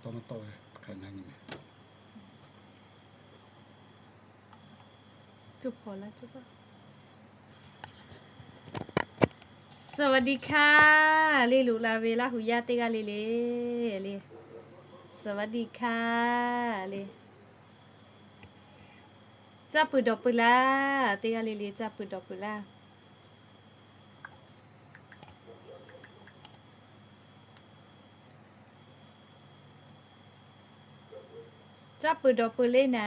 สวัสดีค่ะ สวัสดีค่ะ le, loꞈ la ve Laˇ hu yaˇ teˇ g'aˇ le le, le, สวัสดีค่ะ le, caˇ peuˬ dawˬ peuˬ laˇ, teˇ g'aˇ le le caˇ peuˬ dawˬ peuˬ laˇ. Caˇ peuˬ dawˬ peuˬ le naˍ.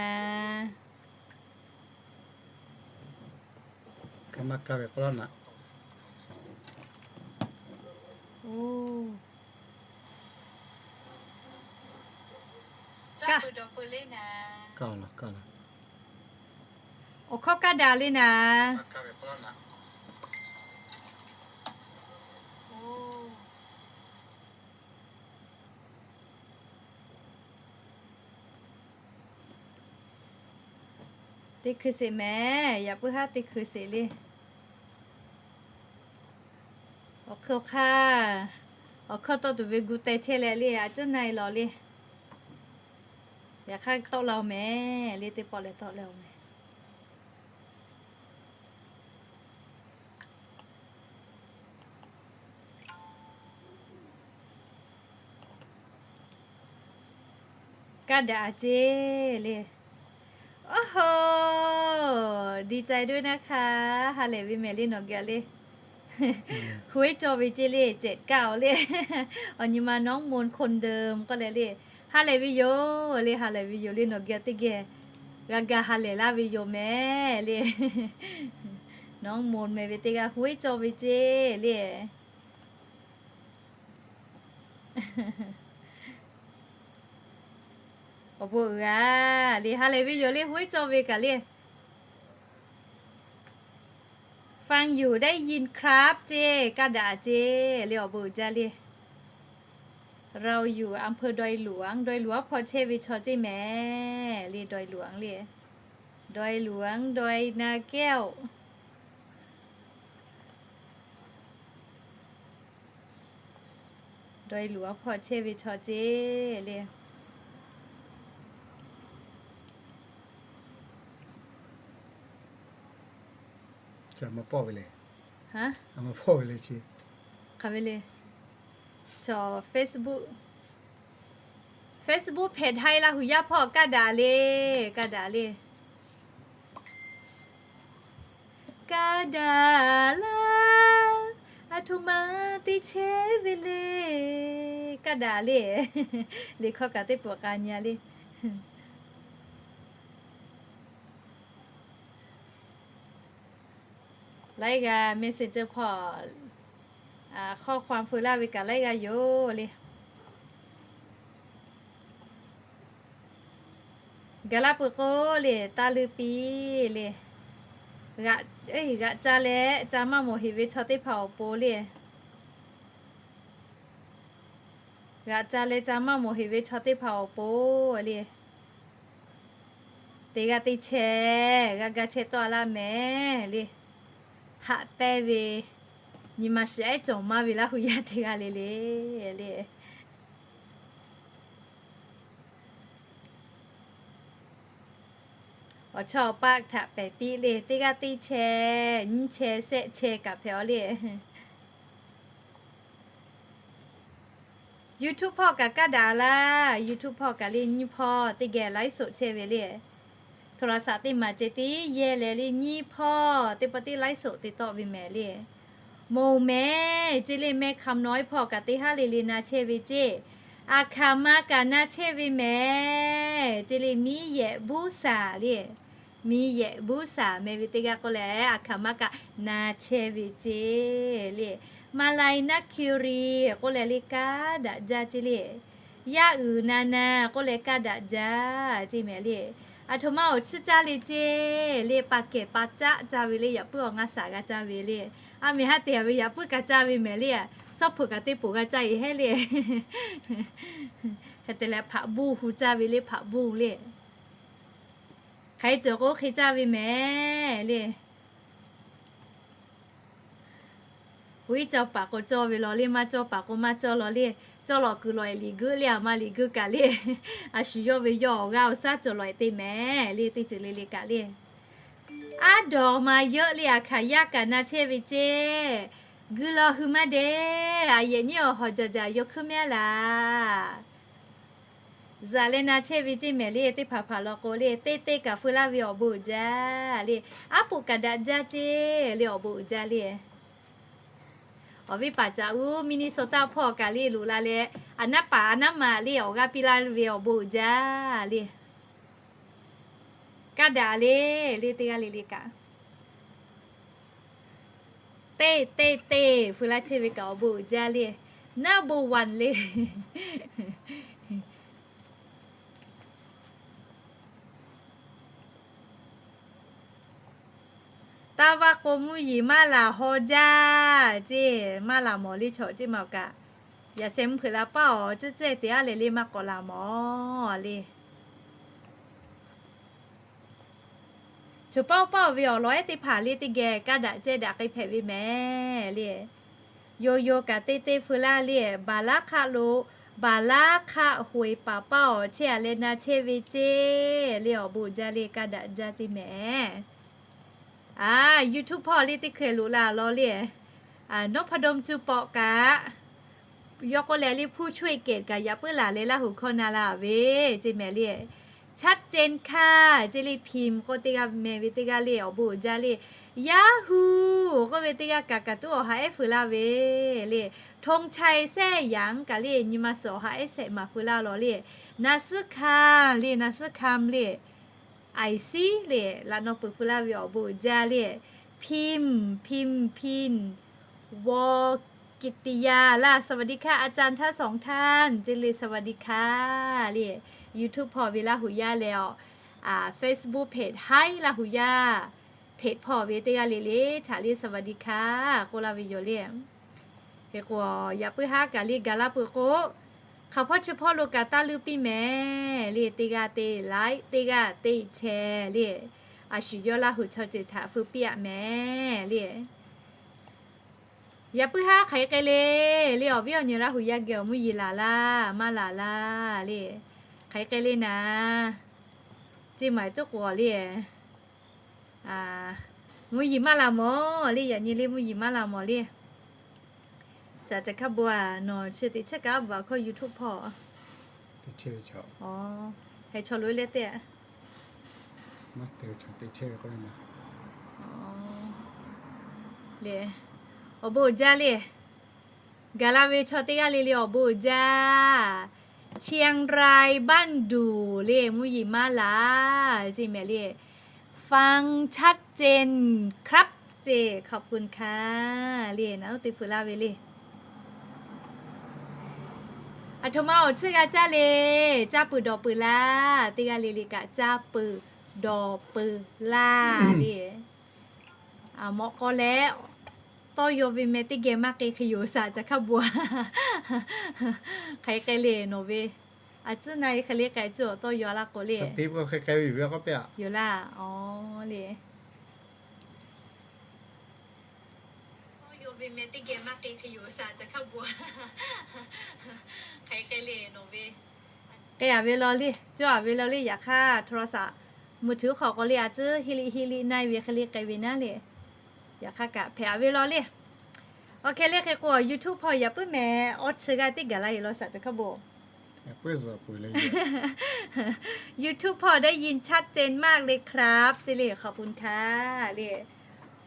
Awˬ hkawˇ kaˇ daꞈ le naˍ. Teˇ hkui sheˍ mehˍ, yaꞈ puiˉ haˉ teˇ hkui sheˍ le. Awˬ hk'e awˬ hk'aˇ, awˬ hkawˇ tawˆ tuˬ ve gu teh chehˇ leh le, a cuˉ na e lawˬ le. Yaꞈ hk'aˇ tawˆ la-oˬ mehˍ le, teˇ pawˆ leh tawˆ leh-oˬ mehˍ. Kaˇ daꞈ a ceˇ le. โอ้โห ดีใจด้วยนะคะ ha lehˬ ve mehˍ le nawˬ geh le. Hu eˉ cawˇ ve ceˇ le, cehꞈ kaˇ-oˬ le. Awˬ nyi ma น้องมนต์คนเดิม k'oˆ leh le, ha lehˬ ve yoˬ le, ha lehˬ ve yoˬ le nawˬ geh teˇ geh. G'a ga ha lehˬ laˇ ve yoˬ mehˍ le. น้องมนต์ meh ve teˇ g'aˇ hu eˉ cawˇ ve ceˇ le. Awˬ bon uiˍ g'a le, ha lehˬ ve yoˬ le, hu eˉ cawˇ ve kaꞈ le. ฟังอยู่ ได้ยินครับ ceˇ, kaˇ daꞈ ceˇ le, awˬ bon uiˍ jaˇ le. เราอยู่อำเภอดอยหลวง ดอยหลวง hpawˇ chehˇ ve chaw ceˇ mehˍ le, ดอยหลวง le. ดอยหลวง ดอยนาแก้ว ดอยหลวง hpawˇ chehˇ ve chaw ceˇ le. Hk'aˬ ve le, Facebook, Facebook hpehꞈ haiˇ Laˇ hu yaˇ hpawˇ kaˇ daꞈ le, kaˇ daꞈ le. Kaˇ daꞈ laˇ, aˬ htoꞈ ma te chehˇ ve le, kaˇ daꞈ le. Liꞈ hkawˇ kaꞈ teˇ pawˆ k'a nyi le. Laiˉ g'aˇ Messenger hpawˇ hkawˇ hk'aw feu laˇ ve kaꞈ laiˉ g'aˇ yoˬ le. Gaˬ la peuˬ k'o le, taˇ leuˇ piˇ le. G'aꞈ ca leh ca maˇ mawˬ heˍ ve chaw teˇ hpaˍ awˬ pon le. G'aꞈ ca leh ca maˇ mawˬ heˍ ve chaw teˇ hpaˍ awˬ pon le. Teˇ g'aˇ teˇ chehˇ g'a ga chehˇ tawˆ laˇ mehˍ le. Haꞈ pehnˇ ve nyi ma shiˍ ehˉ cawˬ maˇ ve Laˇ hu yaˇ teˇ g'aˇ le le le. Awˬ chawˇ awˬ paˆ htaꞈ pehˍ piˇ le, teˇ g'aˇ teˇ chehˇ, nyiˇ chehˇ, shehˆ chehˇ kaꞈ hpehꞈ-aw le. YouTube hpawˇ kaꞈ kaˇ daꞈ laˇ. YouTube hpawˇ kaꞈ le nyiˇ hpawˇ teˇ geh ไลฟ์สด chehˇ ve le. โทรศัพท์ teˇ maˬ ceh tiˉ yehˇ leh le nyiˇ hpawˇ teˇ pawˆ tiˉ ไลฟ์สด te tawˆ ve mehˍ le. Moˬ mehˍ ceˇ le, mehˆ hk'aˬ nawˉ hpawˇ kaꞈ teˇ haˉ le le na chehˇ ve ceˇ. Aˬ hkaˍ ma kaꞈ na chehˇ ve mehˍ ceˇ le, miˇ yehꞈ buˇ shaˍ le. Miˇ yehꞈ buˇ shaˍ meh ve teˇ g'aˇ k'oˆ leh, aˬ hkaˍ ma kaꞈ na chehˇ ve ceˇ le. Maˍ laiˍ naˇ hkiˇ riˍ k'oˆ leh le, kaˇ daꞈ jaˇ ceˇ le. Yaˇ uiˍ na na k'oˆ leh, kaˇ daꞈ jaˇ ceˇ mehˍ le. Aˬ htoꞈ ma awˬ chiˇ caˇ le ceˇ le, pa kehˬ pa caˆ caˇ ve le, yaꞈ puiˉ awˬ ngaˇ shaˍ g'a caˇ ve le. A miˬ haˉ te-a ve yaꞈ puiˉ kaꞈ caˇ ve mehˍ le. Sawˉ hpeuꞈ kaꞈ teˇ poˬ g'a caˇ-e heˉ le. Hk'e te leh hpaꞈ buˇ hu caˇ ve le, hpaꞈ buˇ le. Hk'aˬ hk'e cawˬ k'o hk'e caˇ ve mehˍ le. Hui cawˇ paˍ k'o cawˇ ve law le, maˇ cawˇ paˍ k'o maˇ cawˇ law le. Cawˬ lawꞈ kuiˬ lawꞈ-e liꞈ geuˆ le, a ma liꞈ geuˆ kaꞈ le. A shu yawˇ ve yawˇ awˬ g'aˇ awˬ shaˉ cawˬ lawꞈ-e te mehˍ le, teˇ ceuˬ le le kaꞈ le. Aˉ dawˬ ma yeuˆ le, a hkaˍ yaˇ kaꞈ na chehˇ ve ceˇ. Gui law hui maˇ dehꞈ, a yehˬ nyiˉ awˬ hawˍ jaˬ jaˬ yaw hkuiˉ mehˍ laˬ. Zaˍ leh na chehˇ ve ceˇ mehˍ le, teˇ hpaˍ hpaˍ law k'o le, teˇ teˇ kaꞈ feu laˇ ve awˬ bon uiˍ jaˇ le. Aˉ poꞈ kaꞈ daꞈ jaˇ ceˇ le, awˬ bon uiˍ jaˇ le. Awˬ viˉ paˍ caꞈ uˉ Minnesota hpawˇ kaꞈ le loꞈ la leh, a naˉ paˍ a naˉ ma le awˬ g'aˇ piˇ laˇ ve awˬ bon uiˍ jaˇ le. Kaˇ daꞈ le, le teˇ g'aˇ le le kaꞈ. Teˇ teˇ teˇ feu laˇ chehˇ ve kaꞈ awˬ bon uiˍ jaˇ le. Number one le. Taˇ vaˇ k'o mvuhˇ yeˬ maˇ laˬ haw jaˇ ceˇ, maˇ laˬ mawˬ le chaw ceˇ ma awˬ kaꞈ. Yaꞈ sheh mvuhˇ hpeuꞈ la paˇ awˬ ceuˬ ceh te aˉ leh le maˇ k'awꞈ laˬ mawˬ le. Choˬ paˇ paˇ ve awˬ lawn ehˉ teˇ hpaˍ le teˇ geh kaˇ daꞈ ceh daꞈ k'ai hpehꞈ ve mehˍ le. Yoˬ yoˬ kaꞈ teˇ teˇ feu laˇ le, baˬ laˉ hk'aˆ lo, baˬ laˉ hk'aˆ hoꞈ-e paˍ paˇ awˬ chehˇ a leh na chehˇ ve ceˇ le, awˬ bon uiˍ jaˇ le, kaˇ daꞈ jaˇ ceˇ mehˍ. A, YouTube hpawˇ le teˇ hkeh loꞈ la law le. Nawˉ hpa dawˇ mcuˇ pawꞈ kaꞈ, yawˇ k'oˆ leh le hpu chaweh kehˬ kaꞈ yaꞈ puiˉ laˬ leh Laˇ huˍ hkawˇ na la ve ceˇ mehˍ le. Chaˇ cen hkaˇ ceˇ le, พิมพ์ k'oˆ teˇ g'aˇ meh ve teˇ g'aˇ le, awˬ bon uiˍ jaˇ le. Yaˇ hu k'oˆ ve teˇ g'aˇ kaꞈ kaꞈ tuˉ awˬ ha ehˉ feu laˇ ve le. ธงชัย แซ่หยาง kaꞈ le nyi ma suhˍ awˬ ha ehˉ shehˆ maˬ feu laˇ law le. Na suhˉ hkaˇ le, na suhˉ hkaˇ le. Aiˍ siˉ le, laꞈ naw peuˬ feu laˇ ve awˬ bon uiˍ jaˇ le. พิมพ์ พิมพ์ พิมพ์ วอกิตติยา laˇ สวัสดีค่ะ อาจารย์ทั้งสองท่าน ceˇ le สวัสดีค่ะ le. YouTube hpawˇ ve Laˇ huˍ yaˇ leh awˬ, Facebook page Hi Laˇ huˍ yaˇ เพจ hpawˇ ve teˇ g'aˇ le le htaꞈ le สวัสดีค่ะ k'oˆ laˇ ve yoˬ le. Hk'e k'o, yaꞈ puiˉ haˉ kaꞈ le gaˬ laˇ peuˬ k'o, hk'aˬ hpawˇ chi hpawˇ lo kaꞈ taˇ leuˇ piˇ mehˍ le, teˇ g'aˇ teˇ like, teˇ g'aˇ teˇ share le. A shu yawˇ Laˇ huˍ chaw ceuˬ htaꞈ feu piˇ-aꞈ mehˍ le. Yaꞈ puiˉ haˉ hk'aˬ hk'e k'ai le, le awˬ viˉ awˬ nyi Laˇ huˍ yaˇ geh awˬ mvuhˇ yeˬ laˬ laˇ maˇ laˬ laˇ le. Hk'aˬ hk'e k'ai le naˍ, ceˇ maˬ tuˉ k'o le. Mvuhˇ yeˬ maˇ laˬ mawˬ le, yaꞈ nyi le mvuhˇ yeˬ maˇ laˬ mawˬ le. Saˍ caˬ hkaˇ bon-a, nawˬ chi teꞈ chehˇ kaꞈ a bvuhꞈ hkawˇ YouTube hpawˇ. Heh chaw loꞈ-e leh teˇ, le, awˬ bon uiˍ jaˇ le. Gaˬ la ve chaw teˇ g'aˇ le le awˬ bon uiˍ jaˇ. เชียงรายบ้านดู่ le mvuhˇ yeˬ maˇ laˬ ceˇ mehˍ le. ฟังชัดเจนครับ ceˇ ขอบคุณค่ะ le naˍ uˉ te feu laˇ ve le. Aˬ htoꞈ ma awˬ tsuhˇ g'a caˇ le, caˇ peuˬ dawˬ peuˬ laˇ, teˇ g'aˇ le le kaꞈ caˇ peuˬ dawˬ peuˬ laˇ le. Mawꞈ k'aw leh tawˇ yaw ve meh teˇ geh maˇ k'e hk'e yoˬ, saˍ caˬ hkaˇ bon-a. Hk'aˬ hk'e le nawˬ ve, a tcuhˉ na e hk'e le k'ai tcuhˉ awˬ tawˇ yaw laˇ k'o le. Yoˬ laˇ, aw le. Tawˇ yaw ve meh teˇ geh maˇ k'e hk'e yoˬ, saˍ caˬ hkaˇ bon-a. Hk'aˬ hk'e le nawˬ ve, k'ai-a ve law le, cawˇ-a ve law le, yaꞈ hk'aˇ โทรศัพท์มือถือ hk'aw k'aw le a tcuhˉ hiˆ liˆ hiˆ liˆ na e ve hk'e le k'ai ve naˉ le. Yaꞈ hk'aˇ kaꞈ hpehꞈ-a ve law le. Awˬ hk'e le hk'e k'o YouTube hpawˇ yaꞈ puiˉ mehˍ, awˬ chi g'aˇ teˇ gaˬ la heˍ law, saˍ caˬ hkaˇ bon. YouTube hpawˇ ได้ยินชัดเจนมากเลยครับ ceˇ le ขอบคุณค่ะ le.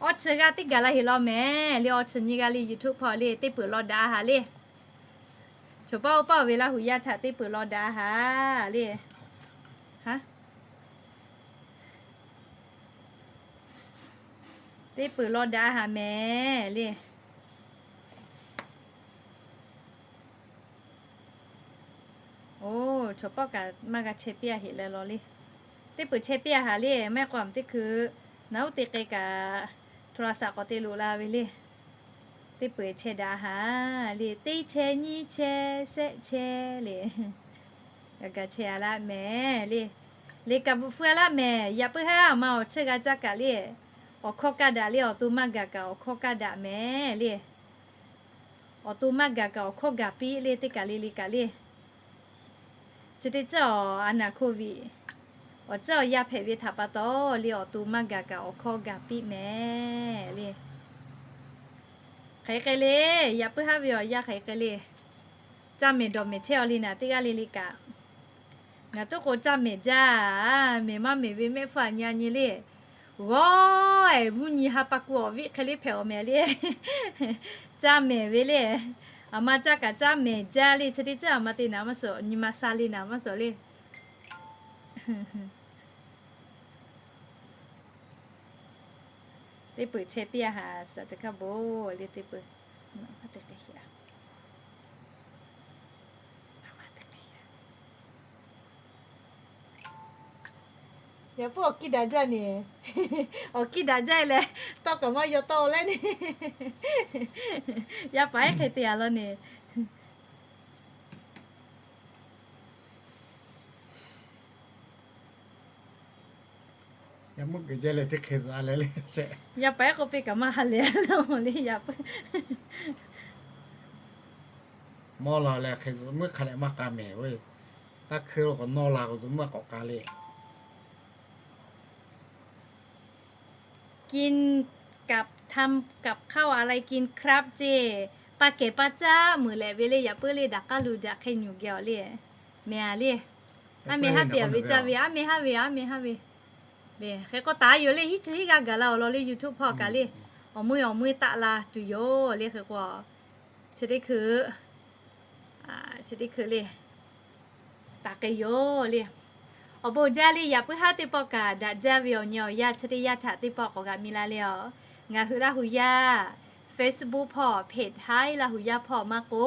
Awˬ chi g'aˇ teˇ gaˬ la heˍ law mehˍ le, awˬ chi nyi g'aˇ le YouTube hpawˇ le teˇ peuˬ law daꞈ-a haˍ le. Choˬ paˇ oˇ paˇ ve Laˇ huˍ yaˇ htaꞈ teˇ peuˬ law daꞈ-a haˍ le. Teˇ peuˬ law daꞈ-a haˍ mehˍ le. Oˬ, chaw pawˆ kaꞈ maˇ g'a chehˇ piˇ-a heꞈ leh law le. Teˇ peuˬ chehˇ piˇ-a haˍ le, maˇ heˆ k'o a teˇ hkui naˍ uˉ te k'ai kaꞈ โทรศัพท์ k'awꞈ te loꞈ la ve le. Teˇ peuˬ chehˇ daꞈ haˍ le, teˇ chehˇ nyiˇ chehˇ shehˆ chehˇ le. Gaˬ gaˬ chehˇ-a laˇ mehˍ le. Liꞈ kaꞈ bvuhꞈ feu-a laˇ mehˍ, yaꞈ puiˉ haˉ a ma awˬ tsuhˇ g'a caˇ kaꞈ le. Awˬ hkawˇ kaˇ daꞈ le, awˬ to maˇ gaˬ kaꞈ awˬ hkawˇ kaˇ daꞈ mehˍ le. Awˬ to maˇ gaˬ kaꞈ awˬ hkawˇ gaˬ piˇ le teˇ kaˬ le le kaꞈ le. Chi teˇ ceuˬ a naˍ hkoˇ viꞈ awˬ ceuˬ awˬ yanˇ hpehꞈ ve htaꞈ pa taw le, awˬ to maˇ gaˬ kaꞈ awˬ hkawˇ gaˬ piˇ mehˍ le. Hk'aˬ hk'e le, yaꞈ puiˉ haˉ ve awˬ yanˇ hk'aˬ hk'e le. Caˇ mehˍ dawˬ mehˍ chehˇ aw le naˍ teˇ g'aˇ le le kaꞈ. Ngaˬ tuˉ k'o caˇ mehˍ jaˇ, mehˍ maˇ mehˍ ve mehˆ hpfuhˇ aꞈ nyi a nyi le. G'awˇ-ehˍ, mvuhˇ nyi ha pa ku awˬ viˉ hk'e le hpehꞈ awˬ mehˍ le. Caˇ mehˍ ve le. Aˬ ma caˇ kaꞈ caˇ mehˍ jaˇ le. Chi teˇ ceuˬ aˬ ma te naˍ maˇ suhˍ, nyi ma sa le naˍ maˇ suhˍ le. Teˇ peuˬ chehˇ piˇ a haˍ saˍ teˇ hk'a bon le teˇ peuˬ. Yaꞈ puiˉ awˬ kiˇ daꞈ jaˇ neˍ. Awˬ kiˇ daꞈ jaˇ leh, tawˇ kaꞈ maˇ yaw tawˆ leh neˍ. Yaˇ paˍ ehˉ hk'e te a law neˍ. Yaꞈ meuˆ geh jaˇ leh teˇ hk'e zuhꞈ leh le sheˍ. Yaˇ paˍ ehˉ k'oˆ piˇ kaꞈ maˇ ha leh le yaꞈ puiˉ. Mawˇ la leh hk'e zuhꞈ meuˆ hk'a leh maˇ k'a mehˍ ve. Taˇ hkui lo k'awꞈ nawˇ la k'o zuhꞈ meuˆ k'awꞈ k'a le. กินกับทำกับข้าวอะไรกินครับ ceˇ. Pa kehˬ pa caˇ meuˍ leh ve le yaꞈ puiˉ le daꞈ k'aˇ lu daꞈ hk'e nyuˬ geh awˬ le. Mehˍ a le. Aˉ mehˍ haˉ te a ve caˇ ve, aˉ mehˍ haˉ ve, aˉ mehˍ haˉ ve. Hk'e k'o taˍ yoˬ le, hiˉ chi hiˉ g'aˇ gaˬ la awˬ lawn le YouTube hpawˇ kaꞈ le. Awˬ meuˇ awˬ meuˇ taˆ la tuˬ yoˬ le hk'e k'o. Chi teˇ hkui, chi teˇ hkui le. Taˍ k'ai yoˬ le. Awˬ bon jaˇ le yaꞈ puiˉ haˉ teˇ pawˆ kaꞈ daꞈ jaˇ ve awˬ nyi awˬ yanˇ chi teˇ yanˇ htaꞈ teˇ pawˆ k'awꞈ g'a mi la le a. Ngaˬ hui Laˇ hu yaˇ Facebook hpawˇ เพจ Hi Laˇ hu yaˇ hpawˇ maˇ k'o,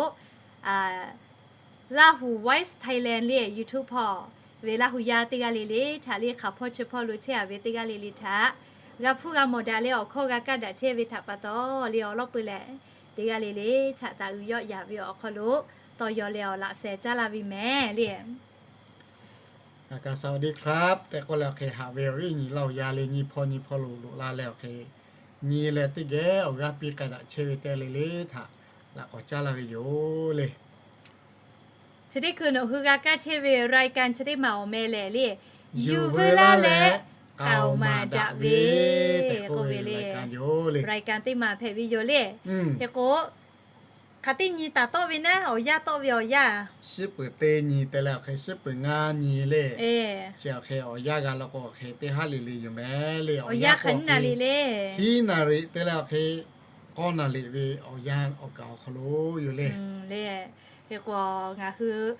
Laˇ hu Voice Thailand le YouTube hpawˇ ve Laˇ hu yaˇ teˇ g'aˇ le le htaꞈ le hk'aˬ hpawˇ chi hpawˇ lo chehˇ a ve teˇ g'aˇ le le htaꞈ g'a hpuˇ g'a mawˬ daꞈ leh awˬ hkawˇ g'a kaˇ daꞈ chehˇ ve htaꞈ pa taw le awˬ lawˉ peuˬ lehˬ, teˇ g'aˇ le le htaꞈ taˍ uiˍ yawˆ yaˍ ve awˬ hk'aw lo tawˇ yaw leh awˬ laꞈ sheh caˉ laˇ ve mehˍ le. Ka ka สวัสดีครับ tehꞈ k'oˆ leh awˬ hk'e haꞈ ve awˬ viˉ awˬ nyi Laˇ hu yaˇ le nyi hpawˇ nyi hpawˇ lo loꞈ la leh awˬ hk'e nyi leh teˇ geh awˬ g'aˇ piˇ k'ai daꞈ chehˇ ve teˇ g'aˇ le le htaꞈ laꞈ k'awꞈ caˉ laˇ ve yoˬ le. Chi teˇ hkui nawˬ hui g'a kaˇ chehˇ ve รายการ chi teˇ maˬ awˬ meh lehˬ le, yuˬ vuiˇ laˇ leh k'aoˍ maˍ daꞈ ve tehꞈ k'oˆ ve le. รายการ teˇ maˬ hpehꞈ ve yoˬ le. Hk'e k'o, hk'aˬ teˇ nyi taˍ tawˆ ve naˉ, awˬ yanˇ tawˆ ve awˬ yanˇ, shiˉ peuˍ teˇ nyi te leh awˬ hk'e shiˉ peuˍ ngaˇ nyi le. Chi awˬ hk'e awˬ yanˇ g'a la k'o awˬ hk'e teˇ haˉ le le yoˬ mehˍ le. Awˬ yanˇ hk'aˬ naˍ riˍ le, hiˉ naˍ riˍ te leh awˬ hk'e k'awˇ naˍ riˍ ve awˬ yanˇ awˬ kaˍ awˬ hk'aw lo yoˬ le. Hk'e k'o ngaˬ hui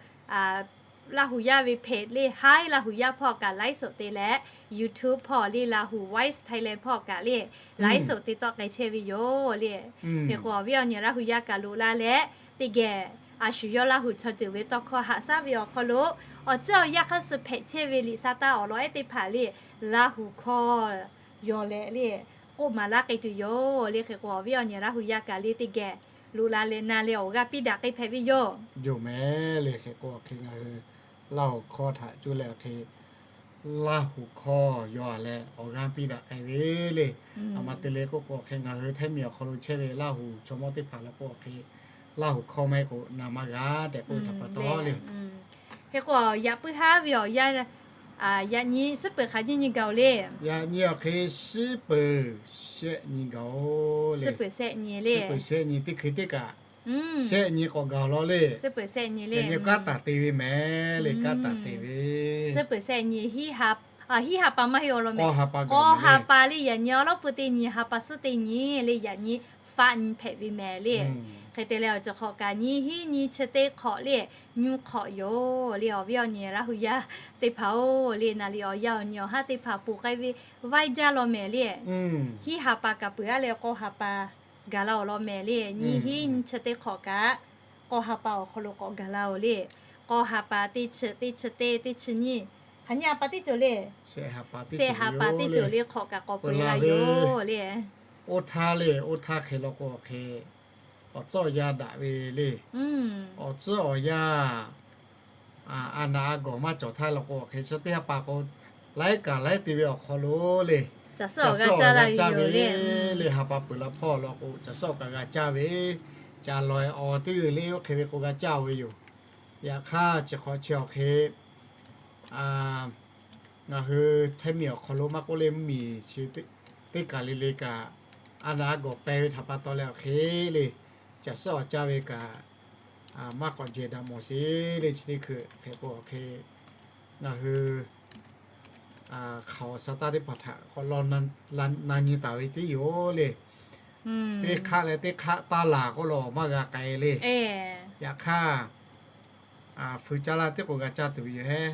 Laˇ hu yaˇ ve เพจ le Hi Laˇ hu yaˇ hpawˇ kaꞈ ไลฟ์สด te leh, YouTube hpawˇ le Laˇ hu Voice Thailand hpawˇ kaꞈ le ไลฟ์สด te tawˆ k'ai chehˇ ve yoˬ le. Hk'e k'o awˬ viˉ awˬ nyi Laˇ hu yaˇ kaꞈ loꞈ la leh, teˇ geh a shu yawˇ Laˇ hu chaw ceuˬ ve tawˇ hkawˇ haꞈ shaˉ ve awˬ hk'aw lo, awˬ ceuˬ awˬ yanˇ hk'aˇ suh hpehꞈ chehˇ ve liꞈ sa taˇ awˬ lawn ehˉ teˇ hpaˍ le Laˇ hu hkawˇ yaw leh le k'oˆ maˍ laˇ k'ai tuˬ yoˬ le. Hk'e k'o awˬ viˉ awˬ nyi Laˇ hu yaˇ kaꞈ le teˇ geh loꞈ la leh na leh awˬ g'aˇ piˇ daꞈ k'ai hpehꞈ ve yoˬ. Yoˬ mehˍ le. Hk'e k'o awˬ hk'e ngaˬ hui Laˇ hu hkawˇ htaꞈ cuˇ leh awˬ hk'e Laˇ hu hkawˇ yaw leh awˬ g'aˇ piˇ daꞈ k'ai ve le. Aˬ ma te le k'oˆ k'o awˬ hk'e ngaˬ hui Htaiˇ miˬ awˬ hk'aw lo chehˇ ve Laˇ hu chaw mawˇ teˇ hpaˍ le k'o awˬ hk'e Laˇ hu hkawˇ maˇ heˆ k'o na maˇ g'a tehꞈ k'oˆ ve htaꞈ pa taw le. Hk'e k'o yaꞈ puiˉ haˉ ve awˬ yanˇ, yaꞈ nyi shiˉ peuˍ hk'aˬ nyiˇ nyi gaˬ oˬ le. Yaꞈ nyi awˬ hk'e shiˉ peuˍ shehˆ nyi gaˬ oˬ le. Shiˉ peuˍ shehˆ nyi teˇ hkui teˇ kaꞈ, shehˆ nyi k'awꞈ gaˬ law le. Yaꞈ nyi kanˉ taˍ te ve mehˍ le, kanˉ taˍ te ve. Shiˉ peuˍ shehˆ nyi, hiˉ ha pa maˇ heˆ awˬ lawn mehˍ. K'aw ha pa le yaꞈ nyi awˬ lawˉ pui teˇ nyi ha pa suhˉ teˇ nyi le yaꞈ nyi faˆ nyi hpehꞈ ve mehˍ le. Hk'e te leh awˬ ceuˬ hk'awꞈ kaꞈ nyi hiˉ nyi chi teˇ hk'awꞈ le, nyi hk'awꞈ yoˬ le. Awˬ viˉ awˬ nyi Laˇ hu yaˇ teˇ hpaˍ-oˬ le, naˍ riˍ awˬ yanˇ awˬ nyi awˬ haˉ teˇ hpaˍ poˬ k'ai ve vaiˇ jaˇ law mehˍ le. Hiˉ ha pa kaꞈ peuˬ a leh k'aw ha pa gaˬ la awˬ lawn mehˍ le. Nyi hiˉ nyi chi teˇ hk'awꞈ kaꞈ k'aw ha pa awˬ hk'aw lo k'awꞈ gaˬ la oˬ le. K'aw ha pa teˇ chi teˇ chi teˇ teˇ chi nyi, hk'aˬ nyi ha pa teˇ ceuˬ le, shehˆ ha pa teˇ ceuˬ le hk'awꞈ kaꞈ k'awꞈ peuˬ la yoˬ le. Oˇ htaˇ le, oˇ htaˇ hk'e law k'o awˬ hk'e awˬ tcuhˉ awˬ yanˇ daꞈ ve le. Awˬ tcuhˉ awˬ yanˇ a naˍ a gawˬ maˇ cawˬ htaˇ law k'o awˬ hk'e chi teˇ ha pa k'o laiˉ kaꞈ laiˉ te ve awˬ hk'aw lo le, caˬ suhˉ awˬ g'a caˇ ve le. Ha pa peuˬ la hpawˇ law k'o caˬ suhˉ awˬ kaꞈ g'a caˇ ve Caˬ lawˬ-e awˬ teˇ g'uiˬ le oˇ hk'e ve k'o g'a caˇ ve yoˬ. Yaꞈ hk'aˇ chi hk'awꞈ chi awˬ hk'e ngaˬ hui Htaiˇ miˬ awˬ hk'aw lo maˇ k'oˆ le, mvuhˇ miˬ chi teˇ kaˬ le le kaꞈ, a naˍ a gawˬ k'ai ve htaꞈ pa taw leh awˬ hk'e le, caˬ suhˉ awˬ caˇ ve kaꞈ maˇ k'awꞈ jehˬ daꞈ mawˬ sheˍ le. Chi teˇ hkui hk'e k'o hk'e ngaˬ hui hk'aoˍ sa taˇ teˇ hpaˍ htaꞈ k'awꞈ law na nyi taˍ ve tiˉ yoˬ le. Teˇ hk'aˆ leh teˇ hk'aˆ taˇ laˬ k'oˆ lo maˇ g'a k'ai le. Yaꞈ hk'aˇ, fui caˇ laˇ teˇ k'o g'a caˇ tuˬ ve yoˬ hehˉ.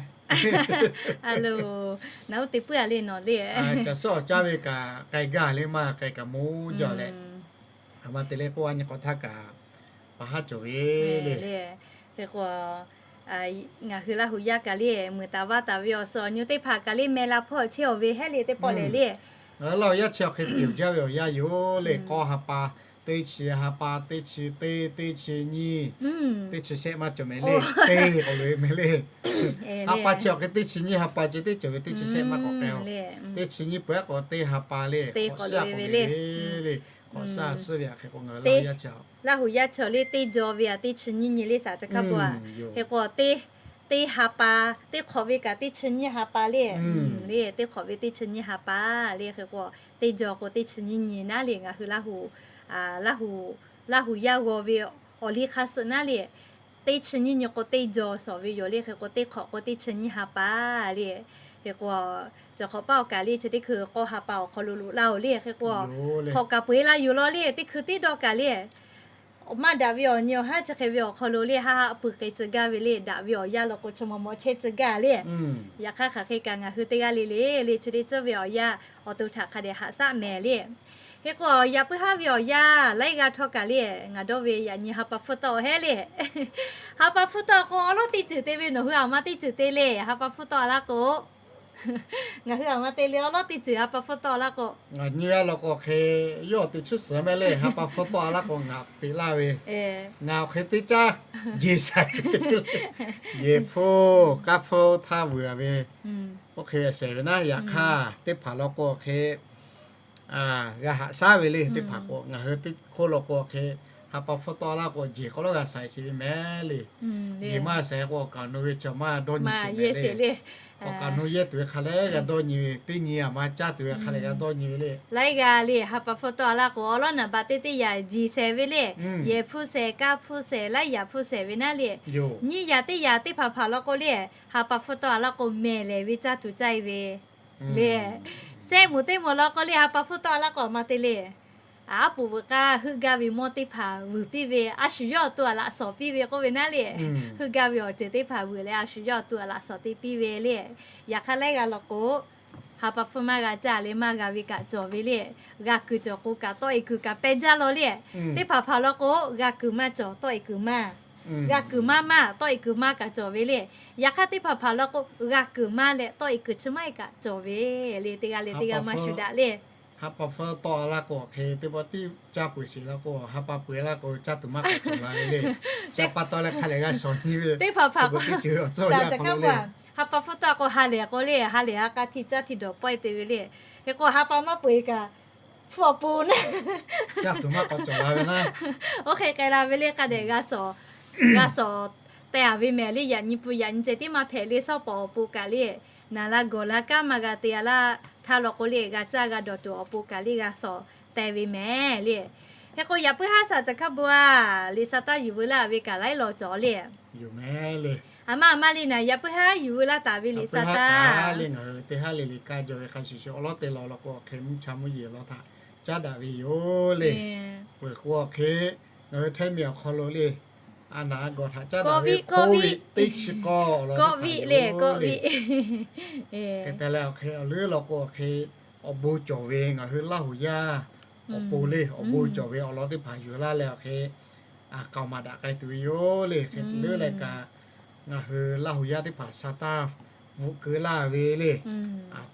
Caˬ suhˉ awˬ caˇ ve kaꞈ k'ai gaˇ le, maˇ k'ai kaꞈ moˉ jaˇ leh, a ma te leh k'oˆ a nyi k'awꞈ htaˇ kaꞈ pa haˉ cawˬ ve le. Hk'e k'o, ngaˬ hui Laˇ hu yaˇ kaꞈ le, muiˬ taˍ vaˇ taˍ ve awˬ suhˍ awˬ nyu teˇ hpaˍ kaꞈ le meh la hpawˇ chehˇ-aˬ ve hehˉ le teˇ pawˆ lehˬ le. Ngaˬ hui Laˇ hu yaˇ chi awˬ hk'e peuˬ jaˇ ve awˬ yanˇ yoˬ le. K'awˇ ha pa, teˇ chi ha pa, teˇ chi teˇ, teˇ chi nyiˇ, teˇ chi shehˆ maˇ cawˬ mehˍ le. Teˇ k'awꞈ loꞈ-e mehˍ le. Ha pa chi awˬ hk'e teˇ chi nyiˇ ha pa ceh teˇ cawˬ ve, teˇ chi shehˆ maˇ k'awꞈ k'ai-o. Teˇ chi nyiˇ peuˬ-aˉ k'o teˇ ha pa le, k'awꞈ suhˉ-a k'oꞈ ve le. K'awꞈ suhˉ-a suhˉ ve aꞈ hk'e k'o ngaˬ hui Laˇ hu yaˇ chi, Laˇ hu yaˇ chi le teˇ jaw ve aꞈ teˇ chi nyiˇ nyi le saˍ ca hkaˇ pa-a. Hk'e k'o teˇ ha pa, teˇ hk'awꞈ ve kaꞈ teˇ chi nyiˇ ha pa le. Le teˇ hk'awꞈ ve teˇ chi nyiˇ ha pa le. Hk'e k'o teˇ jaw k'o teˇ chi nyiˇ nyi naˉ le ngaˬ hui Laˇ hu, Laˇ hu, Laˇ hu yaˇ g'aw ve awˬ liˇ hk'aˇ suh naˉ le, teˇ chi nyiˇ nyi k'o teˇ jaw shawˍ ve yoˬ le. Hk'e k'o teˇ hk'awꞈ k'o teˇ chi nyiˇ ha pa le. Hk'e k'o, caˬ hk'awꞈ paˇ awˬ kaˬ le chi teˇ hkui k'awˇ ha pa awˬ hk'aw lo loꞈ laˇ-oˬ le. Hk'e k'o, hk'awꞈ kaꞈ peu-eˬ la yoˬ law le. Teˇ hkui teˇ dawˇ kaꞈ le, maˇ daꞈ ve awˬ nyi awˬ haˉ chi hk'e ve awˬ hk'aw lo le, haˆ haˆ pui k'ai tcuh gaˇ ve le. Daꞈ ve awˬ yanˇ law k'o chi maw maw chehˇ tcuh gaˇ le. Yaꞈ hk'aˇ hk'aˬ hk'e kaꞈ ngaˬ hui teˇ g'aˇ le le le chi teˇ tcuhˉ ve awˬ yanˇ awˬ to htaꞈ hk'a dehꞈ haꞈ shaˉ mehˍ le. Hk'e k'o yaꞈ puiˉ haˉ ve awˬ yanˇ laiˉ g'aˇ htawˇ kaꞈ le, ngaˬ dawˇ ve yaꞈ nyi ha pa hpfuhˇ tawˆ hehˉ le. Ha pa hpfuhˇ tawˆ k'o awˉ lawˉ teˇ ceuˬ te ve, nawˬ hui aˬ ma teˇ ceuˬ te le. Ha pa hpfuhˇ tawˆ laˇ k'o, ngaˬ hui aˬ ma te le awˉ lawˉ teˇ ceuˬ ha pa hpfuhˇ tawˆ laˇ k'o, ngaˬ nyi g'a law k'o hk'e, yawˇ awˬ te chiˇ suhˍ mehˍ le. Ha pa hpfuhˇ tawˆ-a laˇ k'o ngaˬ peꞈ laˇ ve, ngaˬ awˬ hk'e teˇ caˉ jeˬ shaiˍ ve le. Yehˬ hpfuhˇ kaˇ hpfuhˇ htaˇ vuiˬ-a ve, oˇ hk'e ve shehˍ ve naˉ. Yaꞈ hk'aˇ teˇ hpaˍ law k'o hk'e g'a haꞈ shaˉ ve le. Teˇ hpaˍ k'o ngaˬ hui teˇ hk'oˆ law k'o hk'e ha pa hpfuhˇ tawˆ laˇ k'o jeˬ k'aw lawˉ g'a shaiˍ sheˍ ve mehˍ le. Jeˬ maˇ shaiˍ k'o awˬ kaˍ awˬ nu ve chi maˇ dawˇ nyi sheˍ mehˍ le. Awˬ kaˍ awˬ nu yehˇ tuˬ ve hk'a leh g'a dawˇ nyi ve, teˇ nyi aˬ ma caˇ tuˬ ve hk'a leh g'a dawˇ nyi ve le. Laiˉ g'aˇ le ha pa hpfuhˇ tawˆ-a laˇ k'o awˉ lawˉ naˍ baꞈ teˇ teˇ yaꞈ jeˬ shehˍ ve le. Yehˬ hpfuhˇ shehˍ, kaˇ hpfuhˇ shehˍ, laiˉ yaꞈ hpfuhˇ shehˍ ve naˉ le. Nyiˇ yaꞈ teˇ yaꞈ teˇ hpaˍ hpaˍ law k'o le, ha pa hpfuhˇ tawˆ-a laˇ k'o mehˬ lehˍ ve caˇ tuˬ caˇ-e ve le. Sehˆ moˍ teˇ moˍ law k'o le ha pa hpfuhˇ tawˆ-a laˇ k'o aˬ ma te le, aˉ poꞈ veuꞈ k'aˇ heuˆ gaˇ ve mawˇ teˇ hpaˍ vuiˬ piˇ ve, a shu yawˇ awˬ to aˬ laꞈ shawˍ piˇ ve k'oˆ ve naˉ le. Heuˆ gaˇ ve awˬ ceuˬ teˇ hpaˍ vuiˬ leh a shu yawˇ awˬ to aˬ laꞈ shawˍ te piˇ ve le. Yaꞈ hk'aˇ laiˉ g'aˇ law k'o, ha pa hpfuhˇ maˇ g'a caˇ leh maˇ g'a ve kaꞈ cawˬ ve le. G'a kuiˬ cawˬ k'o kaꞈ tawˆ-e kuiˬ kaꞈ peh jaˇ law le. Teˇ hpaˍ hpaˍ law k'o g'a kuiˬ maˇ cawˬ, tawˆ-e kuiˬ maˇ, g'a kuiˬ maˇ maˇ tawˆ-e kuiˬ maˇ kaꞈ cawˬ ve le. Yaꞈ hk'aˇ teˇ hpaˍ hpaˍ law k'o g'a kuiˬ maˇ leh tawˆ-e kuiˬ chi maˇ-e kaꞈ cawˬ ve le. Teˇ g'aˇ leh teˇ g'aˇ maˇ shu daꞈ le. Ha pa hpfuhˇ tawˆ-a laˇ k'o hk'e teˇ pawˆ tiˉ caˇ peuˬ sheˍ laˇ k'o, ha pa peuˬ-e laˇ k'o caˇ tuˬ maˇ k'awꞈ cawˬ la ve le. Chi pa taw leh hk'a lehˬ g'a shawˍ nyi ve teˇ hpaˍ hpaˍ k'o, ha pa hpfuhˇ tawˆ k'o ha lehˬ k'o le, ha lehˬ a k'a hti caˇ hti dawˬ pawehˇ te ve le. Hk'e k'o ha pa maˇ peuˬ-e kaꞈ hpfuhˇ awˬ pon naˉ, caˇ tuˬ maˇ k'awꞈ cawˬ la ve naˉ. Oˇ hk'e k'ai la ve le. Hk'a dehꞈ g'a shawˍ, g'a shawˍ teh-a ve mehˍ le. Yaꞈ nyi pun yaꞈ nyi ceh tiˉ maˇ hpehꞈ le. Shawˉ pawˍ awˬ pon kaꞈ le, naˍ la gawˬ la kanˉ maˇ g'a te-a laˇ htaˇ law k'o le, g'a caˇ g'a dawˬ tuˬ awˬ pon kaꞈ le g'a shawˍ teh ve mehˍ le. Hk'e k'o yaꞈ puiˉ haˉ shaˍ caˬ hkaˇ bon-a, liꞈ sa taˇ yuˬ veu laˇ ve kaꞈ laiˉ law cawˬ le. Aˬ ma aˬ ma le naˍ, yaꞈ puiˉ haˉ yuˬ veu laˇ taˍ ve liꞈ sa taˇ le ngaˬ hui teˇ haˉ le le kaˇ jaw ve hk'a shuˍ shuˍ awˬ lawˉ te law law k'o hk'e mvuhˇ cha mvuhˇ yeˬ law htaꞈ caˉ daꞈ ve yoˬ le. Peuˬ k'o hk'e ngaˬ hui Htaiˇ miˬ awˬ hk'aw lo le, a naˍ a gawˬ htaꞈ caˉ daꞈ ve k'oˆ ve teˇ chi k'awˇ awˬ lawn teˇ hpaˍ yoˬ le. Hk'e te leh awˬ hk'e awˬ leuˉ law k'o awˬ hk'e awˬ bon cawˬ ve ngaˬ hui Laˇ hu yaˇ awˬ pon le, awˬ bon cawˬ ve awˬ lawn teˇ hpaˍ yuˬ laˇ leh awˬ hk'e k'aoˍ maˍ daꞈ k'ai tuˬ ve yoˬ le. Hk'e te leuˉ leh kaꞈ ngaˬ hui Laˇ hu yaˇ teˇ hpaˍ sa taˇ bvuhꞈ keu laˇ ve le.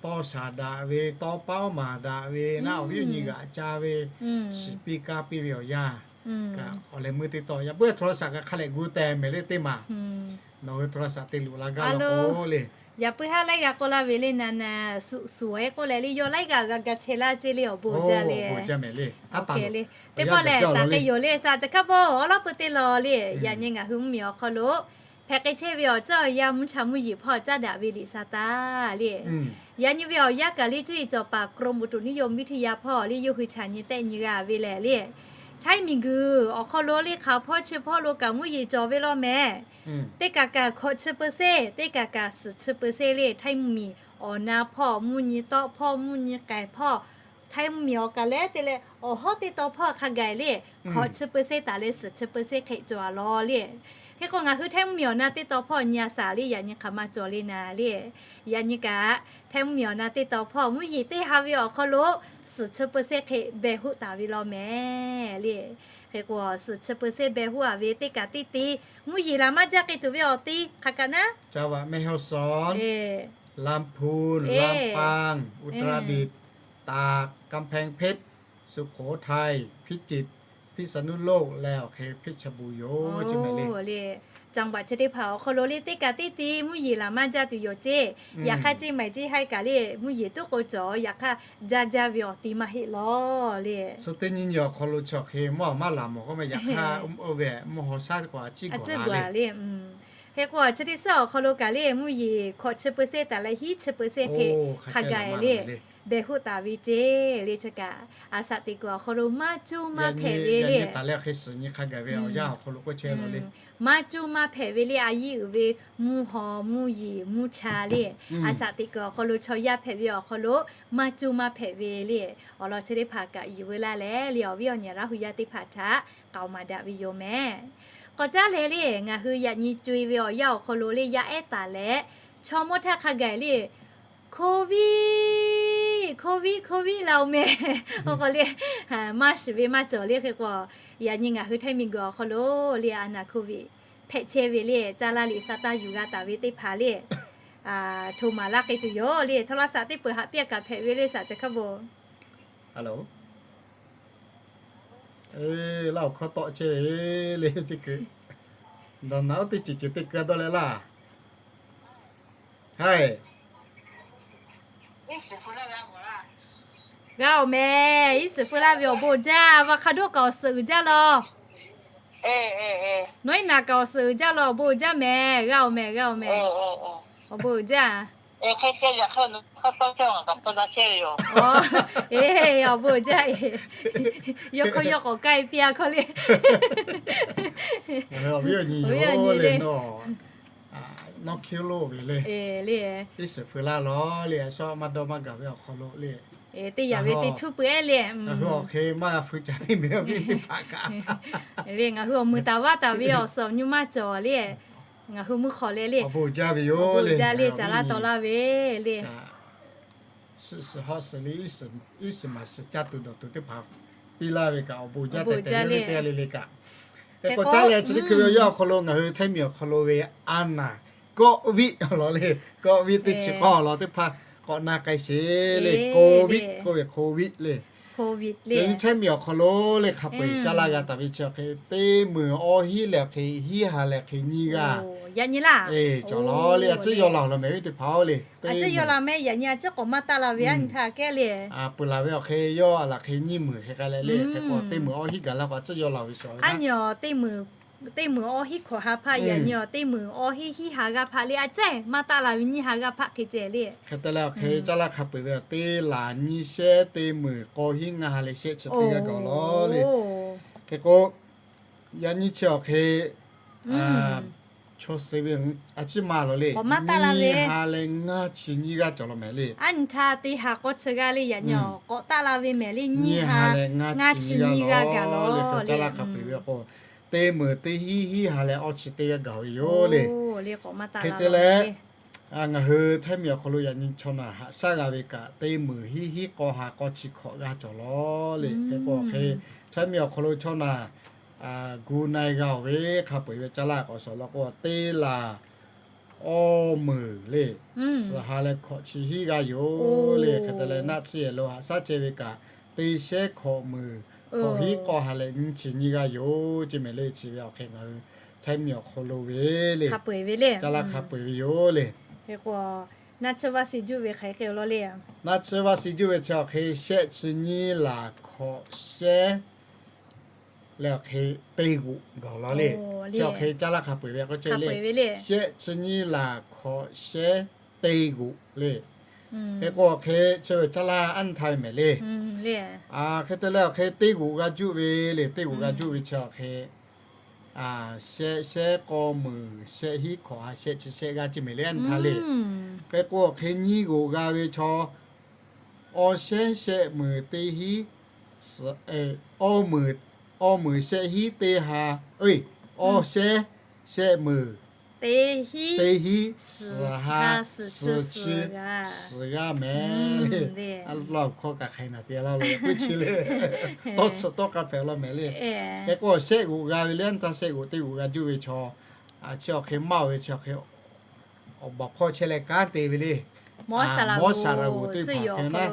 Tawˇ shaˍ daꞈ ve, tawˇ paˉ maˍ daꞈ ve naˉ, awˬ viˉ awˬ nyi g'aꞈ ca ve, shiˍ piˇ kaˇ piˇ ve awˬ yanˇ kaꞈ awˬ leh meuˇ teˇ tawˆ yaꞈ puiˉ โทรศัพท์ kaꞈ hk'a lehˬ gu teh mehˍ le teˇ maˬ. Nawˬ hui โทรศัพท์ te luꞈ la gaˇ law k'o le, Yaꞈ puiˉ haˉ laiˉ g'a k'oˆ laˇ ve le, naˍ naˍ suhˍ suhˍ-e k'oˆ leh le, yawˇ laiˉ g'aˇ g'a ga chehˇ laˇ ceˇ le, awˬ bon jaˇ le. Teˇ pawˆ lehˬ, taˍ k'ai yoˬ le, saˍ caˬ hkaˇ bon awˬ lawn peu te lawˬ le. Yaꞈ nyi ngaˬ hui mvuhˇmiˬ awˬ hk'aw lo hpehꞈ k'ai chehˇ ve awˬ cawˇ awˬ yanˇ mvuhˇ cha mvuhˇ yeˬ hpawˇ caˉ daꞈ ve liꞈ sa taˍ le. Yaꞈ nyi ve awˬ yanˇ kaꞈ le, cuˇ yiˍ cawˬ paˍ กรมอุตุนิยมวิทยา hpawˇ le, yawˇ hui chaꞈ nyi tehˆ nyi g'a ve lehˬ le, Htaiˇ miˬguiˬ awˬ hk'aw lo le, hk'aˬ hpawˇ chi hpawˇ lo kaꞈ mvuhˇ yeˬ cawˬ ve law mehˍ. Teˇ kaꞈ kaꞈ hkawꞈ chi เปอร์เซ็นต์, teˇ kaꞈ kaꞈ suhˍ chi เปอร์เซ็นต์ le. Htaiˇ mvuhˇmiˬ awˬ na hpawˇ, mvuhˇ nyi tawˆ hpawˇ, mvuhˇ nyi k'ai hpawˇ, Htaiˇ mvuhˇmiˬ awˬ kaꞈ leh te leh awˬ hawˉ teˇ taw hpawˇ hk'a gaˬ le, hkawꞈ chi เปอร์เซ็นต์ taˍ leh suhˍ chi เปอร์เซ็นต์ hk'e cawˬ a law le. Hk'e k'o, ngaˬ hui Htaiˇ mvuhˇmiˬ awˬ na teˇ taw hpawˇ nyi a saˍ le, yaꞈ nyi hk'aˬ ma cawˬ le naˍ le. Yaꞈ nyi kaꞈ Htaiˇ mvuhˇmiˬ awˬ na teˇ taw hpawˇ mvuhˇ yeˬ teˇ ha ve awˬ hk'aw lo suhˍ chi เปอร์เซ็นต์ hk'e beh hoˆ taˍ ve law mehˍ le. Hk'e k'o, suhˍ chi เปอร์เซ็นต์ beh hoˆ a ve teˇ kaꞈ teˇ te mvuhˇ yeˬ laˬ maˇ jaˇ k'ai tuˬ ve awˬ ti hk'aˬ kaꞈ naˉ, จังหวัดแม่ฮ่องสอน ลำพูน ลำปาง อุตรดิตถ์ ตาก กำแพงเพชร สุโขทัย พิจิตร พิษณุโลก leh awˬ hk'e เพชรบูรณ์ yoˬ le. Caˍ baꞈ chi teˇ hpaˍ awˬ hk'aw lo le teˇ kaꞈ teˇ te mvuhˇ yeˬ laˬ maˇ jaˇ tuˬ yoˬ ceˇ. Yaꞈ hk'aˇ, Ceˇ maiˍ Ceˇ haiˇ kaꞈ le mvuhˇ yeˬ tuˉ k'o cawˬ, yaꞈ hk'aˇ jaˇ jaˇ ve awˬ ti maˇ heˆ law le. Suh teˇ nyi nyi awˬ hk'aw lo chi awˬ hk'e mvuhˇ maˇ laˬ mawˬ k'oˆ ma, yaꞈ hk'aˇ oˇ ve mvuhˇ haw shaˉ k'o a ciˉ gaˬ la le. Hk'e k'o, chi teˇ suhˉ awˬ hk'aw lo kaꞈ le mvuhˇ yeˬ hkawꞈ chi เปอร์เซ็นต์ taˍ leh hiˉ chi เปอร์เซ็นต์ hk'e hk'a gaˬ le, beh hoˆ taˍ ve ceˇ le. Chi kaꞈ a shaꞈ teꞈ kuiˬ awˬ hk'aw lo maˇ cuˇ maˇ hpehꞈ ve le. Maˇ cuˇ maˇ hpehꞈ ve le, a yiˇ uiˍ ve mvuhˇ haw mvuhˇ yeˬ mvuhˇ cha le. A shaꞈ teꞈ kuiˬ awˬ hk'aw lo chaw yaˇ hpehꞈ ve awˬ hk'aw lo maˇ cuˇ maˇ hpehꞈ ve le. Awˬ lawn chi teˇ hpaˍ kaꞈ yiˬ veu laˇ leh le, awˬ viˉ awˬ nyi Laˇ hu yaˇ teˇ hpaˍ htaꞈ k'aoˍ maˍ daꞈ ve yoˬ mehˍ. K'awꞈ caˉ leh le, ngaˬ hui yaꞈ nyi co-e ve awˬ yanˇ awˬ hk'aw lo le, yaˇ ehˉ taˍ leh chaw mawˇ htaˇ hk'a gaˬ le, Covid, Covid, Covid laˇ-oˬ mehˍ. Oˇ k'o le, maˇ shiˍ ve maˇ cawˬ le. Hk'e k'o, yaꞈ nyi ngaˬ hui Htaiˇ miˬguiˬ awˬ hk'aw lo le, a naˍ Covid hpehꞈ chehˇ ve le, caˇ laˇ liꞈ sa taˇ yuˬ g'a taˍ ve teˇ hpaˍ le, hto maˍ laˇ k'ai tuˬ yoˬ le. Htawˇ laˇ saꞈ teˇ peuˬ haꞈ piˇ a kaꞈ hpehꞈ ve le, saꞈ caˬ hkaˇ bon. Laˇ awˬ hkawˇ tawˆ chehˇ ve le, teˇ kuiˬ, daꞈ naˍ oˇ teˇ ceuˬ ceuˬ teˇ kuiˬ dawˇ leh laˇ. Haiˬ, g'a-oˬ mehˍ. Iˉ suhˍ feu laˇ ve awˬ bon uiˍ jaˇ. Vaꞈ hk'a doˆ kaꞈ awˬ suhˍ uiˍ jaˇ law. Nawˉ iˉ naˍ kaꞈ awˬ suhˍ uiˍ jaˇ law. Awˬ bon uiˍ jaˇ mehˍ. G'a-oˬ mehˍ, g'a-oˬ mehˍ. Awˬ bon uiˍ jaˇ. Awˬ bon uiˍ jaˇ. Yawˇ hk'aw yawˇ k'awꞈ k'ai piˇ a hkawˇ le. Awˬ viˉ awˬ nyi le, nawˉ hkiˉ lo ve le, le, iˉ suhˍ feu laˇ law le, a shaw maˇ dawˇ maˇ gaˬ ve awˬ hk'aw lo le, teˇ yanˇ ve teˇ htuˇ peuˬ ehˉ le, ngaˬ hui awˬ hk'e maˇ g'a feu caˍ piˇ mehˍ, awˬ viˉ teˇ hpaˍ kaꞈ le. Ngaˬ hui awˬ muiˬ taˍ vaˇ taˍ ve awˬ suhˍ awˬ nyi maˇ cawˬ le. Ngaˬ hui mvuhˇ hk'awꞈ leh le, awˬ bon uiˍ jaˇ ve yoˬ le, ca laˇ taw laˇ ve le. Suhˍ suhˍ hawˉ suhˍ le, iˉ suhˍ maˍ suhˍ caˇ tuˬ dawˬ tuˬ teˇ hpaˍ piˇ laˇ ve kaꞈ awˬ bon uiˍ jaˇ tehꞈ tehꞈ le, teˇ g'aˇ le le kaꞈ. Hk'e k'o caˇ leh chi teˇ hkui ve awˬ yanˇ awˬ hk'aw lo ngaˬ hui Htaiˇ miˬ awˬ hk'aw lo ve a naˍ kawˆ viˆ law le, kawˆ viˆ teˇ chi k'awˇ law teˇ hpaˍ k'awꞈ na k'ai sheˍ le, kawˆ viˆ k'oˆ ve, kawˆ viˆ le. Yaꞈ nyi Htaiˇ miˬ awˬ hk'aw lo le hk'a peu-eˬ caˇ laˇ g'a taˍ ve chi awˬ hk'e, teˇ meunˍ awˇ hiˉ leh awˬ hk'e hiˉ ha leh hk'e nyiˇ g'aˇ cawˬ law le. A ciˉ yaw la-oˬ law mehˍ, viˉ teˇ hpaˍ-oˬ le, a ciˉ yaw la mehˍ. Yaꞈ nyi a ciˉ k'awꞈ maˇ taˆ la ve a nyi htaˇ kehˉ le, peuˬ laˬ ve awˬ hk'e yawˇ a laˬ hk'e nyiˇ meunˍ hk'e k'ai leh le, hk'e k'o teˇ meunˍ awˇ hiˉ gaˬ la k'o a ciˉ yaw la-oˬ ve shaˍ ve a nyi teˇ meunˍ, teˇ meunˍ awˇ hiˉ hkawꞈ ha hpaˇ, yaꞈ nyi teˇ meunˍ awˇ hiˉ hiˉ ha g'aˇ hpaˇ le, a ciˉ maˇ taˆ la ve nyiˇ ha g'aˇ hpaˇ hk'e ceh le. Hk'e te leh awˬ hk'e caˇ laˇ hk'a peu-eˬ ve teˇ laˬ nyiˇ shehˉ teˇ meunˍ k'awˇ hiˉ ngaˇ ha leh shehˆ chi teˇ g'aˇ gaˬ law le. Hk'e k'o, yaꞈ nyi chi awˬ hk'e chaw suh ve a ciˉ ma law le, nyiˇ ha leh ngaˇ chi nyiˇ g'aˇ cawˬ law mehˍ le. A nyi htaˇ teˇ ha k'awˇ chi g'aˇ le, yaꞈ nyi k'awꞈ taˆ la ve mehˍ le, nyiˇ ha leh ngaˇ chi nyiˇ g'aˇ gaˬ law le. Caˇ laˇ hk'a peu-eˬ ve k'o, teˇ meunˍ teˇ hiˉ hiˉ ha leh awˇ chi teˇ g'aˇ gaˬ ve yoˬ le. Hk'e te leh ngaˬ hui Htaiˇ miˬ awˬ hk'aw lo yaꞈ nyi chaw naˬ haꞈ shaˉ g'a ve kaꞈ, teˇ meunˍ hiˉ hiˉ k'awˇ ha k'awˇ chi hkawꞈ g'aˇ cawˬ law le. Hk'e k'o hk'e, Htaiˇ miˬ awˬ hk'aw lo chaw naˬ gu na-e g'a-oˬ ve hk'a peu-eˬ ve caˇ laˇ k'awꞈ shawˍ law k'o, teˇ laˬ awˇ meunˍ le, suhˍ ha leh hkawꞈ chi hiˉ g'aˇ yoˬ le. Hk'e te leh naˆ tsuhˇ yehˬ lo haꞈ shaˉ ceh ve kaꞈ, teˇ shehˉ hkawꞈ meunˍ hkawꞈ hiˉ k'awˇ ha leh nyiˇ chi nyiˇ g'aˇ yoˬ ce mehˍ le. Chi ve awˬ hk'e ngaˬ hui Htaiˇ miˬ awˬ hk'aw lo ve le, caˇ laˇ hk'a peu-eˬ ve yoˬ le. Hk'e k'o, naˆ tsuhˇ vaˆ shi juˆ ve hk'aˬ hk'e k'o law le. Naˆ tsuhˇ vaˆ shi juˆ ve chi awˬ hk'e shehˆ chi nyiˇ laˬ hkawꞈ shehˉ leh awˬ hk'e teˇ g'oꞈ gaˬ law le. Chi awˬ hk'e caˇ laˇ hk'a peu-eˬ ve k'o ce le. Shehˆ chi nyiˇ laˬ hkawꞈ shehˉ teˇ g'oꞈ le. Hk'e k'o awˬ hk'e chi ve caˇ laˇ anˇ htaˇ mehˍ le. Hk'e te leh awˬ hk'e teˇ g'oꞈ g'a juˆ ve le. Teˇ g'oꞈ g'a juˆ ve chi awˬ hk'e shehˆ shehˉ k'awˇ meunˍ shehˆ hiˉ hkawꞈ ha shehˆ chi shehˆ g'aˇ ce mehˍ le anˇ htaˇ le. Hk'e k'o awˬ hk'e nyiˇ g'oꞈ g'a ve chaw, awˇ shehˉ shehˆ meunˍ teˇ hiˉ, awˇ meunˍ shehˆ hiˉ teˇ ha, awˇ shehˉ shehˆ meunˍ teˇ hiˉ suhˍ ha suhˍ chi suhˍ g'aˇ mehˍ le. Laˇ hkawˇ kaꞈ hk'aiˬ naˬ te laˇ lo k'oˆ chi le. Tawˇ tsuhꞈ tawˇ k'a hpehꞈ law mehˍ le. Hk'e k'o shehˆ g'oꞈ g'a ve le anˇ htaˇ shehˆ g'oꞈ teˇ g'oꞈ g'a juˆ ve chaw, chi awˬ hk'e maˇ oˬ ve chi awˬ hk'e awˬ baˬ hpawˇ chehˇ leh kanˉ te ve le. Mawˇ saˍ laꞈ g'oˍ teˇ hpaˍ hk'e na,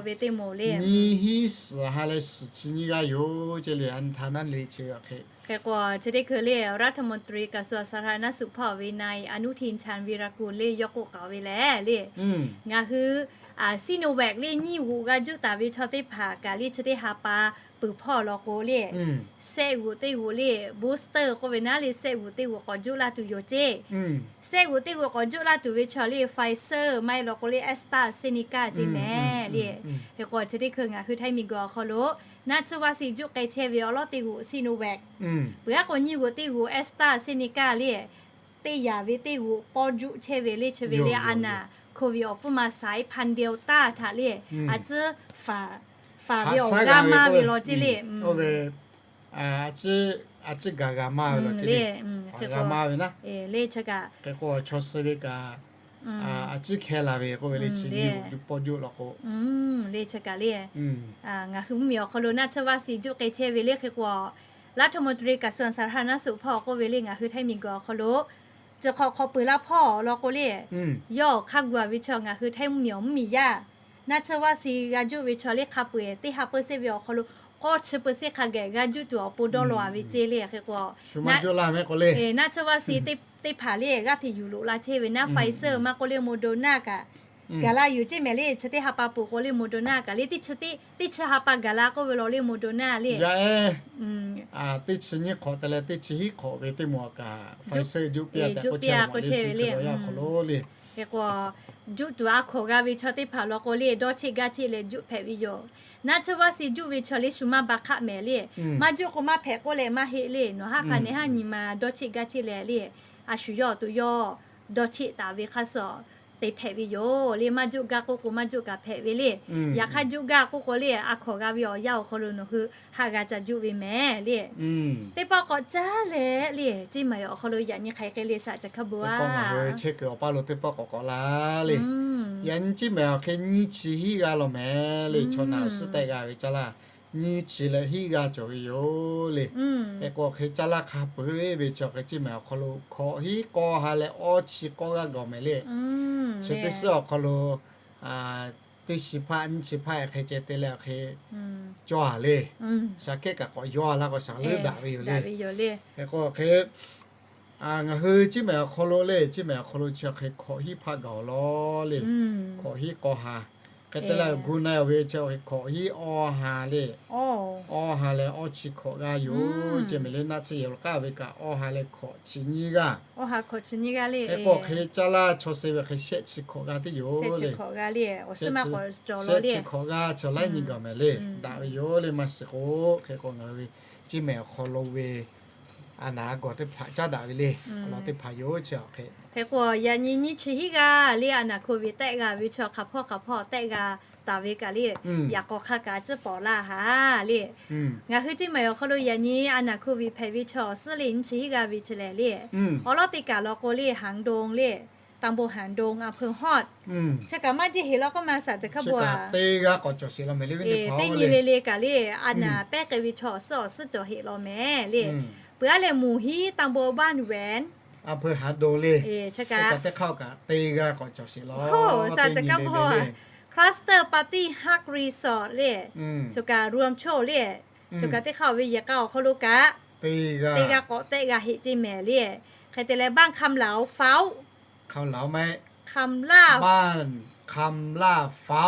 nyiˇ hiˉ suhˍ ha leh suhˍ chi nyiˇ g'aˇ yoˬ ce le anˇ htaˇ naˆ le chi ve awˬ hk'e. Hk'e k'o chi teˇ hkui le รัฐมนตรีกระทรวงสาธารณสุข hpawˇ ve na-e อนุทิน ชาญวีรกูล le yawˇ k'oˆ k'aoˍ ve lehˬ le, ngaˬ hui Sinovac le nyiˇ g'oꞈ g'a juˆ taˍ ve chaw teˇ hpaˍ kaꞈ le chi teˇ ha pa peuˬ hpawˇ law k'o le, shehˆ g'oꞈ teˇ g'oꞈ le booster k'oˆ ve naˉ le shehˆ g'oꞈ teˇ g'oꞈ k'awꞈ juˆ laˇ tuˬ yoˬ ce. Shehˆ g'oꞈ teˇ g'oꞈ k'awꞈ juˆ laˇ tuˬ ve chaw le Pfizer maˇ heˆ law k'o le AstraZeneca ce mehˍ le. Hk'e k'o chi teˇ hkui ngaˬ hui Htaiˇ miˬguiˬ awˬ hk'aw lo naˆ tsuhˇ vaˆ shi juˆ k'ai chehˇ ve awˬ lawˉ teˇ g'oꞈ Sinovac peuˬ aˉ k'o nyiˇ g'oꞈ teˇ g'oꞈ AstraZeneca le teˇ yanˍ ve teˇ g'oꞈ pawˇ juˆ chehˇ ve le chi ve le a naˬ COVID awˬ pfuhˇ ma saiˉ พันธุ์เดลต้า htaꞈ le a ciˉ faˍ ve awˬ g'aˇ maˇ ve law ce le. A ciˉ gaˬ g'a maˇ ve law ce le. Hk'e k'o le chi kaꞈ a ciˉ hkeh la ve k'oˆ ve le chi nyiˇ g'oꞈ juˆ pawˇ juˆ law k'o le chi kaꞈ le ngaˬ hui mvuhˇmiˬ awˬ hk'aw lo naˆ tsuhˇ vaˆ shi juˆ k'ai chehˇ ve le hk'e k'o รัฐมนตรีกระทรวงสาธารณสุข hpawˇ k'oˆ ve le ngaˬ hui Htaiˇ miˬguiˬ awˬ hk'aw lo chi hk'awꞈ hk'awꞈ peuˬ laˇ hpawˇ law k'o le, yawˇ hk'a gu-a ve chaw ngaˬ hui Htaiˇ mvuhˇmiˬ awˬ mvuhˇmiˬ yaˇ naˆ tsuhˇ vaˆ shi g'a juˆ ve chaw le hk'a peu-eˬ teˇ ha เปอร์เซ็นต์ ve awˬ hk'aw lo k'awˇ chi เปอร์เซ็นต์ hk'a geh g'a juˆ tuˬ awˬ pon dawˇ law-a ve ce le. Hk'e k'o naˆ tsuhˇ vaˆ shi teˇ hpaˍ le g'aˇ hteꞈ yuˬ loꞈ la chehˇ ve naˉ Pfizer maˇ k'oˆ le Moderna kaꞈ gaˬ la yuˬ ce mehˍ le. Chi teˇ ha pa peuˬ k'o le Moderna kaꞈ le teˇ chi ha pa gaˬ la k'oˆ ve law le Moderna le. Teˇ chi nyiˇ hk'awꞈ te leh teˇ chi hiˉ hk'awꞈ ve teˇ moˍ kaꞈ Pfizer juˆ piˇ-a tehꞈ k'oˆ chehˇ ve le. Hk'e k'o juˆ tuˬ a hkawˍ g'a ve chaw teˇ hpaˍ law k'o le dawˇ cheˆ gaˇ cheˆ leh juˆ hpehꞈ ve yoˬ. Naˆ tsuhˇ vaˆ shi juˆ ve chaw le shu maˇ ba hk'aˆ mehˍ le. Maˇ juˆ k'o maˇ hpehꞈ k'oˆ leh maˇ heˆ le. Nawˬ haˉ hk'a nehˬ haˉ nyi ma dawˇ cheˆ gaˇ cheˆ leh le, a shu yawˇ awˬ to yawˇ dawˇ cheˆ taˍ ve hk'aˇ suh te hpehꞈ ve yoˬ le. Maˇ juˆ gaˇ k'oˆ k'o maˇ juˆ kaꞈ hpehꞈ ve le. Yaꞈ hk'aˇ juˆ gaˇ k'oˆ k'o le a hkawˍ g'a ve awˬ yanˇ awˬ hk'aw lo nawˬ hui haꞈ g'a ca juˆ ve mehˍ le. Teˇ pawˆ k'awꞈ caˇ leh le, Ceˇ mehˍ awˬ hk'aw lo yaꞈ nyi hk'aˬ hk'e le saꞈ ca hk'a beuꞈ a. Chehˇ kuiˬ awˬ paˇ lo teˇ pawˆ k'awꞈ k'awꞈ la le. Yaꞈ nyi Ceˇ mehˍ awˬ hk'e nyiˇ chi hiˉ g'aˇ law mehˍ le. Chaw naˬ awˬ suhˉ tehˆ g'a ve caˇ laˇ nyiˇ chi leh hiˉ g'aˇ cawˬ ve yoˬ le. Hk'e k'o hk'e caˇ laˇ hk'a peu-eˬ ve chi awˬ hk'e Ceˇ mehˍ awˬ hk'aw lo hkawꞈ hiˉ k'awˇ ha leh awˇ chi k'awˇ g'aˇ gawˬ mehˍ le. Chi teˇ suhˉ awˬ hk'aw lo teˇ chi hpaˆ nyiˇ chi hpaˆ hk'e ceh te leh awˬ hk'e cawˇ a le. Shaˍ kehˉ kaꞈ k'awꞈ yawˇ a laˇ k'o shaˍ leuˉ daꞈ ve yoˬ le. Hk'e k'o hk'e ngaˬ hui Ceˇ mehˍ awˬ hk'aw lo le, Ceˇ mehˍ awˬ hk'aw lo chi awˬ hk'e hkawꞈ hiˉ hpaˆ gawˬ law le. Hkawꞈ hiˉ k'awˇ ha. Hk'e te leh gu na-e awˬ ve chi awˬ hk'e hkawꞈ hiˉ awˇ ha le. Awˇ ha leh awˇ chi hkawꞈ g'aˇ yoˬ ce mehˍ le. Naˆ tsuhˇ yehˬ lo k'aˉ ve kaꞈ awˇ ha leh hkawꞈ chi nyiˇ g'aˇ. Hk'e k'o hk'e caˇ laˇ chaw suh ve hk'e shehˆ chi hkawꞈ g'aˇ teˇ yoˬ le. Shehˆ chi hkawꞈ g'aˇ chi awˬ laiˉ nyi gawˬ mehˍ le. Daꞈ ve yoˬ le maˇ shiˍ k'o. Hk'e k'o ngaˬ hui Ceˇ mehˍ awˬ hk'aw lo ve a naˬ a gawˬ teˇ hpaˍ caˉ daꞈ ve le. Awˬ lawn teˇ hpaˍ yoˬ chi awˬ hk'e. Hk'e k'o yaꞈ nyi nyiˇ chi hiˉ g'aˇ le a naˬ hkawˇ ve tehˆ g'a ve chi hk'aˬ hpawˇ hk'aˬ hpawˇ tehˆ g'a taˍ ve kaꞈ le, yaꞈ k'aw hk'a kaꞈ tcuhˉ pawˍ laˇ ha le. Ngaˬ hui Ceˇ mehˍ awˬ hk'aw lo yaꞈ nyi a naˬ hkawˇ ve hpehꞈ ve chaw awˬ suhˉ le nyiˇ chi hiˉ g'aˇ ve chi lehˬ le, awˬ lawn teˇ kaˬ law k'o le Haˍ dong le, Taˍ bon Haˍ dong a hpeu hawˇ chi kaꞈ maˇ jeˇ heˍ law k'oˆ ma saꞈ ca hk'a beuꞈ a. Teˇ g'aˇ k'awꞈ cawˬ sheˍ law mehˍ le. Teˇ nyi le le kaꞈ le a naˬ pehˉ k'ai ve chaw awˬ suhˉ awˬ suhˉ cawˬ heˍ law mehˍ le. Peuˬ a lehˬ moˬ hiˉ Taˍ bon Baˇ wenˍ a hpeu Haˍ dong le, chi kaꞈ teˇ hk'aˇ kaꞈ teˇ g'aˇ k'awꞈ cawˬ sheˍ law. Saꞈ ca hk'a beuꞈ a, Cluster Party Hak Resort le, choˬ kaꞈ รวมโชค le, choˬ kaꞈ teˇ hk'aˇ ve yehˬ k'a awˬ hk'aw lo kaꞈ teˇ g'aˇ k'awꞈ tehˆ g'a heˆ ce mehˍ le. Hk'e te leh บ้านคำเหลา Fouˉ, คำเหลา mehˍ บ้านคำล่าเฟ้า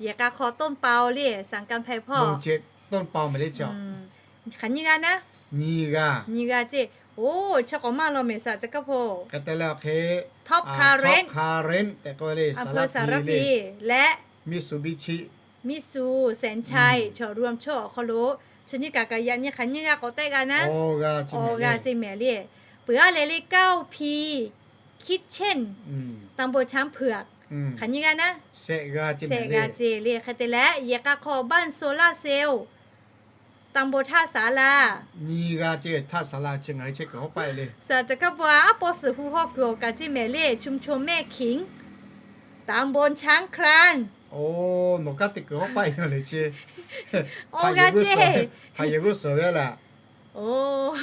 yehˬ k'a hk'aw ต้นเปา le, สังกำแพงพ่อ หมู่เจ็ด ต้นเปา หมายเลข hk'aˬ nyiˇ g'aˇ naˉ, nyiˇ g'aˇ ceˇ. Oˇ, chi k'awꞈ maˇ law mehˍ สหจักรพล Top Current, อำเภอสารพี leh มิตซู แสนชัย chaw rwam choˇ awˬ hk'aw lo chi nyiˇ kaꞈ kaꞈ yaꞈ nyi hk'aˬ nyiˇ g'aˇ k'awꞈ tehˆ g'a naˉ, awˬ g'aˇ ceˇ mehˍ le. Peuˬ aˉ leh le เก้าพี Kitchen, ตำบลช้างเผือก hk'aˬ nyiˇ g'aˇ naˉ, shehˆ g'aˇ ceˇ le. Hk'e te leh yehˬ k'a hk'aw บ้านโซล่าเซลล์ ตำบลท่าศาลา nyiˇ g'aˇ ceˇ, ท่าศาลา chi ngaˬ hui chehˇ kuiˬ hawˉ paˆ le. สหจักรพล aˉ paw suhˍ hu haw kuiˬ awˬ kaꞈ ceˇ mehˍ le, ชุมชนแม่ขิง ตำบลช้างคลาน Oˇ, nawˬ kaꞈ teˇ kuiˬ hawˉ paˆ yoˬ le ceˇ. Awˬ g'aˇ ceˇ, hk'aˬ yehˬ g'uˇ suhˍ ve laˬ. Oˇ,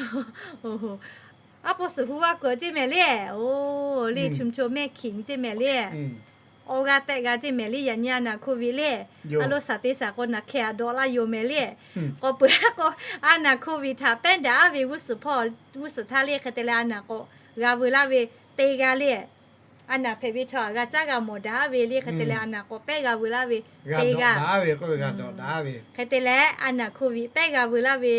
aˉ paw suhˍ hu haw kuiˬ ceˇ mehˍ le. Oˇ, le ชุมชนแม่ขิง ceˇ mehˍ le. Awˬ g'aˇ tehˆ g'a ceˇ mehˍ le, yaꞈ nyi a naˍ โควิด le. A lo shaˍ te shaˍ k'o naˬ hkeh aꞈ dawꞈ laˇ yoˬ mehˍ le. K'awꞈ peuˬ aˉ k'o, a naˍ โควิด htaꞈ pehˉ daꞈ aˉ ve g'uˇ suhˍ hpawˇ g'uˇ suhˍ htaˇ le hk'e te leh a naˍ k'awꞈ g'a veu laˇ ve te g'a le. A naˍ hpehꞈ ve chaw aꞈ g'a caˉ g'a mawˬ daꞈ aˉ ve le hk'e te leh a naˍ k'awꞈ pehˉ g'a veu laˇ ve te g'a. Hk'e te leh a naˍ โควิด pehˉ g'a veu laˇ ve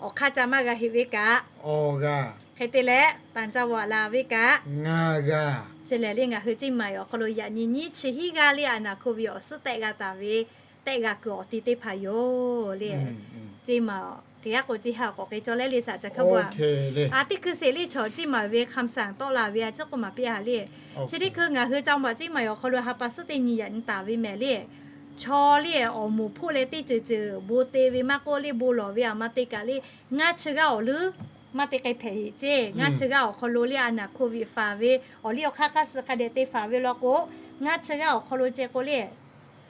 awˬ hk'aˇ ca maˇ g'a heꞈ ve kaꞈ, hk'e te leh ต่างจังหวัด la ve kaꞈ, chi lehˬ le ngaˬ hui ceˇ maˬ awˬ hk'aw lo yaꞈ nyi nyiˇ chi hiˉ g'aˇ le a naˍ โควิด awˬ suhˉ tehˆ g'a taˍ ve, tehˆ g'a kuiˬ awˬ ti teˇ hpaˍ yoˬ le. Ceˇ maˬ, teˇ g'aˇ k'o ceˇ ha awˬ k'awꞈ k'e cawˇ leh le สหจักรพล a teˇ hkui sheˍ le chaw ceˇ maˬ ve คำสั่ง tawˆ la ve a ciˉ k'oˆ maˍ piˇ ha le. Chi teˇ hkui ngaˬ hui ca maˬ ceˇ maˬ awˬ hk'aw lo ha pa suhˉ teˇ nyi yaꞈ nyi taˍ ve mehˍ le. Chaw le awˬ moˍ hpoˆ leh teˇ ceuˬ ceuˬ bon te ve maˇ k'oˆ le, bon lawˬ ve aˬ ma te kaꞈ le, ngaˇ chi g'aˇ awˬ leuˉ maˇ te k'ai hpehꞈ heꞈ ceˇ. Ngaˇ chi g'aˇ awˬ hk'aw lo le a naˍ โควิด faˍ ve awˬ liˇ awˬ hk'aˇ hk'aˇ suh hk'a dehꞈ te faˍ ve law k'o, ngaˇ chi g'aˇ awˬ hk'aw lo ceh k'o le,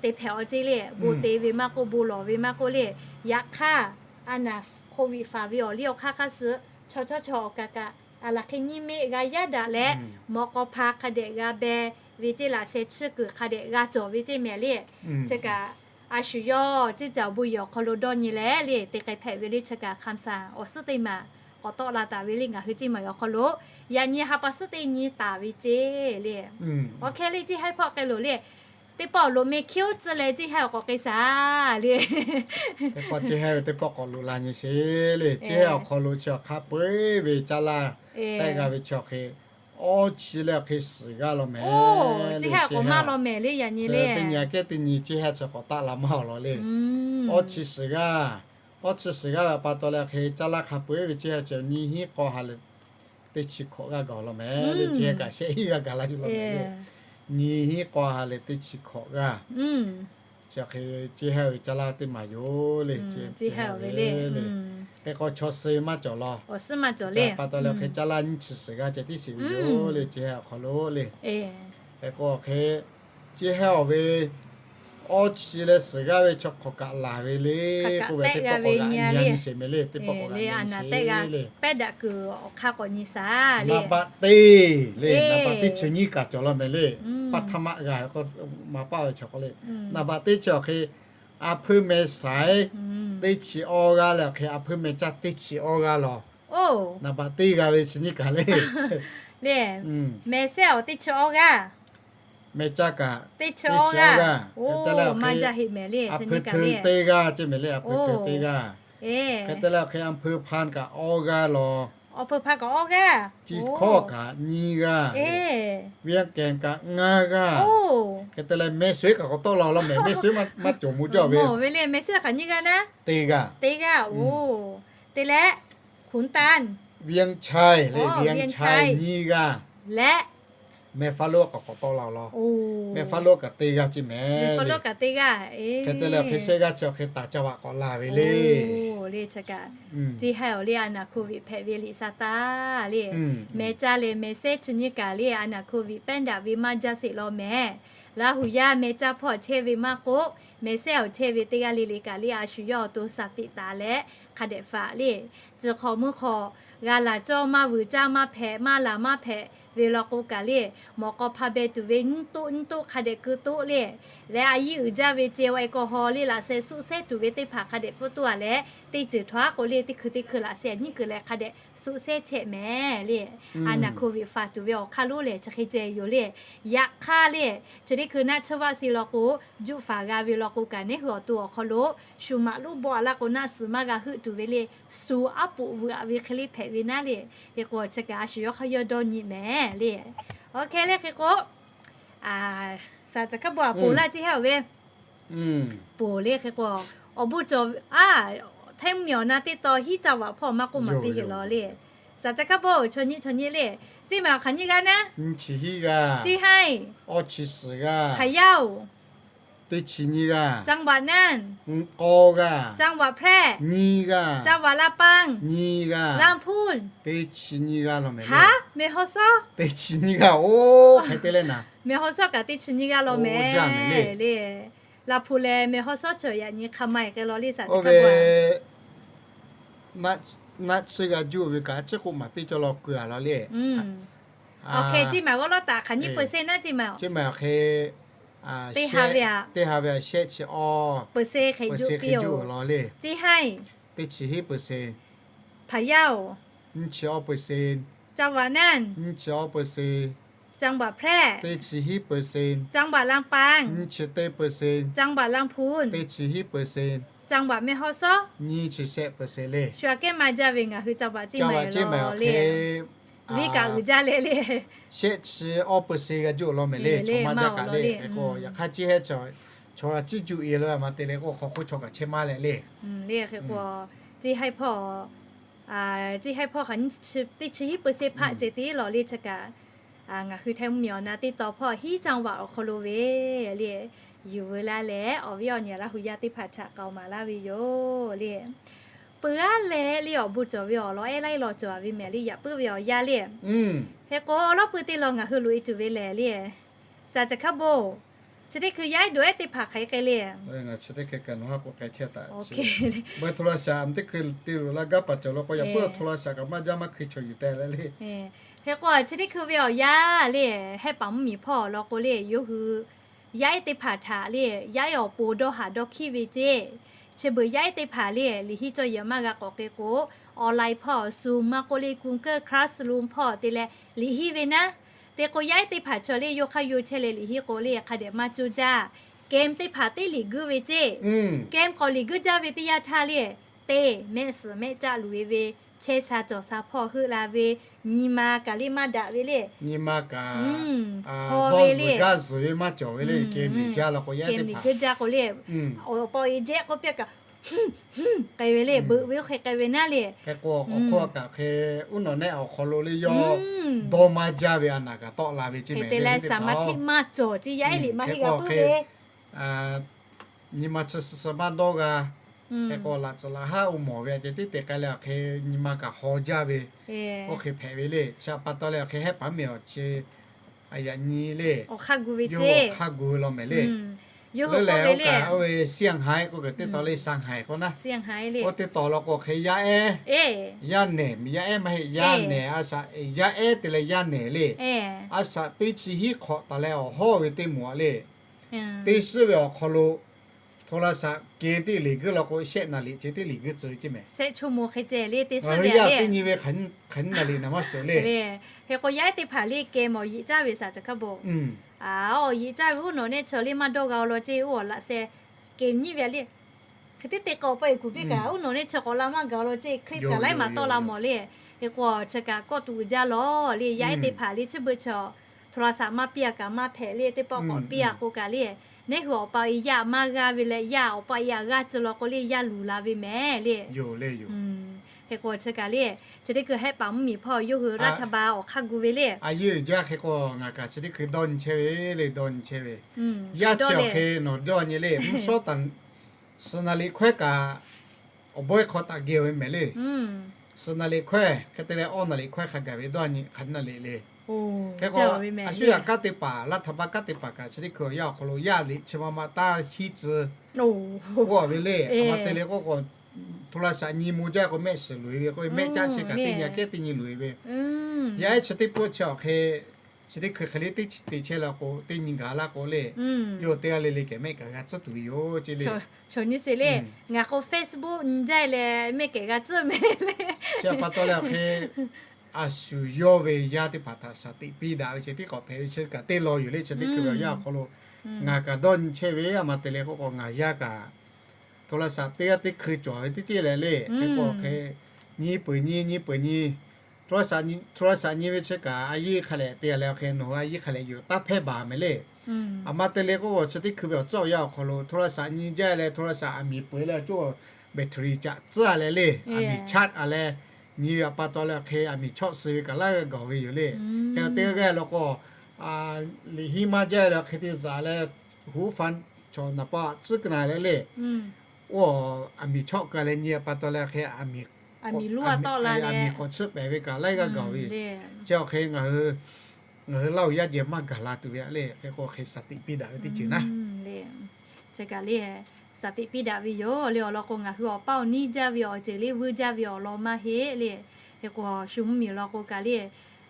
te hpehꞈ awˬ ceˇ le, bon te ve maˇ k'oˆ, bon lawˬ ve maˇ k'oˆ le, yaꞈ hk'aˇ a naˍ โควิด faˍ ve awˬ liˇ awˬ hk'aˇ hk'aˇ suh chaw chawˇ chaw awˬ kaꞈ kaꞈ, a laˬ hk'e nyiˇ meˆ g'a yaˇ daꞈ leh, mawꞈ k'aw hpa hk'a dehꞈ g'a beh ve ceˇ, laꞈ sheh chiˇ kuiˬ hk'a dehꞈ g'a cawˬ ve ceˇ mehˍ le. Chi kaꞈ a shu yawˇ ceˇ caˬ bon yehˬ awˬ hk'aw lo dawˇ nyi leh le te k'ai hpehꞈ ve le. Chi kaꞈ คำสั่ง awˬ suhˉ teˇ maˬ k'awꞈ tawˆ la taˍ ve le ngaˬ hui ceˇ maˬ awˬ hk'aw lo yaꞈ nyi ha pa suhˉ teˇ nyi taˍ ve ceˇ le. Awˬ hk'e le ceˇ ha hpawˇ k'ai loˬ le. Teˇ pawˆ awˬ loꞈ meh hkiˉ oˉ tcuhˇ leh ceˇ ha awˬ k'awꞈ k'ai shaˍ le. Teˇ pawˆ ceˇ ha ve teˇ pawˆ k'awꞈ loꞈ la nyi sheˍ le. Ceˇ ha awˬ hk'aw lo chi awˬ hk'aˇ peu eˬ ve caˇ laˇ tehˆ g'a ve chi awˬ hk'e, awˇ chi leh awˬ hk'e suhˍ g'aˇ law mehˍ. Ceˇ ha k'awꞈ maˇ law mehˍ le yaꞈ nyi le. Teˇ nyi aꞈ kehˉ teˇ nyi ceˇ ha chi k'awꞈ taˆ la maˇ awˬ lawn le. Awˇ chi suhˍ g'aˇ, awˇ chi suhˍ g'aˇ ve pa taw leh awˬ hk'e caˇ laˇ hk'a peu eˬ ve ceˇ ha chi nyi hinˉ k'aw ha leh teˇ chi hkawꞈ g'aˇ gaˬ law mehˍ le. Ceˇ ha kaꞈ shehˆ hinˉ g'aˇ gaˬ laˇ yoˬ law mehˍ le. Nyi hinˉ k'aw ha leh teˇ chi hkawꞈ g'aˇ chi awˬ hk'e ceˇ ha ve caˇ laˇ teˇ maˬ yoˬ le. Ceˇ ha ve le. Hk'e k'o chaw suh ve maˇ cawˬ law. Awˬ suhˉ maˇ cawˬ le. Pa taw leh awˬ hk'e caˇ laˇ nyiˇ chi suhˍ g'aˇ ceh tiˉ sheˍ ve yoˬ le ceˇ ha awˬ hk'aw lo le. Hk'e k'o awˬ hk'e ceˇ ha awˬ ve awˇ chi leh suhˍ g'aˇ ve chaw hk'awꞈ kaꞈ laˬ ve le k'oˆ ve teˇ pawˆ k'awꞈ g'aꞈ nyi sheˍ mehˍ le. Teˇ pawˆ k'awꞈ g'aꞈ nyi sheˍ le. Pehˉ daꞈ kuiˬ awˬ hk'aˇ k'awꞈ nyi shaˍ le. Naˍ baꞈ teˇ le, naˍ baꞈ teˇ chi nyiˇ kaꞈ cawˬ law mehˍ le. Paˇ htaˇ maˆ g'a k'o, maˍ paˆ ve chaw k'o le. Naˍ baꞈ teˇ chi awˬ hk'e a hpuiˇ meh saiˉ teˇ chi awˇ g'aˇ leh awˬ hk'e a hpuiˇ meh caˇ teˇ chi awˇ g'aˇ law. Naˍ baꞈ teˇ g'a ve chi nyiˇ kaꞈ le. Le, meh sehˉ awˬ teˇ chi awˇ g'aˇ, meh caˇ kaꞈ teˇ chi awˇ g'aˇ. Hk'e te leh awˬ hk'e a hpuiˇ cheu teˇ g'aˇ ceˇ mehˍ le. A hpuiˇ cheu teˇ g'aˇ. Hk'e te leh awˬ hk'e a hpuiˇ hpan kaꞈ awˇ g'aˇ law. Awˬ hpuiˇ hpan kaꞈ awˇ g'aˇ. Chi hkawˇ kaꞈ nyiˇ g'aˇ. Vian kehˬ kaꞈ ngaˇ g'aˇ. Hk'e te leh meh suiˉ kaꞈ k'awꞈ tawˆ la law mehˍ. Meh suiˉ maˇ cawˬ mvuh jaˇ ve le. Meh suiˉ kaꞈ nyiˇ g'aˇ naˉ. Teˇ g'aˇ. Teˇ g'aˇ. Oˇ, te leh Khunˍtanˍ, Vian Chai le, Vian Chai nyiˇ g'aˇ leh meh faˉ lonˉ kaꞈ k'awꞈ tawˆ la law. Meh faˉ lonˉ kaꞈ teˇ g'aˇ ceˇ mehˍ. Hk'e te leh awˬ hk'e shehˆ g'aˇ chi awˬ hk'e taˍ caˇ vaꞈ k'awꞈ la ve le. Ceˇ ha awˬ le a naˍ โควิด hpehꞈ ve liꞈ sa taˍ le. Meh caˇ leh meh sehˉ chi nyiˇ kaꞈ le a naˍ โควิด pehˉ daꞈ ve maˇ jaˇ sheˍ law mehˍ. Laˇ huˍ yaˇ meh caˇ hpawˇ chehˇ ve maˇ k'oˆ, meh sehˉ awˬ chehˇ ve teˇ g'aˇ le le kaꞈ le a shu yawˇ awˬ to shaˍ tiꞈ taˍ leh hk'a dehꞈ faˍ le. Tcuh hk'awꞈ meuˇ hk'awꞈ g'a laˬ cawˇ maˇ vuiˬ caˇ maˇ hpehꞈ, maˇ laˬ maˇ hpehꞈ ve law k'o kaꞈ le, mawꞈ k'aw hpa beh tuˬ ve nyiˇ toˆ nyiˇ toˆ hk'a dehꞈ keu toˆ le, leh a yiˇ uiˍ jaˇ ve ceh wa e k'aw haw le laꞈ sheh suˆ shehˉ tuˬ ve teˇ hpaˍ hk'a dehꞈ pfuhˇ toˆ a leh, teˇ ceuˬ htaw aˉ k'o le teˇ hkui teˇ hkui laꞈ sheh nyiˉ keu leh hk'a dehꞈ suˆ shehˉ chehˇ mehˍ le. A naˍ hko viꞈ faˍ tuˬ ve awˬ hk'aˇ lonˉ lehˬ chi hk'e ceh yoˬ le. Yaꞈ hk'aˇ le, chi teˇ hkui naˆ tsuhˇ vaˆ se law k'o, juˆ faˍ g'a ve law k'o kaꞈ neˉ hui awˬ to awˬ hk'aw lo shu maꞈ lonˉ bawˆ a laˇ k'o naˆ suhˍ maˇ g'a heuˆ tuˬ ve le, suˍ aˉ poꞈ vuiˬ aꞈ ve hk'e le hpehꞈ ve naˉ le. Hk'e k'o chi kaꞈ a shu yawˇ hk'aˇ yawˇ dawˇ nyi mehˍ le. Awˬ hk'e le hk'e k'o, saˍ caˬ hkaˇ bon a ponˬ laˇ ceˇ heˉ awˬ ve ponˬ le hk'e k'o, awˬ bon cawˬ a, hteˇ mvuhˇmiˬ awˬ na teˇ taw hiˉ caˇ vaꞈ hpawˇ maˇ k'oˆ maˍ piˇ heˆ law le. Saˍ caˬ hkaˇ bon chaw nyi chaw nyi le, ceˇ maˬ awˬ hk'aˬ nyiˇ g'aˇ naˉ, ceˇ haiˇ, awˇ chi suhˍ g'aˇ, hpaˍ yaˇ-oˬ, teˇ chi nyiˇ g'aˇ, จังหวัดน่าน k'awˇ g'aˇ, จังหวัดแพร่ nyiˇ g'aˇ, จังหวัดลำปาง nyiˇ g'aˇ, ลำพูน teˇ chi nyiˇ g'aˇ law mehˍ le. Haˉ, mehˬ haw sawˉ teˇ chi nyiˇ g'aˇ oˬ hk'e te le naˍ, mehˬ haw sawˉ kaꞈ teˇ chi nyiˇ g'aˇ law mehˍ le. Laˍ hpu lehˬ mehˬ haw sawˉ chi yaꞈ nyi hk'a ma-e k'e law le saˍ caˬ hkaˇ bon. Naˆ tsuhˇ g'a juˇ ve kaꞈ a ciˉ k'oˆ maˍ piˇ cawˇ law keu a law le. Awˬ hk'e ceˇ maˬ g'awˇ lawˉ taˍ hk'aˬ nyiˇ เปอร์เซ็นต์ naˉ ceˇ maˬ, ceˇ maˬ awˬ hk'e teˇ ha ve a shehˆ chi awˇ เปอร์เซ็นต์ hk'e juˇ law le. Ceˇ haiˇ, teˇ chi hiˉ เปอร์เซ็นต์, hpaˍ yaˇ-oˬ, nyiˇ chi awˇ เปอร์เซ็นต์, จังหวัดน่าน nyiˇ chi awˇ เปอร์เซ็นต์, จังหวัดแพร่ teˇ chi hiˉ เปอร์เซ็นต์, จังหวัดลำปาง nyiˇ chi teˇ เปอร์เซ็นต์, จังหวัดลำพูน teˇ chi hiˉ เปอร์เซ็นต์, จังหวัดแม่ฮ่องสอน nyiˇ chi shehˆ เปอร์เซ็นต์ le. Shu aꞈ kehˉ maˇ jaˇ ve ngaˬ hui จังหวัด ceˇ maˬ law le. Viˉ kaꞈ uiˍ jaˇ leh le, shehˆ chi awˇ เปอร์เซ็นต์ g'a juˇ law mehˍ le. Chaw maˇ jaˇ kaꞈ le. Hk'e k'o yaꞈ hk'aˇ ceˇ heˉ chaw, chaw g'a ciˇ juˇ e la maˇ te leh k'o hk'aw hk'oˆ chaw kaꞈ chehˇ maˇ leh le. Hk'e k'o, ceˇ haiˇ hpawˇ, ceˇ haiˇ hpawˇ hk'aˬ nyiˇ chi teˇ chi hiˉ เปอร์เซ็นต์ hpaˆ ceh tiˉ law le chi kaꞈ, ngaˬ hui hteˇ mvuhˇmiˬ awˬ na teˇ taw hpawˇ hiˉ จังหวัด awˬ hk'aw lo ve le, yuˬ veu laˇ leh awˬ viˉ awˬ nyi Laˇ hu yaˇ teˇ hpaˍ htaꞈ k'aoˍ maˍ laˇ ve yoˬ le. Peuˬ aˉ leh le awˬ bon cawˬ ve awˬ lawn ehˉ laiˉ law cawˬ ve mehˍ le yaꞈ puiˉ ve awˬ yanˇ le. Hk'e k'o awˬ lawˉ pui teˇ law ngaˬ hui loꞈ e tuˬ ve lehˬ le, saˍ caˬ hkaˇ bon, chi teˇ hkui yaˇ ehˉ dawˬ ehˉ teˇ hpaˍ hk'aˬ hk'e le. โทรศัพท์ teˇ hkui te loꞈ la gaˇ paˍ cawˬ law k'o yaꞈ puiˉ โทรศัพท์ kaꞈ maˇ jaˇ maˇ hkui chaw yuˬ teh le le. Hk'e k'o chi teˇ hkui ve awˬ yanˇ le, hehˆ paˍ mvuhˇmiˬ hpawˇ law k'o le yawˇ hui yaˇ ehˉ teˇ hpaˍ htaꞈ le, yaˇ ehˉ awˬ pon dawˇ haꞈ dawˇ hkiˉ ve ceˇ. Chi beuꞈ yaˇ ehˉ teˇ hpaˍ le liꞈ hiˉ cawˇ yehˬ maˇ g'a k'awꞈ k'e k'o, online hpawˇ Zoom maˇ k'oˆ le Google Classroom hpawˇ te leh liꞈ hiˉ ve naˉ. Te k'o yaˇ ehˉ teˇ hpaˍ chaw le yawˇ hk'aˇ yawˇ chehˇ leh liꞈ hiˉ k'o le hk'a dehꞈ maˇ coˇ jaˇ. Game teˇ hpaˍ teˇ liꞈ guiˇ ve ceˇ. Game k'awꞈ liꞈ guiˇ jaˇ ve teˇ yanˇ htaˇ le, teˇ mehˆ suhˍ mehˆ caˆ luˬ e ve, chehˇ sha cawˬ sha hpawˇ heuˆ la ve, nyi ma kaꞈ le maˇ daꞈ ve le, nyi ma kaꞈ haw ve le, gaˇ zuhˬ ve maˇ cawˬ ve le, game liꞈ guiˇ jaˇ k'o le, awˬ pa awˬ e jehˆ k'oˆ piˇ kaꞈ k'ai ve le, beuꞈ ve oˇ hk'e k'ai ve naˉ le. Hk'e k'o awˬ hk'oˆ kaꞈ hk'e uˉ nawˬ nehˆ awˬ hk'aw lo le yawˇ dawˇ maˇ jaˇ ve a naˍ kaꞈ tawˆ la ve ceˇ mehˍ le. Saˍ maˍ htiˆ maˇ cawˬ ceˇ yaˇ ehˉ liꞈ maˇ heˆ g'a puiˉ ve nyi ma chi suh suh maˇ dawˇ g'a. Hk'e k'o laꞈ tcuhˍ laꞈ haˉ oˇ mawˬ ve a ceh tiˉ te k'ai leh awˬ hk'e nyi ma kaꞈ haw jaˇ ve, oˇ hk'e hpehꞈ ve le. Chi pa taw leh awˬ hk'e hehˆ paˍ mvuhˇmiˬ awˬ chi a yaꞈ nyi le, awˬ hk'aˇ gu ve ceˇ, awˬ hk'aˇ gu ve law mehˍ le. Yawˇ hui lehˬ oˇ kaꞈ oˇ ve Shanghai k'oˆ kaꞈ teˇ taw le, Shanghai k'oˆ naˉ, oˇ teˇ taw law k'o hk'e yaˇ ehˉ, yaˇ nehˬ, yaˇ ehˉ maˇ heˆ, yaˇ nehˬ a shaꞈ, yaˇ ehˉ te leh yaˇ nehˬ le. A shaꞈ teˇ chi hiˉ hk'awꞈ taˍ leh awˬ hawˉ ve teˇ moˍ a le, teˇ shiˉ ve awˬ hk'aw lo โทรศัพท์ game teˇ liꞈ guiˇ law k'o shehˆ naˍ liꞈ ceh teˇ liꞈ guiˇ tcuh ve ceˇ mehˍ. Shehˆ ชั่วโมง hk'e ceh le teˇ shiˉ ve a le, teˇ nyi ve hk'aˬ hk'aˬ nyi naˍ liꞈ naˍ maˇ suhˍ le. Hk'e k'o yaˇ ehˉ teˇ hpaˍ le game awˬ yeꞈ caˇ ve saˍ caˬ hkaˇ bon, awˬ yeꞈ caˇ ve uˉ nawˬ nehˆ chi le maˇ dawˇ g'a law ceˇ, oˇ awˬ laꞈ sheh game nyiˉ ve a le. Hk'e te te k'o paw e kuˬ piˇ kaꞈ uˉ nawˬ nehˆ chi k'awꞈ la maˇ gaˬ law ceˇ, clip kaꞈ laiˉ maˍ tawˆ la mawˬ le. Hk'e k'o chi kaꞈ kawˆ tuˬ uiˍ jaˇ lawˬ le. Yaˇ ehˉ teˇ hpaˍ le chi beuꞈ chaw โทรศัพท์ maˇ piˇ a kaꞈ maˇ hpehꞈ le, teˇ pawˆ k'awꞈ piˇ a k'o kaꞈ le, nehˉ hui awˬ pa e yaˇ maˇ g'aˇ ve leh yaˇ awˬ pa e a g'aˇ ceh law k'o le yaˇ luˬ la ve mehˍ le. Hk'e k'o chi kaꞈ le, chi teˇ hkui hehˆ paˍ mvuhˇmiˬ hpawˇ yawˇ hui laˇ htaˇ ba awˬ hk'aˇ gu ve le. A yehˬ jaˇ hk'e k'o ngaˬ kaꞈ chi teˇ hkui dawˇ nyi chehˇ ve le, dawˇ nyi chehˇ ve. Yaˇ chi awˬ hk'e nawˬ dawˇ nyi le, mvuhˇ shawˉ taˍ suhˍ naˍ liꞈ hkawehˉ kaꞈ awˬ bawehˇ hk'aw taꞈ geh ve mehˍ le. Suhˍ naˍ liꞈ hkawehˉ hk'e te leh awˇ naˍ liꞈ hkawehˉ hk'a gaˬ ve dawˇ nyi hk'aˬ naˍ liꞈ le. Hk'e k'o a shu yaꞈ kanˉ teˇ hpaˍ laˇ htaˇ ba kanˉ teˇ hpaˍ kaꞈ chi teˇ hkui awˬ yanˇ awˬ hk'aw lo yaˇ liꞈ chi ma ma taˇ hiˉ tcuh k'oˆ ve le. A ma te le k'oˆ k'o โทรศัพท์ nyi mo jaˇ k'o mehˆ shiˍ loꞈ-e ve k'oˆ ve, mehˆ caˆ chi kaꞈ teˇ nyi kehˉ teˇ nyi loꞈ-e ve. Yaˇ ehˉ chi teˇ pawˆ chi awˬ hk'e, chi teˇ hkui hk'e le teˇ chi te chehˇ la k'o teˇ nyi gaˬ la k'o le, yawˇ teˇ g'aˇ le le kehˬ mehˆ kaꞈ g'a tcuhˉ tuˬ ve yoˬ ce le. Chaw nyi se le, ngaˬ k'o Facebook nyi jaˇ leh mehˆ kehˬ g'a tcuhˉ mehˍ le. Chi pa taw leh awˬ hk'e, a shu yawˇ ve yaˇ teˇ hpaˍ htaꞈ shaˍ tiꞈ piˇ daꞈ ve chi tiˉ k'awꞈ hpehꞈ ve chi kaꞈ teˇ law yoˬ le. Chi teˇ hkui ve awˬ yanˇ awˬ hk'aw lo ngaˬ kaꞈ dawˇ nyi chehˇ ve, a ma te le k'oˆ k'o ngaˬ yaˇ kaꞈ โทรศัพท์ teˇ g'aˇ teˇ hkui cawˬ ve teˇ ceuˬ leh le, hk'e k'o hk'e, nyi peuˬ nyi, nyi peuˬ nyi, โทรศัพท์ nyi ve chi kaꞈ a yiˇ hk'a lehꞈ te leh awˬ hk'e nawˬ hui a yiˇ hk'a lehꞈ yoˬ taˇ hpehˇ baˬ mehˍ le. A ma te le k'oˆ k'o chi teˇ hkui ve awˬ tcuhˉ awˬ yanˇ awˬ hk'aw lo โทรศัพท์ nyi jaˇ leh โทรศัพท์ a miˍ peuˬ leh cawˇ battery caꞈ tcuhˉ leh le, a miˍ charge a leh nyi ve a pa taw leh awˬ hk'e a miˍ chawˆ suh ve kaꞈ laiˉ g'aˇ gaˬ ve yoˬ le. Hk'e teˇ g'aˇ g'aˇ law k'o, liꞈ hiˉ maˇ jaˇ leh awˬ hk'e te zaꞈ leh, huˉ fa chaw naˍ pa tcuhˉ ka na leh le, oˇ a miˍ chawˆ ka leh nyi a pa taw leh awˬ hk'e a miˍ k'awꞈ tcuhˉ pehˍ ve kaꞈ laiˉ g'aˇ gaˬ ve yoˬ. Chi awˬ hk'e ngaˬ hui, ngaˬ hui Laˇ huˍ yaˇ jehˬ maˇ gaˬ la tuˬ ve a le, hk'e k'o hk'e shaˍ tiꞈ piˇ daꞈ ve teˇ ceuˬ naˉ. Chi kaꞈ le, shaˍ tiꞈ piˇ daꞈ ve yoˬ le. Awˬ lawn k'o ngaˬ hui awˬ paˇ awˬ niˇ jaˇ ve awˬ ceuˬ le, vuiˇ jaˇ ve awˬ lawn maˇ heˆ le. Hk'e k'o shu mvuhˇ miˬ awˬ lawn k'o kaꞈ le,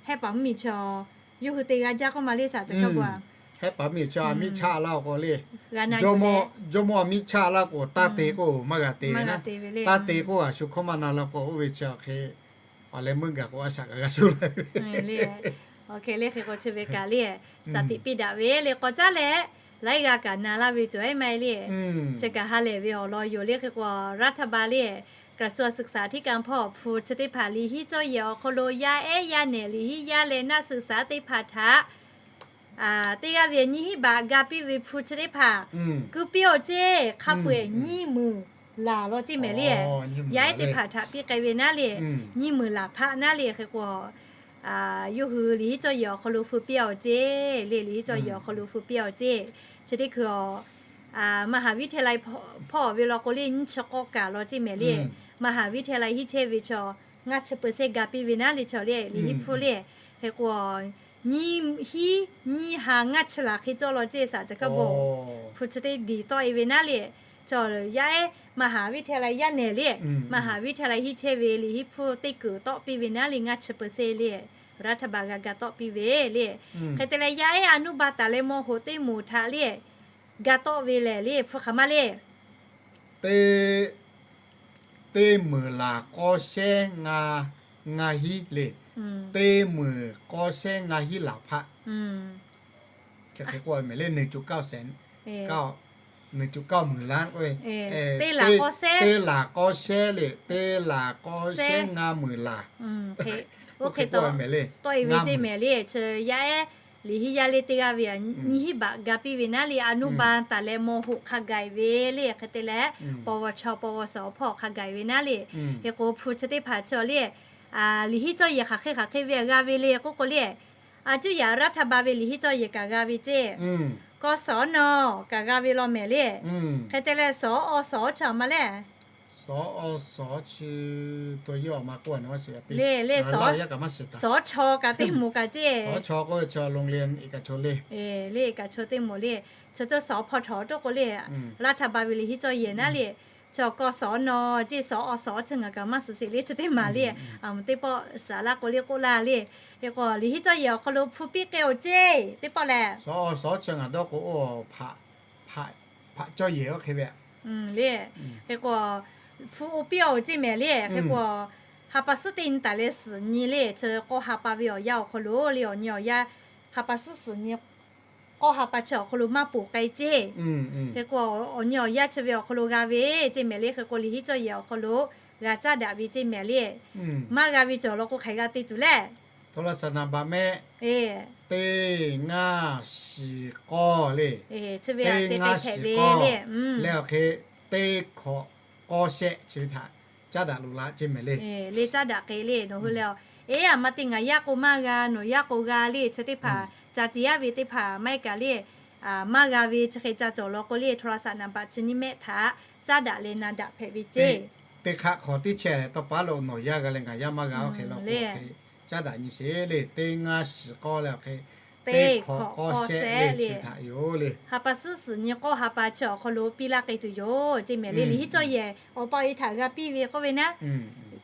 hehˆ paˍ mvuhˇ miˬ chaw yawˇ hui te g'a jaˇ k'oˆ ma le shaˍ caˬ kaˇ k'o a, hehˆ paˍ mvuhˇ miˬ chaw a miˇ chaˇ laˇ k'o le, jawˇ mawˇ a miˇ chaˇ laˇ k'o taˇ te k'o maˇ g'a te ve naˉ. Taˇ te k'o a shu hkawˇ maˇ na laˇ k'o oˇ ve chi awˬ hk'e awˬ leh meuˇ gaˬ k'o a shaꞈ kaꞈ g'a shuˍ laˇ ve le. Hk'e le hk'e k'o chi ve kaꞈ le, shaˍ tiꞈ piˇ daꞈ ve le k'awꞈ caˉ leh, laiˉ g'aˇ kaꞈ na laˇ ve cawˬ ehˉ maˇ heˆ le. Chi kaꞈ ha lehˬ ve awˬ lawn yoˬ le. Hk'e k'o รัฐบาล le, กระทรวงศึกษาธิการ hpawˇ hpu chi teˇ hpaˍ liꞈ hiˉ cawˇ yehˬ awˬ hk'aw lo yaˇ ehˉ yaˇ nehˬ liꞈ hiˉ yaˇ leh naˆ suhˍ shaˍ teˇ hpaˍ htaꞈ teˇ g'aˇ ve nyiˇ hinˉ baꞈ ga piˇ ve hpu chi teˇ hpaˍ keu piˇ awˬ ceˇ. Hk'a peu-eˬ nyiˇ meunˍ laˬ law ceˇ mehˍ le. Yaˇ ehˉ teˇ hpaˍ htaꞈ piˇ k'ai ve naˉ le, nyiˇ meunˍ laˬ hpaˆ naˉ le. Hk'e k'o yawˇ hui liꞈ hiˉ cawˇ yehˬ awˬ hk'aw lo feu piˇ awˬ ceˇ le. Liꞈ hiˉ cawˇ yehˬ awˬ hk'aw lo feu piˇ awˬ ceˇ. Chi teˇ hkui a, มหาวิทยาลัย hpawˇ ve law k'o le nyiˇ chi k'awˇ kaꞈ law ceˇ mehˍ le. มหาวิทยาลัย hiˉ chehˇ ve chaw ngaˇ chi เปอร์เซ็นต์ ga piˇ ve naˉ le. Chaw le liꞈ hiˉ hpfuhˇ le, hk'e k'o nyiˇ hinˉ nyiˇ ha ngaˇ chi laˬ hk'e cawˇ law ceˇ shaˍ caˬ kaˇ bo hpu chi teˇ diˬ tawˆ e ve naˉ le. Chaw yaˇ ehˉ มหาวิทยาลัย yaˇ nehˬ le, มหาวิทยาลัย hiˉ chehˇ ve liꞈ hiˉ hpfuhˇ teˇ keunˍ tawˆ piˇ ve naˉ le ngaˇ chi เปอร์เซ็นต์ le. รัฐบาล g'a ga tawˆ piˇ ve le. Hk'e te leh yaˇ ehˉ อนุบาล taˍ leh ม.หก teˇ moˍ htaꞈ le ga tawˆ ve lehˬ le hpu hk'aˬ ma le. Teˇ, teˇ meunˍ laˬ k'awˇ shehˉ ngaˇ, ngaˇ hinˉ le. Teˇ meunˍ k'awˇ shehˉ ngaˇ hinˉ laˬ hpaˆ. Hk'e k'oˆ ve mehˍ le, หนึ่งจุดเก้าแสน, หนึ่งจุดเก้าหมื่นล้าน k'oˆ ve. Teˇ laˬ k'awˇ shehˉ le, teˇ laˬ k'awˇ shehˉ ngaˇ meunˍ laˬ. Oˇ hk'e tawˆ e ve ceˇ mehˍ le. Chi yaˇ ehˉ liꞈ hiˉ yaˇ le teˇ g'aˇ ve nyiˇ hinˉ baꞈ ga piˇ ve naˉ le. อนุบาล taˍ leh ม.หก hk'a gaˬ e ve le. Hk'e te leh ปวช ปวส hpawˇ hk'a gaˬ e ve naˉ le. Hk'e k'o hpu chi teˇ hpaˍ chi le, liꞈ hiˉ cawˇ yehˬ hk'aˬ hk'e hk'aˬ hk'e ve g'a ve le k'oˆ k'o le, a cuˇ yaꞈ รัฐบาล ve liꞈ hiˉ cawˇ yehˬ kaꞈ g'a ve ceˇ. กศน kaꞈ g'a ve law mehˍ le. Hk'e te leh สอส chi a ma le. สอส chi to yawˇ a ma k'oˆ a na ma shiˍ le le, สช kaꞈ teˇ moˍ kaꞈ ceˇ. สช k'oˆ ve chi โรงเรียนเอกชน le. Le ekaˍ chaw teˇ moˍ le. Chi cawˇ สพท toˆ k'o le, รัฐบาล ve liꞈ hiˉ cawˇ yehˬ naˉ le. Chi กศน ceˇ, สส chi ngaˬ kaꞈ maˇ shiˍ sheˍ le chi teˇ maˬ le. Teˇ pawˆ shaˍ laˇ k'o le k'oˆ laˇ le. Hk'e k'o liꞈ hiˉ cawˇ yehˬ awˬ hk'aw lo hpu piˇ k'ai awˬ ceˇ teˇ pawˆ lehˬ, สส chi ngaˬ dawˇ k'o oˇ hpaꞈ cawˇ yehˬ oˇ hk'e ve le. Hk'e k'o hpu oˇ piˇ awˬ ceˇ mehˍ le. Hk'e k'o ha pa suhˉ teˇ nyi taˍ leh suhˍ nyi le, chi k'awˇ ha pa ve awˬ yanˇ awˬ hk'aw lo le awˬ nyi awˬ yanˇ ha pa suhˉ suhˍ nyi k'awˇ ha pa chi awˬ hk'aw lo maˇ ponˬ k'ai ceˇ. Hk'e k'o awˬ nyi awˬ yanˇ chi ve awˬ hk'aw lo g'a ve ceˇ mehˍ le. Hk'e k'o liꞈ hiˉ cawˇ yehˬ awˬ hk'aw lo g'a caˉ daꞈ ve ceˇ mehˍ le. Maˇ g'a ve cawˬ law k'o hk'aˬ hk'e g'a te tuˬ le. โทรศัพท์ นามบัตร mehˆ, teˇ ngaˇ shiˍ k'awˇ le, teˇ ngaˇ shiˍ k'awˇ leh awˬ hk'e teˇ hkawꞈ k'awˇ shehˆ chi ve htaꞈ caˉ daꞈ loꞈ la ceˇ mehˍ le. Le caˉ daꞈ k'ai le nawˬ hui le. Eˬ, a ma te ngaˬ yaˇ k'o maˇ g'a, nawˬ yaˇ k'o g'a le chi teˇ hpaˍ ca ciˍ yaˇ ve teˇ hpaˍ maˇ heˆ kaꞈ le, maˇ g'a ve chi hk'e ca cawˬ law k'o le โทรศัพท์ นามบัตร chi nyiˇ mehˆ htaꞈ caˉ daꞈ leh na daꞈ hpehꞈ ve ceˇ. Teˇ hk'aˆ hk'awꞈ teˇ chehˇ leh tawˇ pa lo nawˬ yaˇ g'a leh ngaˬ yaˇ maˇ g'a oˇ hk'e law k'o hk'e caˉ daꞈ nyi sheˍ le. Teˇ ngaˇ shiˍ k'awˇ leh awˬ hk'e teˇ hkawꞈ k'awˇ shehˆ le, chi htaꞈ yoˬ le. Ha pa suhˉ suhˍ nyi k'awˇ ha pa chi awˬ hk'aw lo piˇ laˇ k'ai tuˬ yoˬ ceˇ mehˍ le. Liꞈ henˉ cawˇ yehˬ awˬ pa awˬ e htaꞈ g'a piˇ ve k'oˆ ve naˉ,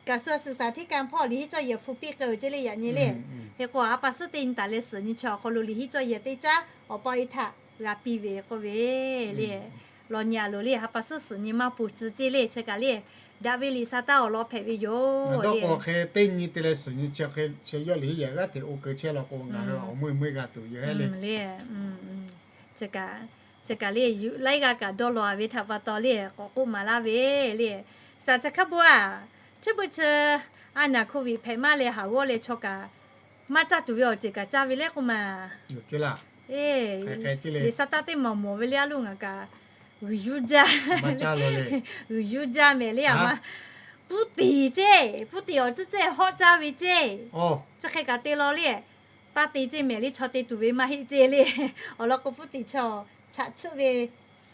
kaꞈ suh a suhˍ saˍ hteˇ kaˇ hpawˇ liꞈ henˉ cawˇ yehˬ hpu piˇ k'ai-oˬ ceˇ le yaꞈ nyi le. Hk'e k'o, ha pa suhˉ teˇ nyi taˍ leh suhˍ nyi chi awˬ hk'aw lo liꞈ henˉ cawˇ yehˬ teˇ caˉ awˬ pa awˬ e htaꞈ g'a piˇ ve k'oˆ ve le. Lawˬ nyi a loˍ le, ha pa suhˉ suhˍ nyi maˇ ponˬ tcuh ceˇ le. Chi kaꞈ le, daꞈ ve liꞈ sa taˇ awˬ lawn hpehꞈ ve yoˬ le. K'o hk'e teˇ nyi te leh suhˍ nyi chi hk'e yawˇ liꞈ henˉ yehˬ g'aˇ hteꞈ oˇ keu chehˇ law k'o, ngaˬ hui awˬ mui mui g'a tuˬ yoˬ le. Chi kaꞈ le, laiˉ g'aˇ kaꞈ dawˇ law ve htaꞈ pa taw le, k'awꞈ k'oˆ maˍ laˇ ve le. Saˍ chi hk'a bon a, chi beuꞈ chi, a naˍ โควิด hpehꞈ maˇ leh haˍ g'awˇ leh chaw kaꞈ maˇ caˇ tuˬ ve awˬ ceuˬ kaꞈ caˇ ve le k'oˆ ma. Liꞈ sa taˇ teˇ maˬ mawˬ ve le, a loˇ ngaˬ kaꞈ g'uiˬ yuˇ jaˇ, g'uiˬ yuˇ jaˇ mehˍ le. A ma, Putin ceˇ, Putin awˬ tcuhˉ ceˇ hawˆ caˇ ve ceˇ. Chi hk'e kaꞈ te law le, taˇ te ceˇ mehˍ le, chaw te tuˬ ve maˇ heˆ ceˇ le. Awˬ lawn k'o, Putin chaw chaꞈ chiˆ ve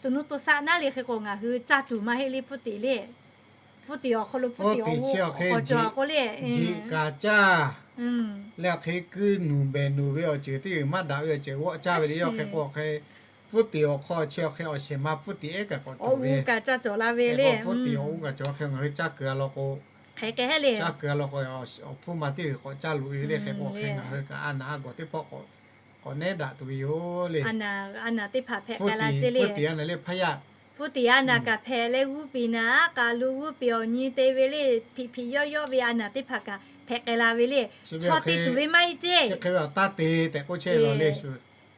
to nuˇ to saˆ naˉ le. Hk'e k'o, ngaˬ hui caˇ tuˬ maˇ heˆ le, Putin le. Putin awˬ hk'aw lo Putin awˬ g'uˇ k'awꞈ cawˬ k'o le, jiꞈ kaꞈ caˇ leh awˬ hk'e kuiˇ nuˬ behˬ nuˬ ve awˬ ceuˬ teˇ g'uiˬ maˇ daꞈ ve awˬ ceuˬ g'awˆ caˇ ve le. Yawˇ hk'e k'o, awˬ hk'e Putin awˬ hk'aw chi awˬ hk'e awˬ shehˍ ma Putin ehˉ kaꞈ k'awꞈ cawˬ ve, kaꞈ caˇ cawˬ la ve le. Putin awˬ g'uˇ kaꞈ cawˬ hk'e ngaˬ hui caˇ keu a law k'o, caˇ keu a law k'o, awˬ hpfuhˇ ma teˇ g'uiˬ k'awꞈ caˇ loꞈ e ve le. Hk'e k'o, awˬ hk'e ngaˬ hui kaꞈ a naˍ a gawˬ teˇ hpawˇ k'awꞈ nehˉ daꞈ tuˬ ve yoˬ le. A naˍ teˇ hpaˍ hpehꞈ k'ai la ceˇ le. Putin a naˍ le hpaˇ yaˇ, Putin a naˍ kaꞈ hpehꞈ leh g'uˇ piˍ naˍ aˉ k'aꞈ lo g'uˇ piˍ awˬ nyi te ve le. Hpiꞈ hpiꞈ yawˇ yawˇ ve a naˍ teˇ hpaˍ kaꞈ hpehꞈ k'ai la ve le. Chaw te tuˬ ve maˇ heˆ ceˇ.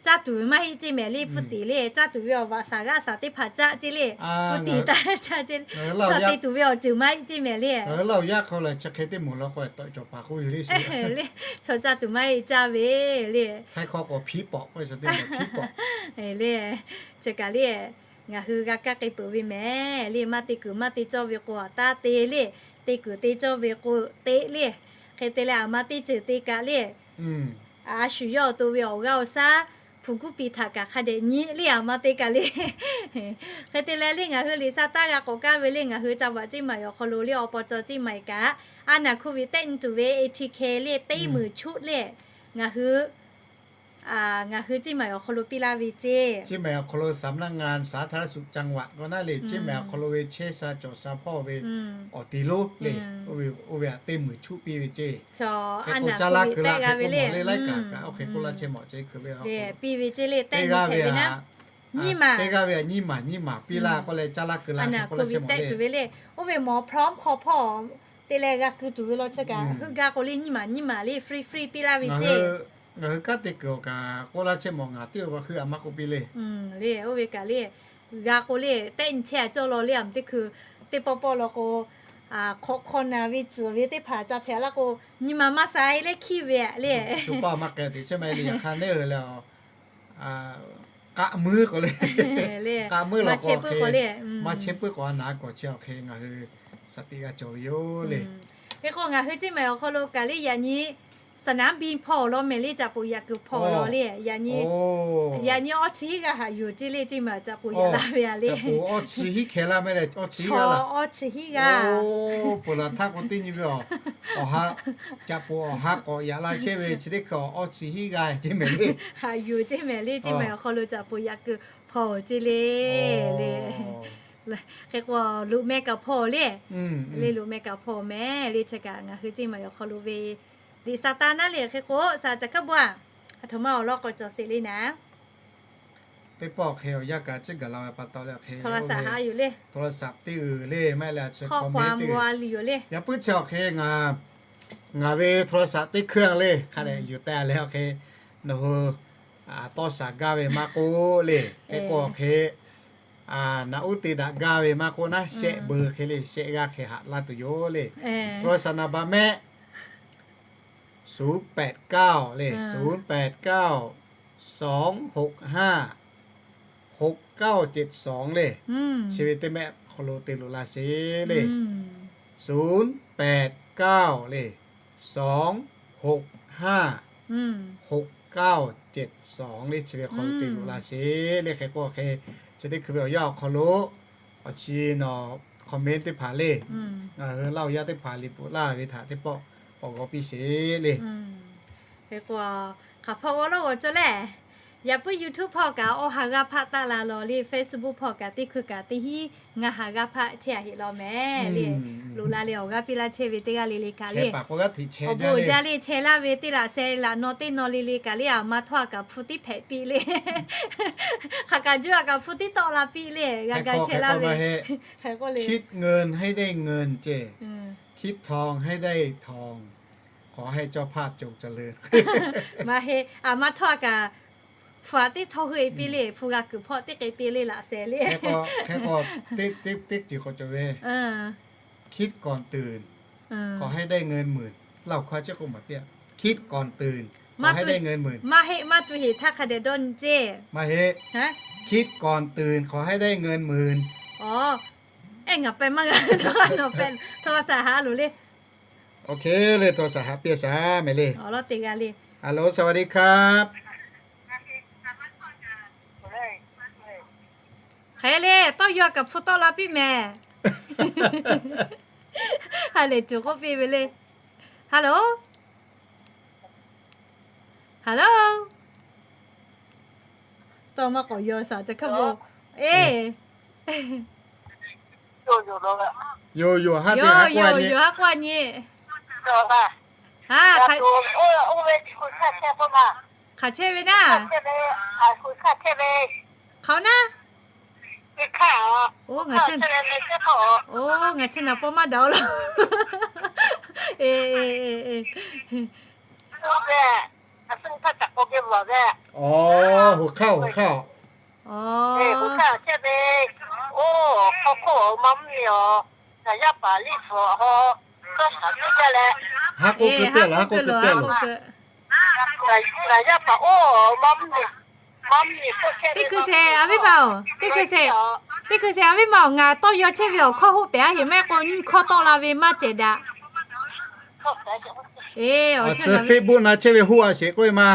Caˇ tuˬ ve maˇ heˆ ceˇ mehˍ le, Putin le. Caˇ tuˬ ve awˬ vaꞈ saˍ g'aˇ saˍ teˇ hpaˍ caˇ ceˇ le. Putin taˇ caˇ ceˇ le. Chaw te tuˬ ve awˬ ceuˬ maˇ heˆ ceˇ mehˍ le. Laˇ yaˇ hk'aw lehˬ chi hk'e teˇ moˍ law k'o, tawꞈ cawˬ paˍ k'oˆ ve le. Chaw caˇ tuˬ maˇ heˆ caˇ ve le. Hk'e k'o k'awꞈ hpiˉ pawꞈ k'o, hpiˉ pawꞈ le. Chi kaꞈ le, ngaˬ hui g'a kaˇ k'ai peuˬ ve mehˍ le. Maˇ te kuiˬ maˇ te cawˇ ve k'o, a taˇ te le. Te kuiˬ te cawˇ ve k'o, te le. Hk'e te leh, a ma teˇ ceuˬ te kaꞈ le, a shu yawˇ awˬ to ve awˬ g'aˇ awˬ shaˉ hpu guˇ piˍ htaꞈ kaꞈ hk'a dehꞈ nyi le, a ma te kaꞈ le. Hk'e te leh le, ngaˬ hui liꞈ sa taˇ g'a k'awꞈ kaˇ ve le. Ngaˬ hui ca vaꞈ ceˇ maˬ awˬ hk'aw lo le, awˬ paw caw ceˇ maˬ kaꞈ, a naˍ โควิด tehˆ nyi tuˬ ve A T K le, teˇ meunˍ choˆ le. Ngaˬ hui, ngaˬ hui ceˇ maˬ awˬ hk'aw lo piˇ laˇ ve ceˇ. Ceˇ maˬ awˬ hk'aw lo สำนักงานสาธารณสุขจังหวัด k'o naˉ le, ceˇ maˬ awˬ hk'aw lo ve chehˇ sha cawˬ sha hpawˇ ve awˬ te lonˉ le, oˇ ve aꞈ teˇ meunˍ choˆ piˇ ve ceˇ. Hk'e k'o caˇ laˇ keu laˇ hk'e k'oˆ mawˬ le, laiˉ kaꞈ kaꞈ oˇ hk'e k'oˆ laˇ chehˇ mawˬ ceˇ hkui ve a k'o, piˇ ve ceˇ le, teˇ g'aˇ ve aꞈ, teˇ g'aˇ ve aꞈ nyiˇ maˬ nyiˇ maˬ piˇ laˇ k'oˆ leh caˇ laˇ keu laˇ hk'e k'oˆ laˇ chehˇ mawˬ le. Oˇ ve mawˬ พร้อม hk'aw hpawˇ te leh g'a keu tuˬ ve law chi kaꞈ, heuˆ gaˇ k'o le nyiˇ maˬ nyiˇ maˬ le, free free piˇ laˇ ve ceˇ. Ngaˬ hui kanˉ te kuiˬ awˬ kaꞈ k'oˆ laˇ chehˇ mawˬ, ngaˬ teˇ g'aˇ heuˆ a maˇ k'oˆ piˇ le. Le, oˇ ve kaꞈ le, g'a k'o le, tehˆ nyi chehˇ a cawˇ law le, a teˇ hkui teˇ pawˆ pawˆ law k'o, hk'awꞈ hk'aw naˬ ve tcuhˍ ve teˇ hpaˍ ca hpehꞈ laˇ k'o, nyi ma maˇ sai leh hkiˇ ve aꞈ le. Shu paˇ maˇ k'ai teꞈ chehˇ maˇ heˆ le, yaꞈ hk'aˇ neˉ le, k'aˆ muiˉ k'o le, k'aˆ muiˉ law k'o hk'e, maˇ chehˇ puiˉ k'o a naˍ a kawˬ chi awˬ hk'e ngaˬ hui shaˍ tiꞈ g'a cawˬ ve yoˬ le. Hk'e k'o ngaˬ hui ceˇ maˬ awˬ hk'aw lo kaꞈ le, yaꞈ nyi สนามบิน hpawˇ awˬ lawn mehˍ le, caꞈ poˍ yaꞈ kuiˬ hpawˇ awˬ lawn le, yaꞈ nyi awˇ chi hiˉ g'aˇ haꞈ yuˬ ceˇ le, ceˇ maˬ caꞈ poˍ yaꞈ la ve a le. Awˇ chi hiˉ hkeh laˇ mehˍ le, awˇ chi hiˉ g'aˇ, awˇ chi hiˉ g'aˇ. Poˬ laˬ htaˇ k'o teˇ nyi ve awˬ, awˬ ha, caꞈ poˍ awˬ ha k'awꞈ yaꞈ la chehˇ ve chi teˇ hkui awˇ chi hiˉ g'aˇ ceˇ mehˍ le. Haꞈ yuˬ ceˇ mehˍ le, ceˇ maˬ awˬ hk'aw lo caꞈ poˍ yaꞈ kuiˬ hpawˇ ceˇ le, le. Hk'e k'o loꞈ meh kaꞈ hpawˇ le, le loꞈ meh kaꞈ hpawˇ mehˍ le. Chi kaꞈ ngaˬ hui ceˇ maˬ awˬ hk'aw lo ve liꞈ sa taˇ naˉ le. Hk'e k'o sa caꞈ kaˉ bon a, aˬ htoꞈ ma awˬ lawn k'awꞈ cawˬ sheˍ le naˍ. Teˇ pawˆ awˬ hk'e awˬ yanˇ kaꞈ ciˉ gaˬ la ve pa taw leh awˬ hk'e โทรศัพท์ haꞈ yuˬ le, โทรศัพท์ teˇ g'uiˬ le, maˇ heˆ leh a chi ข้อความ haꞈ yuˬ le. Yaꞈ puiˉ chi awˬ hk'e ngaˬ, ngaˬ ve โทรศัพท์ teˇ hkui le hk'a dehꞈ yuˬ teh leh awˬ hk'e, nawˬ hui tawˇ shaˍ gaˇ ve maˇ k'oˆ le. Hk'e k'o awˬ hk'e naꞈ uˉ te daꞈ gaˇ ve maˇ k'oˆ naˉ, shehˆ beu hk'e le, shehˆ g'aˇ hk'e haꞈ laˇ tuˬ yoˬ le. โทรศัพท์ นามบัตร mehˆ ศูนย์แปดเก้า le, ศูนย์แปดเก้า สองหกห้า หกเก้าเจ็ดสอง le. Chi ve teˇ mehˆ hk'aw lo te loꞈ la sheˍ le. ศูนย์แปดเก้า le, สองหกห้า หกเก้าเจ็ดสอง le, chi ve hk'aw lo te loꞈ la sheˍ le. Hk'e k'o hk'e, chi teˇ hkui ve awˬ yanˇ awˬ hk'aw lo awˬ chi nawˬ comment teˇ hpaˍ le, ngaˬ hui Laˇ huˍ yaˇ teˇ hpaˍ liꞈ bvuhꞈ laˇ ve htaꞈ teˇ pawˆ k'awꞈ g'aw piˇ sheˍ le. Hk'e k'o Hk'aˬ hpawˇ g'awˇ lawˇ g'awˬ cawˇ leh, yaꞈ puiˉ YouTube hpawˇ kaꞈ awˬ ha g'aˇ hpaˆ taˆ la lawˬ le, Facebook hpawˇ kaꞈ teˇ hkui kaꞈ teˇ hinˉ ngaˇ ha g'aˇ hpaˆ chehˇ a heˆ law mehˍ le. Loꞈ la le awˬ g'aˇ piˇ laˇ chehˇ ve teˇ g'aˇ le le kaꞈ le, awˬ bon jaˇ le chehˇ laˇ ve teˇ laꞈ sheh laꞈ naw teˇ naw le le kaꞈ le, aˬ ma htawˇ a kaꞈ hpu tiˉ hpehꞈ piˇ le. Hk'aˬ kaꞈ juˇ a kaꞈ hpu tiˉ tawˆ la piˇ le, g'a ga chehˇ laˇ ve. คิดเงินให้ได้เงิน ceˇ, คิดทองให้ได้ทอง ขอให้เจ้าภาพจงเจริญ Maˇ heˆ, aˬ ma htawˇ a kaꞈ hpu a teˇ htawˇ hui e piˇ le, hpu g'a kuiˬ hpawˇ teˇ k'e piˇ le laꞈ sheh le. Hk'e k'o, teˇ ceuˬ k'awꞈ cawˬ ve, คิดก่อนตื่น ขอให้ได้เงินหมื่น laˇ awˬ hkawˇ a ciˉ k'oˆ maˍ piˇ a. คิดก่อนตื่น ขอให้ได้เงินหมื่น Maˇ heˆ, maˇ tu heˍ htaˇ hk'a dehꞈ dawˇ nyi ceˇ. Maˇ heˆ, คิดก่อนตื่น ขอให้ได้เงินหมื่น Aˬ, ehˉ ngaˬ pehꞈ maˇ g'a, nawˬ pehꞈ, โทรศัพท์ haꞈ loˬ le. โอเค le โทรศัพท์ haꞈ piˇ shaˍ mehˍ le. Awˬ lawn teˇ g'aˇ le. Alo, สวัสดีครับ Hk'e le, tawˇ yaw kaꞈ hpu tawˆ la piˇ mehˍ. Ha lehˬ tuˬ k'oˆ piˇ ve le. Hello, hello. Tawˇ maˇ k'awꞈ yaw shaˍ ca hkaˇ bo. Eˬ, yoˬ yoˬ, haˉ k'oˆ a nyi. Hk'aˬ chehˇ ve naˇ? Hk'aˬ naˇ? Oˇ, ngaˬ chi naˬ paw maˇ daꞈ-o laˇ. Eˬ, eˬ, eˬ, eˬ. Awˬ, hoꞈ hk'aˇ, hoꞈ hk'aˇ. Haˉ k'oˆ keu piˇ laˬ, haˉ k'oˆ keu piˇ laˬ. Teˇ hkui shehˍ a viˉ ma-oˬ, teˇ hkui shehˍ, teˇ hkui shehˍ a viˉ ma-oˬ, ngaˬ tawˇ yaw chehˇ ve awˬ hkawˇ hoˆ pehˍ a heˍ, maˇ heˆ k'o nyiˇ hkawˇ tawˆ la ve maˇ cehˬ daꞈ. Eˬ, Facebook na chehˇ ve hoˆ a sheˍ k'oˆ ve ma.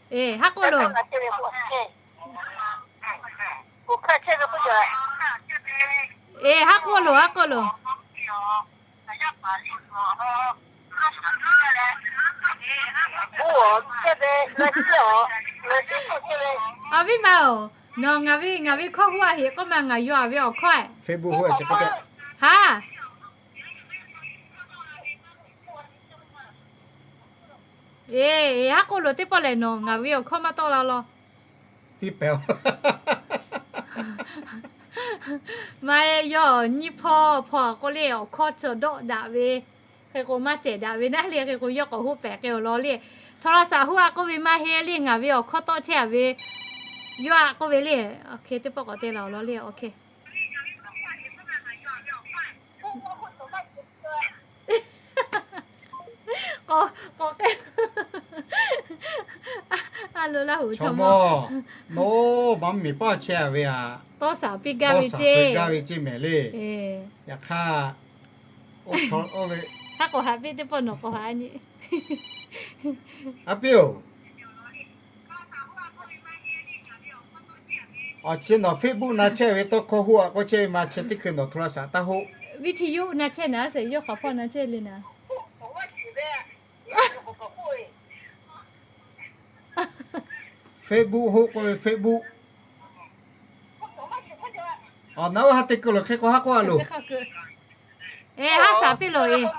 Eˬ, haˉ k'oˆ loˬ. Eˬ, haˉ k'oˆ loˬ, haˉ k'oˆ loˬ. A viˉ ma-oˬ, nawˬ ngaˬ ve, ngaˬ ve hkawˇ hoˆ a heˍ k'oˆ ma, ngaˬ yaw a ve awˬ hkawˇ. Facebook hoˆ a sheˍ k'oˆ. Haˉ. Eˬ, haˉ k'oˆ loˬ, teˇ pawˆ lehˬ nawˬ ngaˬ ve awˬ hkawˇ maˇ tawˆ la law. Tiˇ pehˍ-oˬ. Maˇ heˆ, yawˇ nyiˇ hpawˇ hpawˇ k'oˆ le awˬ hkawˇ chi dawˆ daꞈ ve, hk'e k'o maˇ cehˬ daꞈ ve naˉ le, hk'e k'o yawˇ k'awꞈ hoˆ pehˍ k'ai-oˬ law le. โทรศัพท์ hoˆ a k'oˆ ve maˇ heˆ le, ngaˬ ve awˬ hkawˇ tawˆ chehˇ a ve, yawˇ a k'oˆ ve le. Hk'e teˇ pawˆ k'awꞈ te la-oˬ law le, awˬ hk'e. K'awꞈ k'ehˆ. A lo Laˇ huˍ chaw mawˇ, nawˬ maˇ miˬ paˇ chehˇ ve a, tawˇ shaˍ piˇ gaˇ ve ceˇ, gaˇ ve ceˇ mehˍ le. Yaꞈ hk'aˇ, oˇ ve haˉ k'awꞈ haꞈ piˇ, teˇ pawˆ nawˬ k'awꞈ haꞈ nyi. A piˇ-oˬ. Awˬ chi nawˬ Facebook na chehˇ ve tawˇ hkawˇ hoˆ a k'oˆ chehˇ ve ma, chi teˇ hkui nawˬ โทรศัพท์ taˇ hoˆ. Viˉ htiˇ yuˇ na chehˇ naˉ sheˍ, yawˇ hk'aˬ hpawˇ na chehˇ le naˉ. Facebook hoˆ k'oˆ ve Facebook. Awˬ, naˉ oˇ ha teˇ keu loˬ, hk'e k'o haˉ k'oˆ a loˬ. Eˬ, haˉ shaˍ piˇ loˬ eˬ.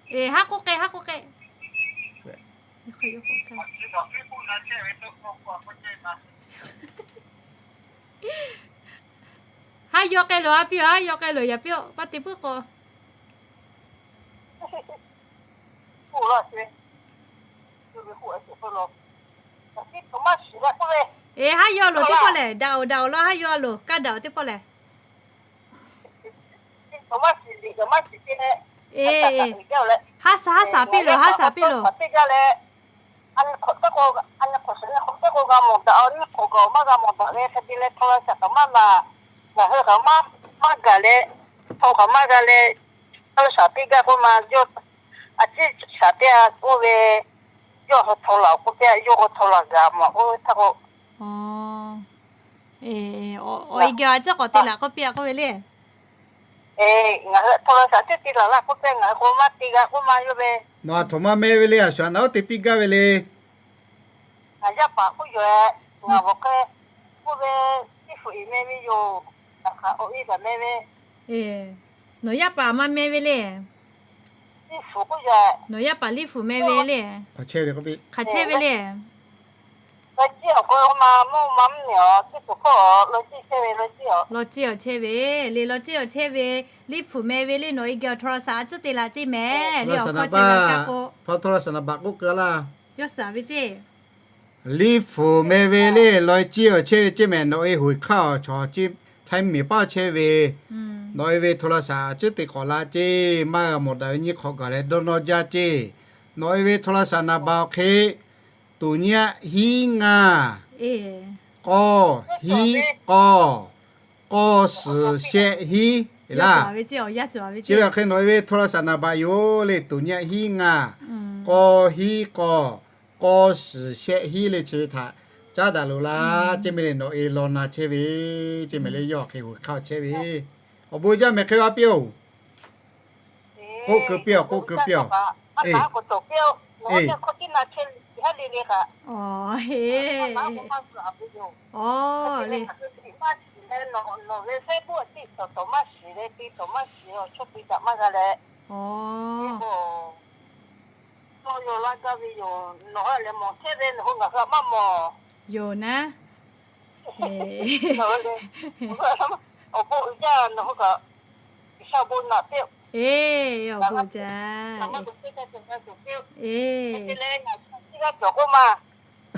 Eˬ, haˉ k'oˆ k'ai, haˉ k'oˆ k'ai. Haˉ yaw k'ai loˬ, a piˇ-oˬ, haˉ yaw k'ai loˬ, yaꞈ piˇ-oˆ, paˇ te puiˉ k'o. Eˬ, haˉ yaw loˬ teˇ pawˆ lehˬ, daꞈ-oˬ, daꞈ-oˬ law, haˉ yaw loˬ, kaˇ daꞈ-oˬ teˇ pawˆ lehˬ. Eˬ, haˉ shaˍ, haˉ shaˍ piˇ loˬ, haˉ shaˍ piˇ loˬ. Ngaˬ hui kaꞈ maˇ, maˇ gaˬ leh, hto kaꞈ maˇ g'a leh, a shaˍ piˇ gaˇ k'oˆ ma, yawˇ a ciˉ shaˍ piˇ a k'oˆ ve, yawˇ hui hto laˬ k'oˆ piˇ, yawˇ hui hto laˬ gaˬ maˬ k'oˆ ve htaˇ k'o. Awˬ, eˬ, awˬ, awˬ e geh a ciˉ k'awꞈ te laˬ k'oˆ piˇ a k'oˆ ve le. Ngaˬ hui โทรศัพท์ teˇ te laˬ laˇ k'oˆ pehˇ, ngaˬ hui k'o maˇ te g'a k'oˆ maˇ yawˇ ve. Nawˬ aˬ htoꞈ ma meh ve le, a shu a naˬ oˉ te piˇ gaˇ ve le. Ngaˬ yaˇ paˍ k'oˆ yoˬ-e. Ngaˬ bvuhꞈ k'o, k'oˆ ve, Liˇ fuˍ-e meh ve yoˬ. Ngaˬ hk'aˬ oˇ e kaꞈ meh ve. Nawˬ yaˇ paˍ maˇ meh ve le. Nawˬ yaˇ paˍ Liˇ fuˍ meh ve le. Hk'aˬ chehˇ ve le. Law ciˇ awˬ chehˇ ve, law ciˇ awˬ chehˇ ve le, law ciˇ awˬ chehˇ ve, Liˇ fuˍ meh ve le. Nawˬ e geh awˬ โทรศัพท์ a tcuhˉ te laˬ ceˇ mehˍ le, awˬ hkawˇ chi g'a kaˇ k'o, yawˇ suhˍ ve ceˇ. Liˇ fuˍ meh ve le, law ciˇ awˬ chehˇ ve ceˇ mehˍ. Nawˬ e huiˍ hkaˇ awˬ chaw chi htaiˇ miˬ paˉ chehˇ ve, nawˬ e ve โทรศัพท์ a tcuhˉ te k'awꞈ la ceˇ. Maˇ g'a mawˬ daꞈ ve nyiˇ hk'awꞈ gaˬ leh dawˇ nawˇ jaˇ ceˇ. Nawˬ e ve โทรศัพท์ naˍ baꞈ awˬ hk'e, tuˍ nyiˇ aˆ hiˉ ngaˇ, k'awˇ hiˉ k'awˇ, k'awˇ suhˍ shehˆ hiˉ laˇ. Chi ve awˬ hk'e nawˬ e ve โทรศัพท์ naˍ baꞈ yoˬ le, tuˍ nyiˇ aˆ hiˉ ngaˇ, k'awˇ hiˉ k'awˇ, k'awˇ suhˍ shehˆ hiˉ le. Chi ve htaꞈ caˉ daꞈ loꞈ la ceˇ mehˍ le. Nawˬ e law na chehˇ ve ceˇ mehˍ le, yawˇ hk'e huiˍ hkaˇ chehˇ ve. Awˬ bon jaˇ mehˍ, hk'e g'a piˇ-oˬ. K'oˆ keu piˇ-oˬ, k'oˆ keu piˇ-oˬ. Nawˬ ve Facebook tiꞈ tawˍ tawˍ maˇ shiˍ leh, te tawˍ tawˍ maˇ shiˍ leh, te tawˍ maˇ shiˍ, chaw pi daꞈ maˇ g'a leh, k'o, tawˇ yaw laˇ gaˇ ve yoˬ. Nawˬ a leh mawˬ chehˇ ve, nawˬ hui ngaˬ hui a maˇ mawˬ yoˬ naˉ. Awˬ bon uiˍ jaˇ, nawˬ hui kaꞈ G'uiˬsha bon naꞈ piˇ-oˆ. Awˬ bon jaˇ. Te leh ngaˬ chi g'aˇ cawˬ k'oˆ ma,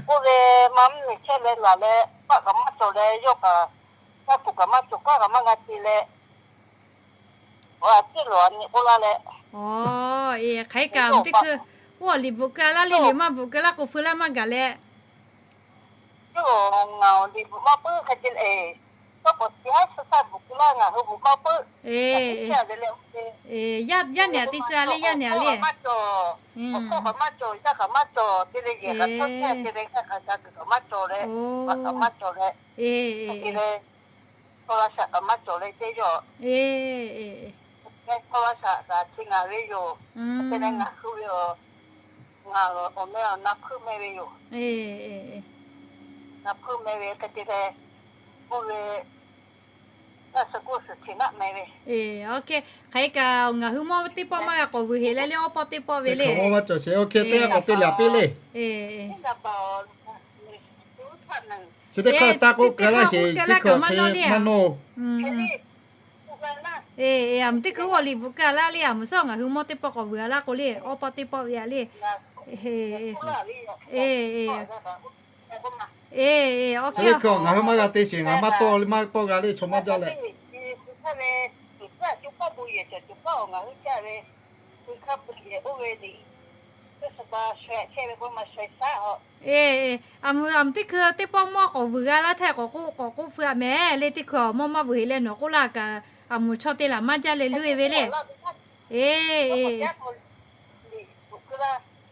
k'oˆ ve, maˇ mvuhˇ miˬ chehˇ leh laˬ leh, paˆ kaꞈ maˇ cawˬ leh, yawˇ kaꞈ, kaˇ tuˬ kaꞈ maˇ cawˬ, kaˇ kaꞈ maˇ g'a te leh, awˬ a ciˉ lawˬ a nyi k'oˆ laˇ leh, hk'aˬ hk'e kaꞈ teˇ hkui, oˇ awˬ liꞈ bvuhꞈ keu laˇ le, liꞈ maˇ bvuhꞈ keu laˇ k'o, feu laˇ maˇ gaˬ leh, yawˇ ngaˬ awˬ liꞈ bvuhꞈ maˇ puiˉ hk'e te leh, tawˇ k'awꞈ tiꞈ haˉ suh htaˇ bvuhꞈ keu laˇ, ngaˬ hui bvuhꞈ maˇ puiˉ. Yaˇ nehˬ aꞈ te tcuh le, yaˇ nehˬ aꞈ le. Awˬ hkawˇ kaꞈ maˇ cawˬ, yaˇ kaꞈ maˇ cawˬ, te leh yehˬ kaꞈ cawˇ chehˇ te ve, hk'aˬ kaꞈ kaꞈ kuiˬ kaꞈ maˇ cawˬ leh, a kaꞈ maˇ cawˬ leh, te leh, โทรศัพท์ kaꞈ maˇ cawˬ leh ceˇ yawˇ. Hk'e โทรศัพท์ kaꞈ chi ngaˬ ve yoˬ. Hk'e te leh ngaˬ hui ve yoˬ. Ngaˬ awˬ meh awˬ na hpeuˇ meh ve yoˬ. Na hpeuˇ meh ve hk'e te leh, k'oˆ ve, naˆ suh k'oˆ suhˍ htiꞈ naˆ meh ve. Hk'aˬ hk'e kaꞈ ngaˬ hui mawˇ teˇ pawˆ maˇ g'a k'awꞈ vuiˬ heˍ leh le, awˉ pawˆ teˇ pawˆ ve le. Teˇ g'aˇ k'awꞈ te laˬ piˇ le. Chi teˇ hk'aˇ taˇ k'oˆ keu laˇ sheˍ, chi hk'e maˇ nawˇ le. Eˬ, aˬ mvuhˬ teˇ hkui oˇ awˬ liꞈ bvuhꞈ keu laˇ le, aˬ mvuhˬ suhˉ ngaˬ hui mawˇ teˇ pawˆ k'awꞈ vuiˬ a laˇ k'o le, awˉ pawˆ teˇ pawˆ ve a le. Eˬ, chi teˇ hkui ngaˬ hui maˇ g'a te sheˍ, ngaˬ maˇ tawˇ, maˇ tawˇ g'a le, chaw maˇ jaˇ leh. Eˬ, aˬ mvuhˬ, aˬ mvuhˬ teˇ hkui teˇ pawˆ mawˇ k'awꞈ vuiˬ g'a laˇ htaˇ k'awꞈ k'oˆ, k'awꞈ k'oˆ feu a mehˍ le. Teˇ hkui awˬ mawˇ maˇ vuiˬ heˍ leh nawˬ k'oˆ laˇ kaꞈ, aˬ mvuhˬ chaw te laˬ maˇ jaˇ leh luˇ e ve le. Eˬ,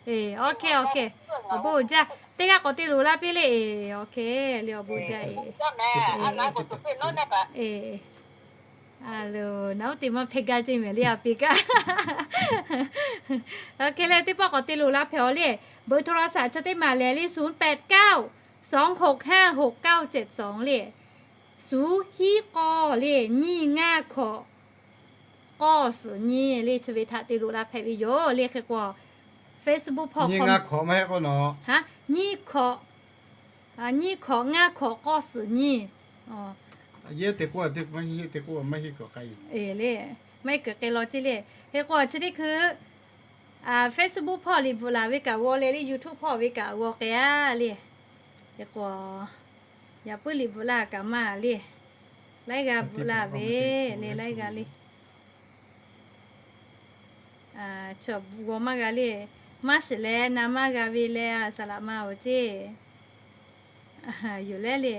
eˬ, awˬ hk'e, awˬ hk'e, awˬ bon jaˇ. Teˇ g'aˇ k'awꞈ te loˬ laˇ piˇ le. Eˬ, awˬ hk'e le, awˬ bon jaˇ. Eˬ, a lo, naˬ oˉ te maˇ hpehˇ gaˇ ceˇ mehˍ le, a piˇ kaꞈ. Awˬ hk'e leh teˇ pawˆ k'awꞈ te loˬ la hpehꞈ awˬ le. เบอร์โทรศัพท์ chi teˇ maˬ lehˬ le, ศูนย์แปดเก้า สองหกห้า หกเก้าเจ็ดสอง le. Suˍ hiˉ k'awˇ le, nyiˇ ngaˇ hkawꞈ, k'awˇ suhˍ nyi le, chi ve htaꞈ te loˬ la hpehꞈ ve yoˬ le. Hk'e k'o, Facebook hpawˇ nyiˇ ngaˇ hkawꞈ maˇ heˆ k'o nawˬ, nyiˇ hkawꞈ, nyiˇ hkawꞈ ngaˇ hkawꞈ k'awˇ suhˍ nyi. Yehˇ te k'oˆ, maˇ heˆ te k'oˆ, maˇ heˆ kuiˬ k'ai yoˬ. Eˬ le, maˇ heˆ kuiˬ k'ai law ceˇ le. Hk'e k'o chi teˇ hkui Facebook hpawˇ liꞈ bvuhꞈ laˬ ve kaꞈ g'aw leh le, YouTube hpawˇ ve kaꞈ g'aw k'ai a le. Hk'e k'o, yaꞈ puiˉ liꞈ bvuhꞈ la kaꞈ maˇ le. Laiˉ g'aˇ bvuhꞈ la ve le, laiˉ g'aˇ le. Chaw g'aw maˇ g'a le. Maˇ shiˍ leh na maˇ g'a ve leh, saˍ laꞈ ma awˬ ceˇ yoˬ leh le.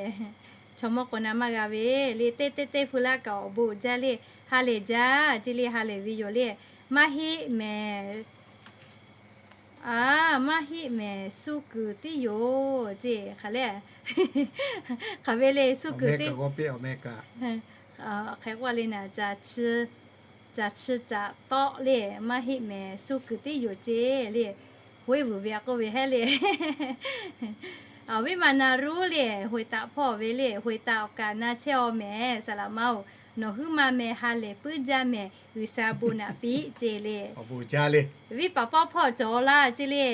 Chaw mawˇ k'o na maˇ g'a ve le. Teˇ teˇ teˇ hpu laˇ kaꞈ awˬ bon jaˇ le. Ha lehˬ jaˇ ceˇ le, ha lehˬ ve yoˬ le. Maˇ heˆ mehˍ. A, maˇ heˆ mehˍ, suh kuiˬ tiˉ yoˬ ceˇ hk'aˬ le. Hk'aˬ ve le, suh kuiˬ tiˉ. Hk'e k'oˆ le naˍ, ca chi Caˬ chi caˬ tawˆ le, maˇ heˆ mehˍ, suh kuiˬ teˇ yoˬ ce le. Hoiˉ vuiˬ ve a k'oˆ ve hehˉ le. Awˬ viˉ ma na ruˉ le, hoiˍ taꞈ hpawˇ ve le, hoiˍ taꞈ awˬ kaꞈ na chehˇ-aw mehˍ, saˍ laꞈ ma-oˬ, nawˬ huiˉ ma meh ha lehˬ puiˉ jaˇ mehˍ, G'uiˬsha bon naꞈ piˇ ce le. Viˉ paˍ pawˇ hpawˇ cawˬ laˇ ce le,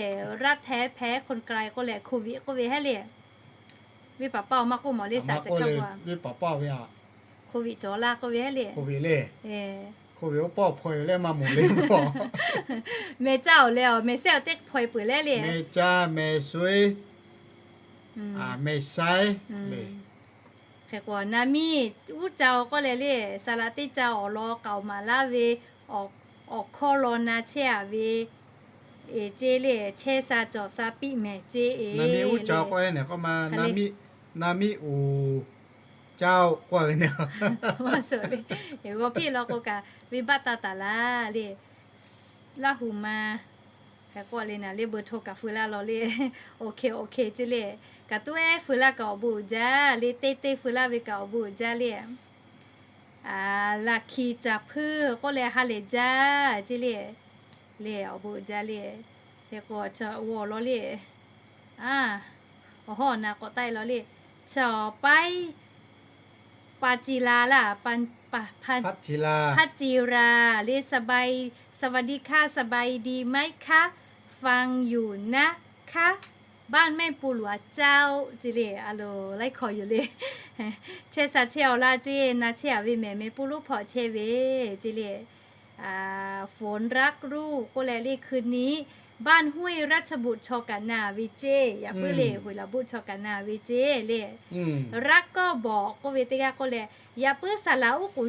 รัฐแท้แพ้คนไกล k'oˆ leh โควิด k'oˆ ve hehˉ le. Viˉ paˍ pawˇ maˇ k'oˆ mawˬ le, saˍ ca kaˇ ve, โควิด cawˬ laˇ k'oˆ ve hehˉ le. Meh caˇ-oˬ leh, awˬ meh sehˉ awˬ teˇ hpaw-e peuˬ leh le. Meh caˇ, meh suiˉ, meh shaiˉ le. Hk'e k'o, na miˇ uˉ ca-o k'oˆ leh le, saˍ laꞈ teˇ ca awˬ lawn k'aoˍ maˍ laˇ ve, awˬ hkawˇ law na chehˇ-a ve, eˬ ce le, chehˇ sha cawˬ sha piˇ mehˍ ce e. Na miˇ uˉ ca-o k'oˆ leh, na miˇ uˍ caˇ-o k'oˆ ve, g'aw piˇ law k'o kaꞈ, venˇbaˆ taˇ taˍ laˇ le. Laˇ hu ma hk'e k'oˆ le, na le เบอร์โทร kaꞈ feu laˇ law le. Oˇ hk'e oˇ hk'e ce le, kaꞈ tuˉ ehˉ feu laˇ kaꞈ awˬ bon uiˍ jaˇ le, teˇ teˇ feu laˇ ve kaꞈ awˬ bon uiˍ jaˇ le. Laꞈ hkiˍ caˍ hpuiˇ k'oˆ leh ha lehˬ jaˇ ce le. Le awˬ bon uiˍ jaˇ le. Hk'e k'o, awˬ lawn le, awˬ hawˉ awˬ na k'awꞈ taˆ-e law le. Chaw paiˉ ปาจีรา laˇ, พัชรา le, สวัสดีค่ะ สบายดีไหมคะ ฟังอยู่นะคะ บ้านแม่ปูหลัวเจ้า ce le. A lo laiˉ hkawˇ yoˬ le. Chehˇ sha chehˇ-aw laˇ ce, na chehˇ-a ve mehˍ, meh puˇ lonˉ hpawˇ chehˇ ve ce le. ฝนรักลูก k'oˆ leh le, คืนนี้บ้านห้วยราชบุตร chaw kaꞈ na ve ce. Yaꞈ puiˉ le, hoꞈ laˬ buˆ chaw kaꞈ na ve ce le. รักก็บอก k'oˆ ve teˇ g'aˇ k'oˆ leh, yaꞈ puiˉ saˍ laꞈ uˉ k'oˍ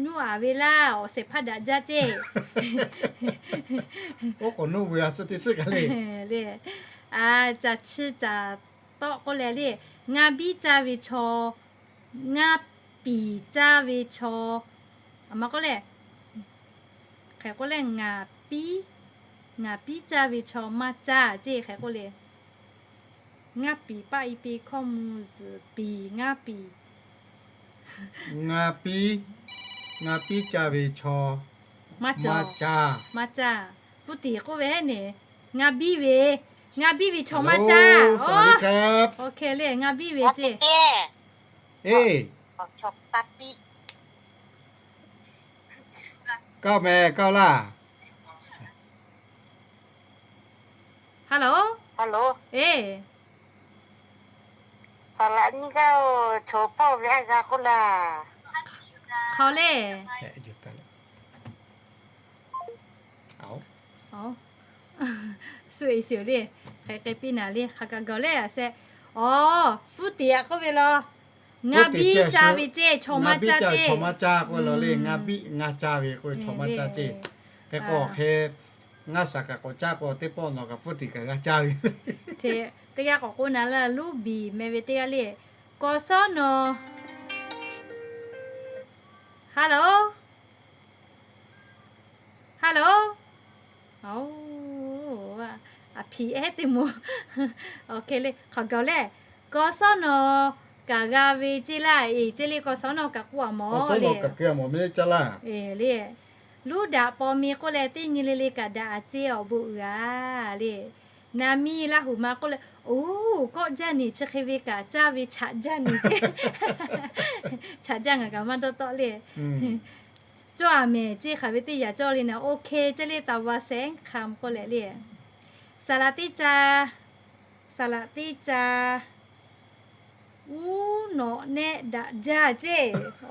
nuˇ a ve laˇ, awˬ shehˍ hpaˇ daꞈ jaˇ ce. Oˉ k'oˍ nuˇ ve a suh teˇ suhˉ kaꞈ le. Caˬ chi caˬ tawˆ k'oˆ leh le, ngaˇ biˇ caˇ ve chaw, ngaˇ piˍ caˇ ve chaw, a ma k'oˆ leh, hk'e k'oˆ leh, ngaˬ piˉ, ngaˬ piˉ caˇ ve chaw maˇ caˇ ce hk'e k'oˆ le. Ngaˇ piˍ paˆ i pi hkawˇ mvuh zuhˬ piˍ ngaˇ piˍ. Ngaˇ piˉ, ngaˇ piˉ caˇ ve chaw maˇ caˇ. Maˇ caˇ. Puˇ tiˍ k'oˆ ve hehˉ ne, ngaˇ biˇ ve, ngaˇ biˇ ve chaw maˇ caˇ. Oˇ hk'e le, ngaˇ biˇ ve ce. Eˇ, kaˇ meh kaˇ laˇ. Hello. Eˇ, saˍ laꞈ nyiˇ g'aˇ-oˬ, chaw pawˆ ve a g'a k'oˆ laˇ. Hk'aw le. Suh e shiˍ le, hk'e hk'e piˇ naˍ le, hk'aˬ kaꞈ gaˬ le a sheh. Awˬ, puˇ tiˍ a k'oˆ ve law. Ngaˇ biˇ caˇ ve ce, chaw maˇ caˇ ce. Chaw maˇ caˇ k'oˆ law le, ngaˇ biˇ ngaˇ caˇ ve k'o chaw maˇ caˇ ce. Hk'e k'o hk'e, ngaˇ shaˍ kaꞈ k'awꞈ caˇ k'o, teˇ pawˆ nawˬ kaꞈ puˇ tiˍ kaꞈ g'a caˇ ve. Teˇ g'aˇ k'awꞈ k'oˆ na laˇ, luˇ biˍ meh ve teˇ g'aˇ le. K'aw sawˉ nawˬ. Hello. Hello. A hpiˍ ehˉ teˇ moˍ. Oˇ hk'e le, hk'aˬ gaˬ leh, k'aw sawˉ nawˬ kaꞈ g'a ve ce laˇ, eˬ ce le, k'aw sawˉ nawˬ kaꞈ k'oˆ a mawˬ le. Eˬ le, luˇ daꞈ paw mi k'oˆ leh teˇ nyi le le kaꞈ daꞈ a ce, awˬ bon uiˍ a le. Na miˇ Laˇ huˍ ma k'oˆ leh, oˬ, kawˆ jaˇ neˬ, chi hk'e ve kaꞈ caˇ ve chaꞈ jaˇ neˬ ce. Chaꞈ jaˇ ngaˬ kaꞈ maˇ dawˇ tawˆ le. Cawˇ a mehˍ ce, hk'aˬ ve teˇ yanˇ cawˇ le naˍ, oˇ hk'e ce le, taˍ va sehˉ hk'aˬ k'oˆ leh le. Saˍ laꞈ teˇ ca, saˍ laꞈ teˇ ca, uˉ nawꞈ nehˆ daꞈ jaˇ ce,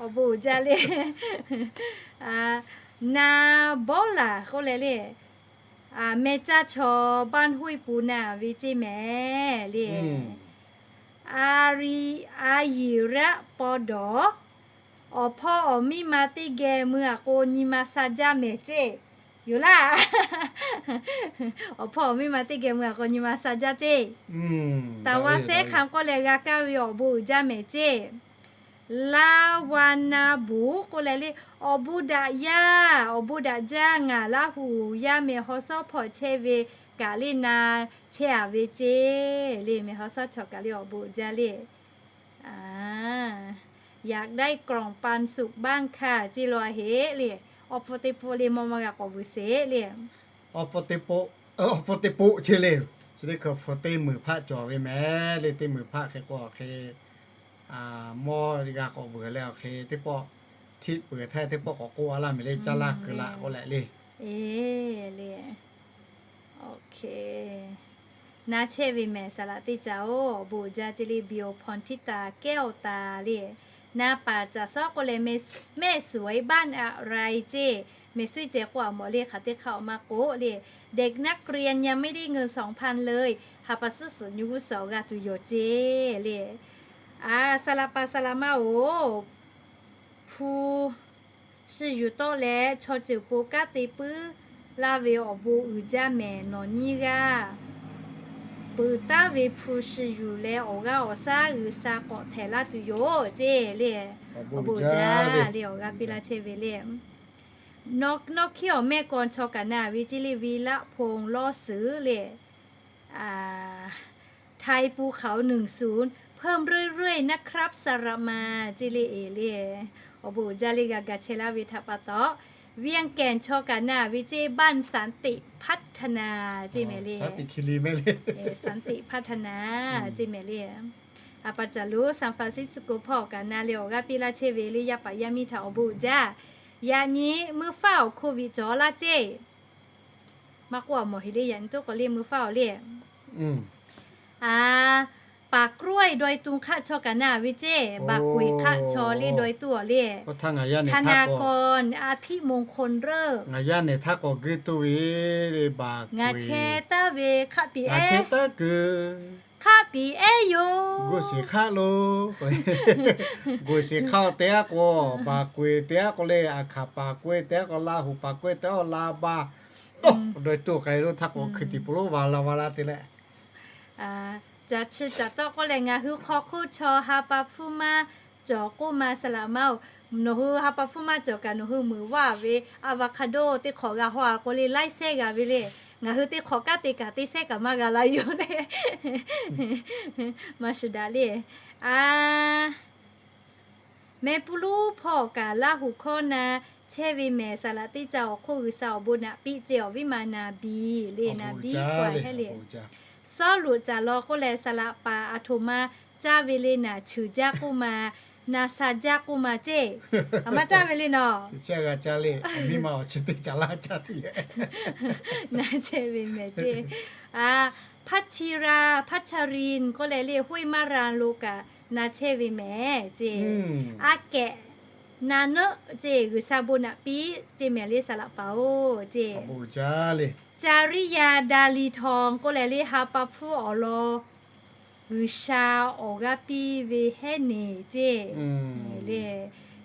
awˬ bon uiˍ jaˇ le. Na bawˉ laˬ k'oˆ leh le, meh caˇ chaw baˇ hoˆ e pu na ve ce mehˍ le. A, a yiˍ raˆ paw dawˬ, awˬ hpawˇ awˬ miˇ ma teˇ geh mui a k'o nyi ma sha jaˇ mehˍ ce. Yoˬ laˇ. Awˬ hpawˇ awˬ miˇ ma teˇ geh mui a k'o nyi ma sha jaˇ ce. Taˍ va sehˉ hk'aˬ k'oˆ leh g'a kaˇ ve awˬ bon uiˍ jaˇ mehˍ ce. Laˇ va na buˬ k'oˆ leh le, awˬ bon daꞈ yaˇ, awˬ bon daꞈ jaˇ, ngaˬ Laˇ huˍ yaˇ meh haw sawˉ hpawꞈ chehˇ ve kaꞈ le na chehˇ a ve ce le, meh haw sawˉ hpawꞈ kaꞈ le awˬ bon uiˍ jaˇ le. อยากได้กล่องปันสุขบ้างค่ะ ce law a heˆ le. Awˬ pfuhˇ teˇ pfuhˇ le mawˇ maˇ g'a k'awꞈ vuiˬ sheˍ le. Awˬ pfuhˇ teˇ pfuhˇ, awˬ pfuhˇ teˇ pfuhˇ ce le. Chi teˇ hkui awˬ pfuhˇ teˇ meunˍ hpaˆ cawˬ ve mehˍ le. Teˇ meunˍ hpaˆ hk'e k'o hk'e, mawˇ g'a k'awꞈ vuiˬ leh awˬ hk'e teˇ pawˆ htiˆ peuˬ htaˇ teˇ pawˆ k'awꞈ k'oˆ a laˇ mehˍ le. Caˇ laˇ keu laꞈ k'oˆ leh le. Na chehˇ ve mehˍ saˍ laꞈ teˇ caꞈ-oˬ, awˬ bon uiˍ jaˇ ce le. บิว พรทิตา แก้วตา le. นาป่าจัดสรร k'oˆ leh แม่สวยบ้านอะไร ce, แม่สวย ce k'oˆ a mawˬ le. Hk'aˬ teˇ hk'aˇ awˬ maˇ k'oˆ le. เด็กนักเรียนยังไม่ได้เงินสองพันเลย ha pa suhˉ suhˍ nyi g'uˇ suhˍ awˬ g'a tuˬ yoˬ ce le. A, saˍ laꞈ paˍ saˍ laꞈ ma-oˬ, hpu shi yuˬ tawˆ leh chaw ceuˬ po kanˉ te puiˉ laˇ ve awˬ bon uiˍ jaˇ mehˍ. Nawˬ nyiˇ g'aˇ peuˬ taˉ ve hpu shi yuˬ leh awˬ g'aˇ awˬ shaˉ G'uiˬsha k'awꞈ htehꞈ laˇ tuˬ yoˬ ce le. Awˬ bon uiˍ jaˇ le, awˬ g'aˇ piˇ laˇ chehˇ ve le. Nawˬ hkiˉ awˬ mehˆ kaw chaw kaꞈ na ve ce le. วีระพงษ์ ล่อเสือ le. ไทยภูเขา หนึ่งศูนย์ เพิ่มเรื่อยๆ นะครับ saˍ laꞈ ma ce le. Eˬ le, awˬ bon uiˍ jaˇ le g'a ga chehˇ laˇ ve htaꞈ pa taw, เวียงแก่น chaw kaꞈ na ve ce บ้านสันติพัฒนา ce mehˍ le. Santi พัฒนา ce mehˍ le. A pa caˬ lo San Francisco hpawˇ kaꞈ na le awˬ g'aˇ piˇ laˇ chehˇ ve le. Yaˇ paˍ yaˇ miˇ htaꞈ awˬ bon uiˍ jaˇ. Yaꞈ nyi mvuhˇ faˉ awˬ โควิด cawˬ laˇ ce. Maˇ k'oˆ a mawˬ heˍ le. Yaꞈ nyi toˆ k'awꞈ le mvuhˇ faˉ awˬ le. A, ป่ากล้วย ดอยตุง hk'aˆ chaw kaꞈ na ve ce. บ่ากุยด hk'aˆ chaw le ดอยตุง awˬ le. ธนากร อภิมงคลฤกษ์ ngaˬ yaˇ nehˬ htaˇ k'awꞈ geuˆ toˇ ve le. Ngaˬ chehˇ taˍ ve hk'aˆ piˍ ehˉ, hk'aˆ piˍ ehˉ yoˬ. Go sheˍ hk'aˆ lo, go sheˍ hk'aˆ te aˉ k'o, บ่ากุยด te aˉ k'o le, a hkaˍ ป่ากล้วย te aˉ k'o, Laˇ huˍ ป่ากล้วย te aˉ k'o, ลาบา dawˇ tuˬ k'ai lo htaˇ k'o, hkui tiꞈ pon lonˉ va la va la te leh, caˬ chi caˬ tawˆ k'oˆ leh ngaˬ hui hk'aw hk'oˆ chaw ha pa hpfuhˇ maˇ cawˬ k'oˆ ma saˍ laꞈ ma-oˬ. Nawˬ hui ha pa hpfuhˇ maˇ cawˬ kaꞈ nawˬ hui muiˬ vaˇ ve avocado teˇ hk'awꞈ g'a haw a k'oˆ le, laiˉ sehˉ g'a ve le. Ngaˬ hui teˇ hk'awꞈ kanˉ te kaꞈ teˇ sehˉ kaꞈ maˇ g'a la yoˬ le. Maˇ shuˍ daꞈ le. A, mehˆ puiˉ lonˉ hpawˇ kaꞈ Laˇ huˍ hkawˇ na chehˇ ve mehˍ saˍ laꞈ teˇ caꞈ awˬ hk'oˆ G'uiˬsha awˬ bon naꞈ piˇ ce. Awˬ viˉ ma na biˇ le, na biˇ k'awꞈ hehˉ le. Sawˉluꞈ caˬ law k'oˆ leh saˍ laꞈ paˍ a htoꞈ ma caˇ ve le. Naˬ cheuˬ jaˇ k'oˆ ma, naˬ sha jaˇ k'oˆ ma ce. A maˇ caˇ ve le nawˬ. G'a caˇ le, miˇ ma awˬ chi teˇ caˬ laˇ caˇ te. Na chehˇ ve mehˍ ce. A, พัชรี พัชริน k'oˆ leh le ห้วยมะราน lo kaꞈ na chehˇ ve mehˍ ce. A kehꞈ na neuˆ ce, G'uiˬsha bon naꞈ piˇ ce mehˍ le saˍ laꞈ paˍ-oˬ ce. Caˍriˇyaˇ ดารีทอง k'oˆ leh le ha pa hpfuhˇ awˬ lawn G'uiˬsha awˬ g'aˇ piˇ ve hehˉ neˍ ce. Le,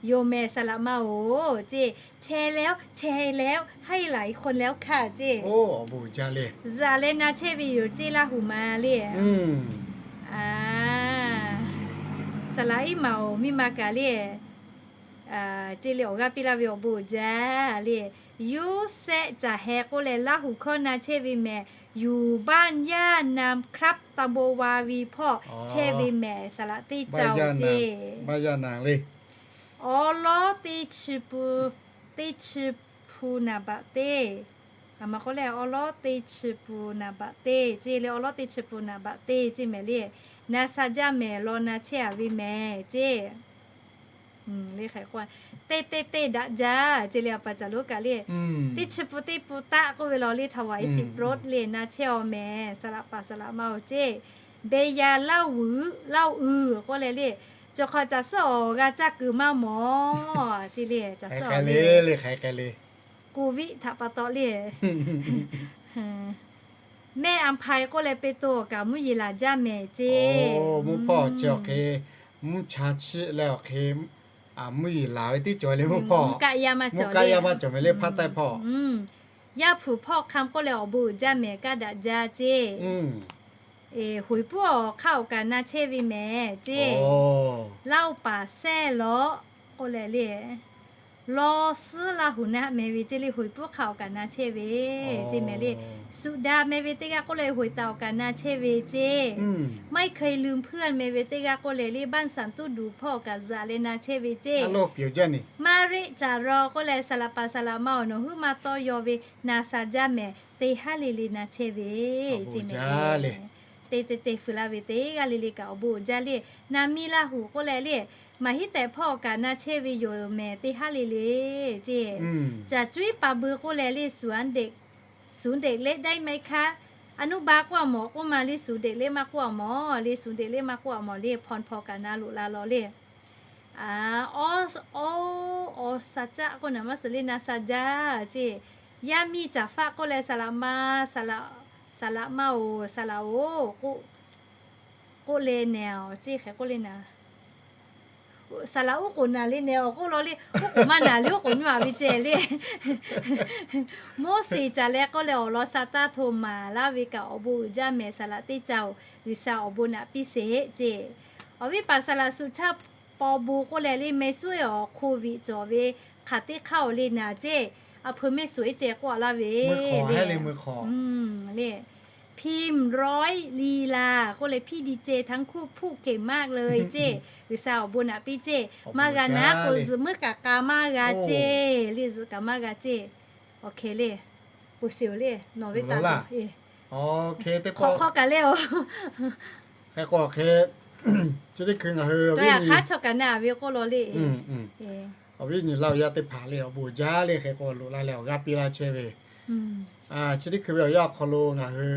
yoˬ mehˍ saˍ laꞈ ma-oˬ ce. แชร์แล้ว แชร์แล้ว ให้หลายคนแล้วค่ะ ce. Awˬ bon uiˍ jaˇ le. Zaˍ leh na chehˇ ve yoˬ ce Laˇ huˍ ma le. Saˍ laꞈ iˉ maˍ-oˬ, miˇ ma kaꞈ le, ce le awˬ g'aˇ piˇ laˇ ve awˬ bon uiˍ jaˇ le. Yuˇsehˆ Caˬ heh k'oˆ leh Laˇ huˍ hkawˇ na chehˇ ve mehˍ. อยู่บ้านย่านางครับ ตำบลวาวี hpawˇ chehˇ ve mehˍ saˍ laꞈ teˇ caꞈ-oˬ ce. Awˉ lawˉ teˇ chi pu, teˇ chi pu naˍ baꞈ teˇ. A ma k'oˆ leh awˉ lawˉ teˇ chi pu naˍ baꞈ teˇ ce le, awˉ lawˉ teˇ chi pu naˍ baꞈ teˇ ce mehˍ le. Na sha jaˇ mehˍ law na chehˇ a ve mehˍ ce. Teˇ teˇ teˇ daꞈ jaˇ ce le, a pa caˬ lo kaꞈ le. Teˇ chi pu teˇ pu taˆ k'oˆ ve law le, ถวายสิบรถ le, na chehˇ a mehˍ saˍ laꞈ paˍ saˍ laꞈ ma-oˬ ce. Beˇ yaˇ Laˇ huˍ, Laˇ huˍ k'oˆ leh le, cawˬ hk'awꞈ caˬ suhˉ awˬ g'a caˇ kuiˬ maˇ mawˬ ce le, caˬ suhˉ awˬ le, le hk'ai k'ai le. โควิด htaꞈ pa taw le. Mehˆ a hpai k'oˆ leh เปโตร awˬ kaꞈ mvuhˇ yeˬ laˬ jaˇ mehˍ ce. Mvuhˇ hpawˇ chi awˬ hk'e mvuhˇ cha chiˆ leh awˬ hk'e mvuhˇ yeˬ laˬ ve teˇ cawˬ le mvuhˇ hpawˇ. Mvuhˇ kaˆ yaˇ maˇ cawˬ mehˍ le hpaˇ taiˇ hpawˇ. Yaˇ hpu hpawˇ hk'a k'oˆ leh awˬ bon uiˍ jaˇ mehˍ kaˇ daꞈ jaˇ ce. Huiˍ puiˉ awˬ hk'aˇ awˬ kaꞈ na chehˇ ve mehˍ ce. Laˇ oˇ paˍ sehˇ lawˉ k'oˆ leh le. Law suhˉ Laˇ huˍ naˆ meh ve ceˇ le, hoiˍ puiˉ hk'a awˬ kaꞈ na chehˇ ve ceˇ meh le. Suˍ daꞈ meh ve teˇ g'aˇ k'oˆ leh hoiˍ taˍ awˬ kaꞈ na chehˇ ve ceˇ. Maˇ heˆ hk'e leuˍ hpuiˇ meh ve teˇ g'aˇ k'oˆ leh le, บ้านสันตุดู่ hpawˇ awˬ kaꞈ zuhꞈ leh na chehˇ ve ceˇ. Maˇ reˆ caˍ raw k'oˆ leh, saˍ laꞈ paˍ saˍ laꞈ ma awˬ nawˬ huiˉ maˇ tawˇ yaw ve na sha jaˇ mehˍ, teˇ haˉ le le na chehˇ ve ceˇ meh le. Te te te fuiˍ la ve teˇ g'aˇ le le kaꞈ awˬ bon uiˍ jaˇ le. Naˍ miˇ Laˇ huˍ k'oˆ leh le, maˍ hiˉ tehꞈ hpawˇ awˬ kaꞈ na chehˇ ve yoˬ mehˍ, teˇ haˉ le le ceˇ. Caˬ cuiˉ pa bui k'oˆ leh le, ศูนย์เด็กเล็กได้ไหมคะ อนุบาล k'oˆ a mawˬ k'oˆ ma le, ศูนย์เด็กเล็ก maˇ k'oˆ a mawˬ le, ศูนย์เด็กเล็ก maˇ k'oˆ a mawˬ le, hpaw hpaw kaꞈ na loꞈ la law le. Awˬ, awˬ, awˬ sha caˆ k'oˆ naˍ maˇ suhˍ le, na sha jaˇ ceˇ. Yaˇ miˇ caˍ faˆ k'oˆ leh, saˍ laꞈ ma, saˍ laꞈ ma oˬ, saˍ laꞈ oˬ k'oˆ le nehˬ awˬ ceˇ hk'e k'oˆ le naˍ. Saˍ laꞈ uˉ k'oˍ naˍ le nehˬ awˬ k'oˆ law le, uˉ k'oˍ maˇ naˍ le, uˉ k'oˍ nyi a ve ceh le. Moˉseˍ caˍ leh k'oˆ leh awˬ lawn sha taˇ hto maˍ laˇ ve kaꞈ awˬ bon uiˍ jaˇ mehˍ, saˍ laꞈ teˇ caˇ oˬ, G'uiˬsha awˬ bon naꞈ piˇ sheˍ ceˇ. Awˬ viˉ paˍ saˍ laꞈ suꞈ chaˇ paw bon k'oˆ leh le, meh suˉ awˬ โควิด cawˬ ve hk'aˬ teˇ hk'aˇ oˬ le naˍ ceˇ. A hpeu meh suhˍ e ceh k'oˆ a laˇ ve le. Le พิมพ์ร้อยลีลา k'oˆ leh พี่ดีเจทั้งคู่พูดเก่งมากเลย ceˇ. G'uiˬsha awˬ bon naꞈ piˇ ceˇ. Maˇ g'a naˉ k'o zuhꞈ muiˉ kaꞈ k'a maˇ g'a ceˇ le, zuhꞈ kaꞈ maˇ g'a ceˇ. Awˬ hk'e le, peuˬ sheˍ oˬ le, nawˬ ve taˍ hk'aw kaꞈ le oˬ. Hk'e k'o hk'e, chi teˇ hkui ngaˬ hui awˬ viˉ nyi hk'aˉ chaw kaꞈ na ve k'oˆ law le. Awˬ viˉ nyi laˇ awˬ yaˇ teˇ hpaˍ le awˬ bon jaˇ le, hk'e k'o loꞈ la leh awˬ g'aˇ piˇ laˇ chehˇ ve. Chi teˇ hkui ve awˬ yanˇ awˬ hk'aw lo ngaˬ hui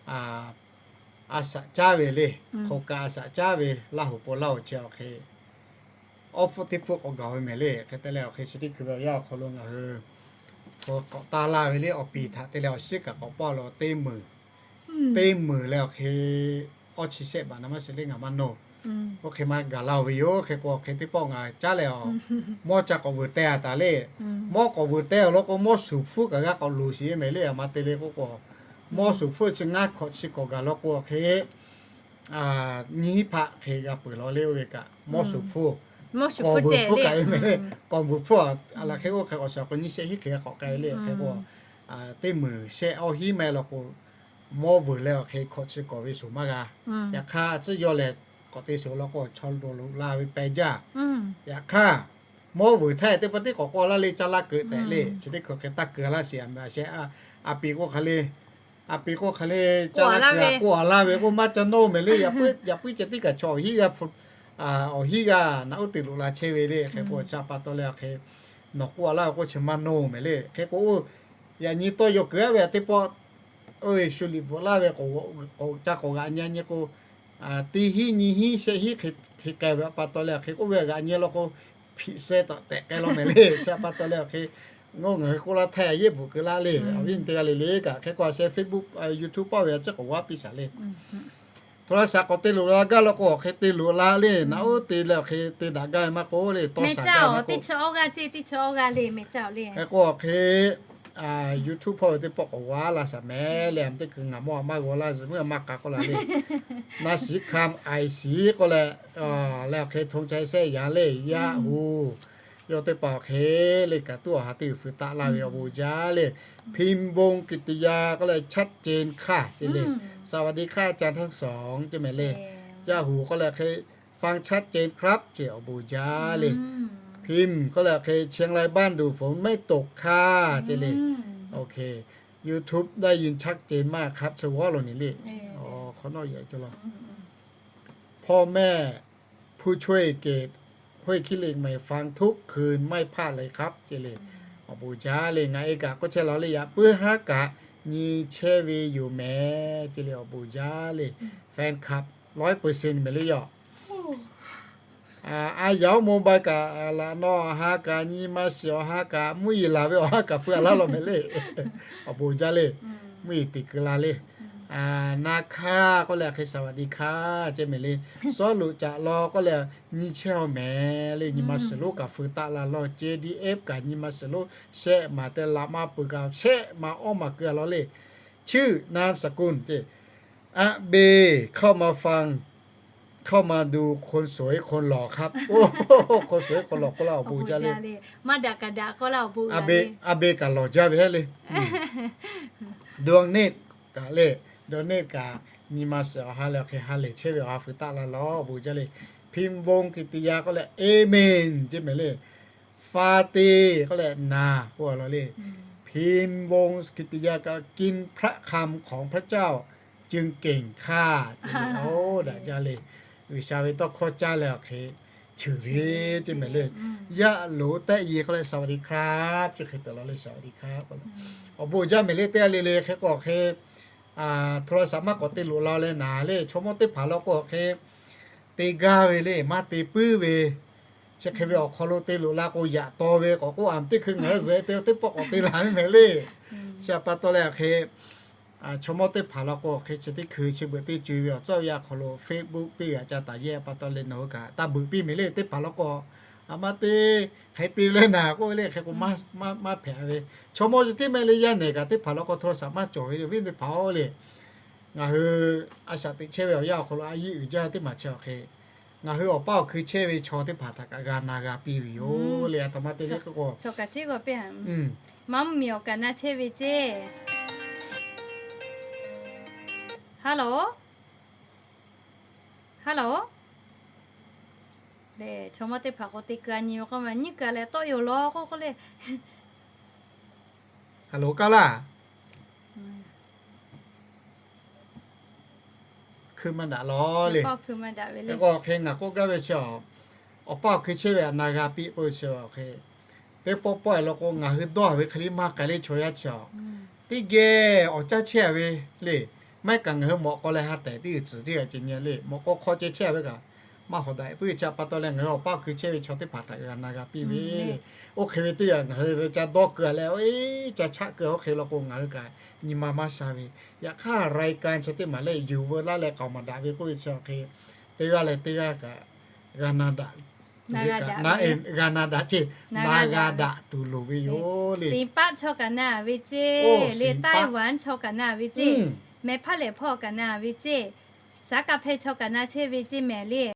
a shaꞈ caˉ ve le, hk'aw kaꞈ a shaꞈ caˉ ve Laˇ huˍ pon Laˇ huˍ chi awˬ hk'e awˬ hpfuhˇ teˇ hpfuhˇ k'awꞈ gaˬ ve mehˍ le. Hk'e te leh awˬ hk'e chi teˇ hkui ve awˬ yanˇ awˬ hk'aw lo ngaˬ hui k'awꞈ taˇ laˇ ve le, awˬ piˍ htaꞈ te leh awˬ shiˉ kaꞈ k'awꞈ paˇ lo teˇ meunˍ teˇ meunˍ leh awˬ hk'e awˇ chi shehˆ baˬ na maˇ shiˍ le ngaˬ maˇ nawˬ. Oˇ hk'e maˇ gaˬ laˇ ve yoˬ. Hk'e k'o awˬ hk'e teˇ pawˆ ngaˬ caˉ leh a, mawˇ ca k'awꞈ vuiˬ teh a taˍ le. Mawˇ k'awꞈ vuiˬ teh awˬ lawn k'o, mawˇ shuˍ hpfuhˇ kaꞈ g'a k'awꞈ loˍ shiˍ e mehˍ le. A ma te le k'oˆ k'o, mawˇ shuˍ hpfuhˇ chi ngaˇ hkawꞈ chi k'awꞈ gaˬ law k'o awˬ hk'e nyiˇ hpaˆ hk'e g'a peuˬ law le. Oˇ ve kaꞈ mawˇ shuˍ hpfuhˇ, k'awꞈ vuiˬ hpfuhˇ kaꞈ e mehˍ le. K'awꞈ vuiˬ hpfuhˇ a laˬ hk'e oˇ hk'e k'awꞈ shaˍ k'o nyiˇ shehˆ hiˉ hk'e g'a k'awꞈ k'ai le. Hk'e k'o teˇ meunˍ shehˆ awˇ hiˉ meh law k'o, mawˇ vuiˬ leh awˬ hk'e hkawꞈ chi k'awꞈ ve shuˍ maˇ g'a. Yaꞈ hk'aˇ tcuhˉ yawˇ lehˬ k'awꞈ te shuˍ law k'o, chaw loꞈ loꞈ la ve peh jaˇ. Yaꞈ hk'aˇ mawˇ vuiˬ htaˇ teˇ pa teˇ k'awꞈ k'oˆ laˇ le, caˇ laˇ keu tehꞈ le. Chi teˇ hkui hk'e taˇ keu laˇ sheˍ a mehˍ a shehˆ. A piˍ k'o hk'aˬ le, a piˍ k'o hk'aˬ le, caˇ laˇ keu a k'oˆ a laˇ ve k'oˆ maˇ ca nawˇ mehˍ le. Yaꞈ puiˉ yaꞈ puiˉ ceh tiˉ kaꞈ chaw awˬ hiˉ g'a, awˬ hiˉ g'a naꞈ uˉ te loꞈ la chehˇ ve le. Hk'e k'o chi pa taw leh awˬ hk'e nawˬ k'oˆ a laˇ ve k'oˆ chi maˇ nawˇ mehˍ le. Hk'e k'o oˇ yaꞈ nyi tawˇ yaw keu a ve a teˇ pawˆ oˇ ve shu liꞈ bvuhꞈ laˇ ve k'o, ca k'awꞈ g'aꞈ nyi nyi k'o, teˇ hiˉ nyiˇ hiˉ shehˆ hiˉ hk'e k'ai ve pa taw leh awˬ hk'e k'oˆ ve g'aꞈ nyi law k'o, hpiꞈ sheh tawꞈ tehꞈ k'ai law mehˍ le. Chi pa taw leh awˬ hk'e ngaˬ hui k'oˆ laˇ htaˇ yehˇ bvuhꞈ keu laˇ le. Awˬ viˉ teˇ g'aˇ le le kaꞈ hk'e k'o a sheh Facebook, YouTube pawˆ ve a ciˉ k'awꞈ g'aˇ piˇ shaˍ le. โทรศัพท์ k'awꞈ te loꞈ la gaˇ law k'o awˬ hk'e te loꞈ la le. Naꞈ uˉ te leh awˬ hk'e te daꞈ gaˇ ve maˇ k'oˆ le, tawˇ shaˍ gaˇ ve maˇ k'oˆ. Hk'e k'o awˬ hk'e YouTube hpawˇ ve teˇ pawˆ k'awꞈ g'aˇ laˇ shaˍ mehˍ le. A teˇ hkui ngaˬ mawˇ a maˇ g'aw laˇ zuhꞈ muiˉ a maˇ k'a k'oˆ la le. Na shiˍ hkanˍ aiˍ shiˍ k'oˆ leh, leh awˬ hk'e ธงชัย shehˆ yanˍ le, Yahoo, yawˇ teˇ hpaˍ awˬ hk'e le kaꞈ tuˉ awˬ ha teˇ g'uiˬ feu taˆ laˇ ve awˬ bon jaˇ le. พิมพ์วงศ์กิตติยา k'oˆ leh ชัดเจนค่ะ ceˇ le. สวัสดีค่ะอาจารย์ทั้งสอง ceˇ mehˍ le. Yahoo k'oˆ leh hk'e ฟังชัดเจนครับ ceˇ awˬ bon jaˇ le. พิมพ์ k'oˆ leh hk'e เชียงรายบ้านดูฝนไม่ตกค่ะ ceˇ le. YouTube ได้ยินชัดเจนมากครับ chi g'awˇ lo ni le. Hk'awꞈ nawˉ yaꞈ cawˬ law. พ่อแม่ผู้ช่วยเกต ห้วยขี้เหล็กใหม่ ฟังทุกคืนไม่พลาดเลยครับ ceˇ le. Awˬ bon jaˇ le. Ngaˬ e kaꞈ k'oˆ chehˇ law le, yaꞈ puiˉ haˉ kaꞈ nyi chehˇ ve yoˬ mehˍ ceˇ le. Awˬ bon jaˇ le. Fan club ร้อยเปอร์เซ็นต์ mehˍ le yoˬ. A yaꞈ oˇ mobile kaꞈ laꞈ naw ha kaꞈ nyi ma shiˍ awˬ ha kaꞈ mvuhˇ yeˬ laˬ ve awˬ ha kaꞈ feu a laˇ law mehˍ le. Awˬ bon jaˇ le. Mvuhˇ yeˬ teꞈ keu la le. Na hkaˇ k'oˆ leh hk'e สวัสดีค่ะ ceˇ mehˍ le. Sawˉ luꞈ caꞈ law k'oˆ leh nyi chehˇ a mehˍ le. Nyi ma shiˍ lonˉ kaꞈ feu taˆ la law. J D F kaꞈ nyi ma shiˍ lonˉ shehˆ maˬ te laꞈ maˇ peuˬ kaꞈ shehˆ maˬ awˇ maˬ keu a law le. ชื่อนามสกุล ceˇ. อาเบ เข้ามาฟัง เข้ามาดูคนสวยคนหล่อครับ โอ้โห คนสวยคนหล่อ k'oˆ laˇ awˬ bon jaˇ le. A be kaꞈ lawˬ jaˇ ve heˆ le. Donate kaꞈ le, donate kaꞈ nyi ma shiˍ awˬ ha leh awˬ hk'e ha lehˬ chehˇ ve awˬ ha feu taˆ la lawˬ, awˬ bon jaˇ le. Phim Vong Kitiya k'oˆ leh, Amen ceˇ mehˍ le. Fa te k'oˆ leh naˍ k'oˆ laˇ le. Phim Vong Kitiya kaꞈ กินพระคำของพระเจ้าจึงเก่งค่ะ ceˇ mehˍ. Oˇ daꞈ jaˇ le. G'uiˬsha ve tawˇ hkawˇ caˇ leh awˬ hk'e cheuˬ ve ceˇ mehˍ le. Yaˇ loˍ tehˆ yi k'oˆ leh สวัสดีครับ ceˇ hk'e te laˇ le, สวัสดีครับ k'oˆ leh. Awˬ bon jaˇ mehˍ le, teˇ g'aˇ le le hk'e k'o awˬ hk'e โทรศัพท์ maˇ k'awꞈ te loꞈ la leh naˍ le, chaw mawˇ teˇ hpaˍ law k'o awˬ hk'e te gaˇ ve le, maˇ te puiˉ ve. Chi hk'e ve awˬ hk'aw lo te loꞈ la k'o yaꞈ taw ve k'awꞈ k'oˆ, a teˇ hkui ngaˬ hui zuhꞈ te teˇ pawˆ k'awꞈ te la ve mehˍ le. Chi pa taw leh awˬ hk'e chaw mawˇ teˇ hpaˍ law k'o awˬ hk'e chi teˇ hkui chi beuꞈ teˇ co ve awˬ tcuhˇ awˬ yaˇ hk'aw lo Facebook teˇ g'aꞈ ca taˍ yehˇ pa taw leh nawˬ hui kaꞈ taˇ beuꞈ piˇ mehˍ le. Teˇ hpaˍ law k'o a maˇ te hk'e te leh naˍ k'oˆ ve le, hk'e k'o maˇ hpehꞈ ve. Chaw mawˇ chi teˇ mehˍ le, yaˇ nehˬ kaꞈ teˇ hpaˍ law k'o โทรศัพท์ maˇ cawˬ ve le, awˬ viˉ teˇ hpaˍ-oˬ le. Ngaˬ hui a shaꞈ teꞈ chehˇ ve awˬ yanˇ awˬ hk'aw lo a yiˇ uiˍ jaˇ teˇ maˬ chi awˬ hk'e ngaˬ hui awˬ paˇ awˬ hkui chehˇ ve chaw teˇ hpaˍ htaꞈ kaꞈ g'a na g'a piˇ ve yoˬ le. A htoꞈ ma te le k'o, maˇ mvuhˇmiˬ awˬ kaꞈ na chehˇ ve ceˇ. Hello, hello. Lehˬ chaw mawˇ teˇ hpaˍ k'o te keu a nyi ve k'oˆ ma nyiˇ keu leh tawˆ yoˬ law k'oˆ k'oˆ le. Hello, kaˇ laˇ. Hkui maˇ daꞈ law le. Hk'e k'o hk'e ngaˬ k'oˆ gaˇ ve chi, awˬ paˇ awˬ hkui chehˇ ve a na g'a piˇ k'oˆ ve chi awˬ hk'e, teˇ pawˆ pawˆ-e law k'o ngaˬ hui dawˇ-a ve hk'e le maˇ k'ai le chaw yaˇ chi a. Teˇ geh awˬ caˇ chehˇ-a ve le. Maˇ heˆ kaꞈ ngaˬ hui mawꞈ k'aw leh ha tehˍ teˇ g'uiˬ tcuhˍ teˇ g'aˇ ceh nyi le, mawꞈ k'aw hk'aw ceh chehˇ-a ve kaꞈ maˇ hawˍ daꞈ puiˉ. Chi pa taw leh ngaˬ hui awˬ paˇ awˬ hkui chehˇ ve chaw teˇ hpaˍ htaꞈ g'a na g'a piˇ ve le. Oˇ hk'e ve teˇ g'aˇ ngaˬ hui ca dawˇ keu-a leh, oˇ e ca chaˆ keu-a oˇ hk'e law k'o ngaˬ hui kaꞈ nyi ma maˇ sha ve. Yaꞈ hk'aˇ รายการ chi teˇ maˬ lehˬ yuˬ veu laˇ leh k'aoˍ maˍ daꞈ ve k'oˆ ve chi awˬ hk'e, teˇ g'aˇ leh teˇ g'aˇ kaꞈ g'a na daꞈ, g'a na daꞈ ceˇ, na g'a daꞈ tuˬ loˍ ve yoˬ le. Sinˍ paˆ chaw kaꞈ na ve ceˇ le, Taiwan chaw kaꞈ na ve ceˇ, mehˍ hpaˇ lehˬ hpawˇ kaꞈ na ve ceˇ, saˍ kaˍ hpehˇ chaw kaꞈ na chehˇ ve ceˇ mehˍ le.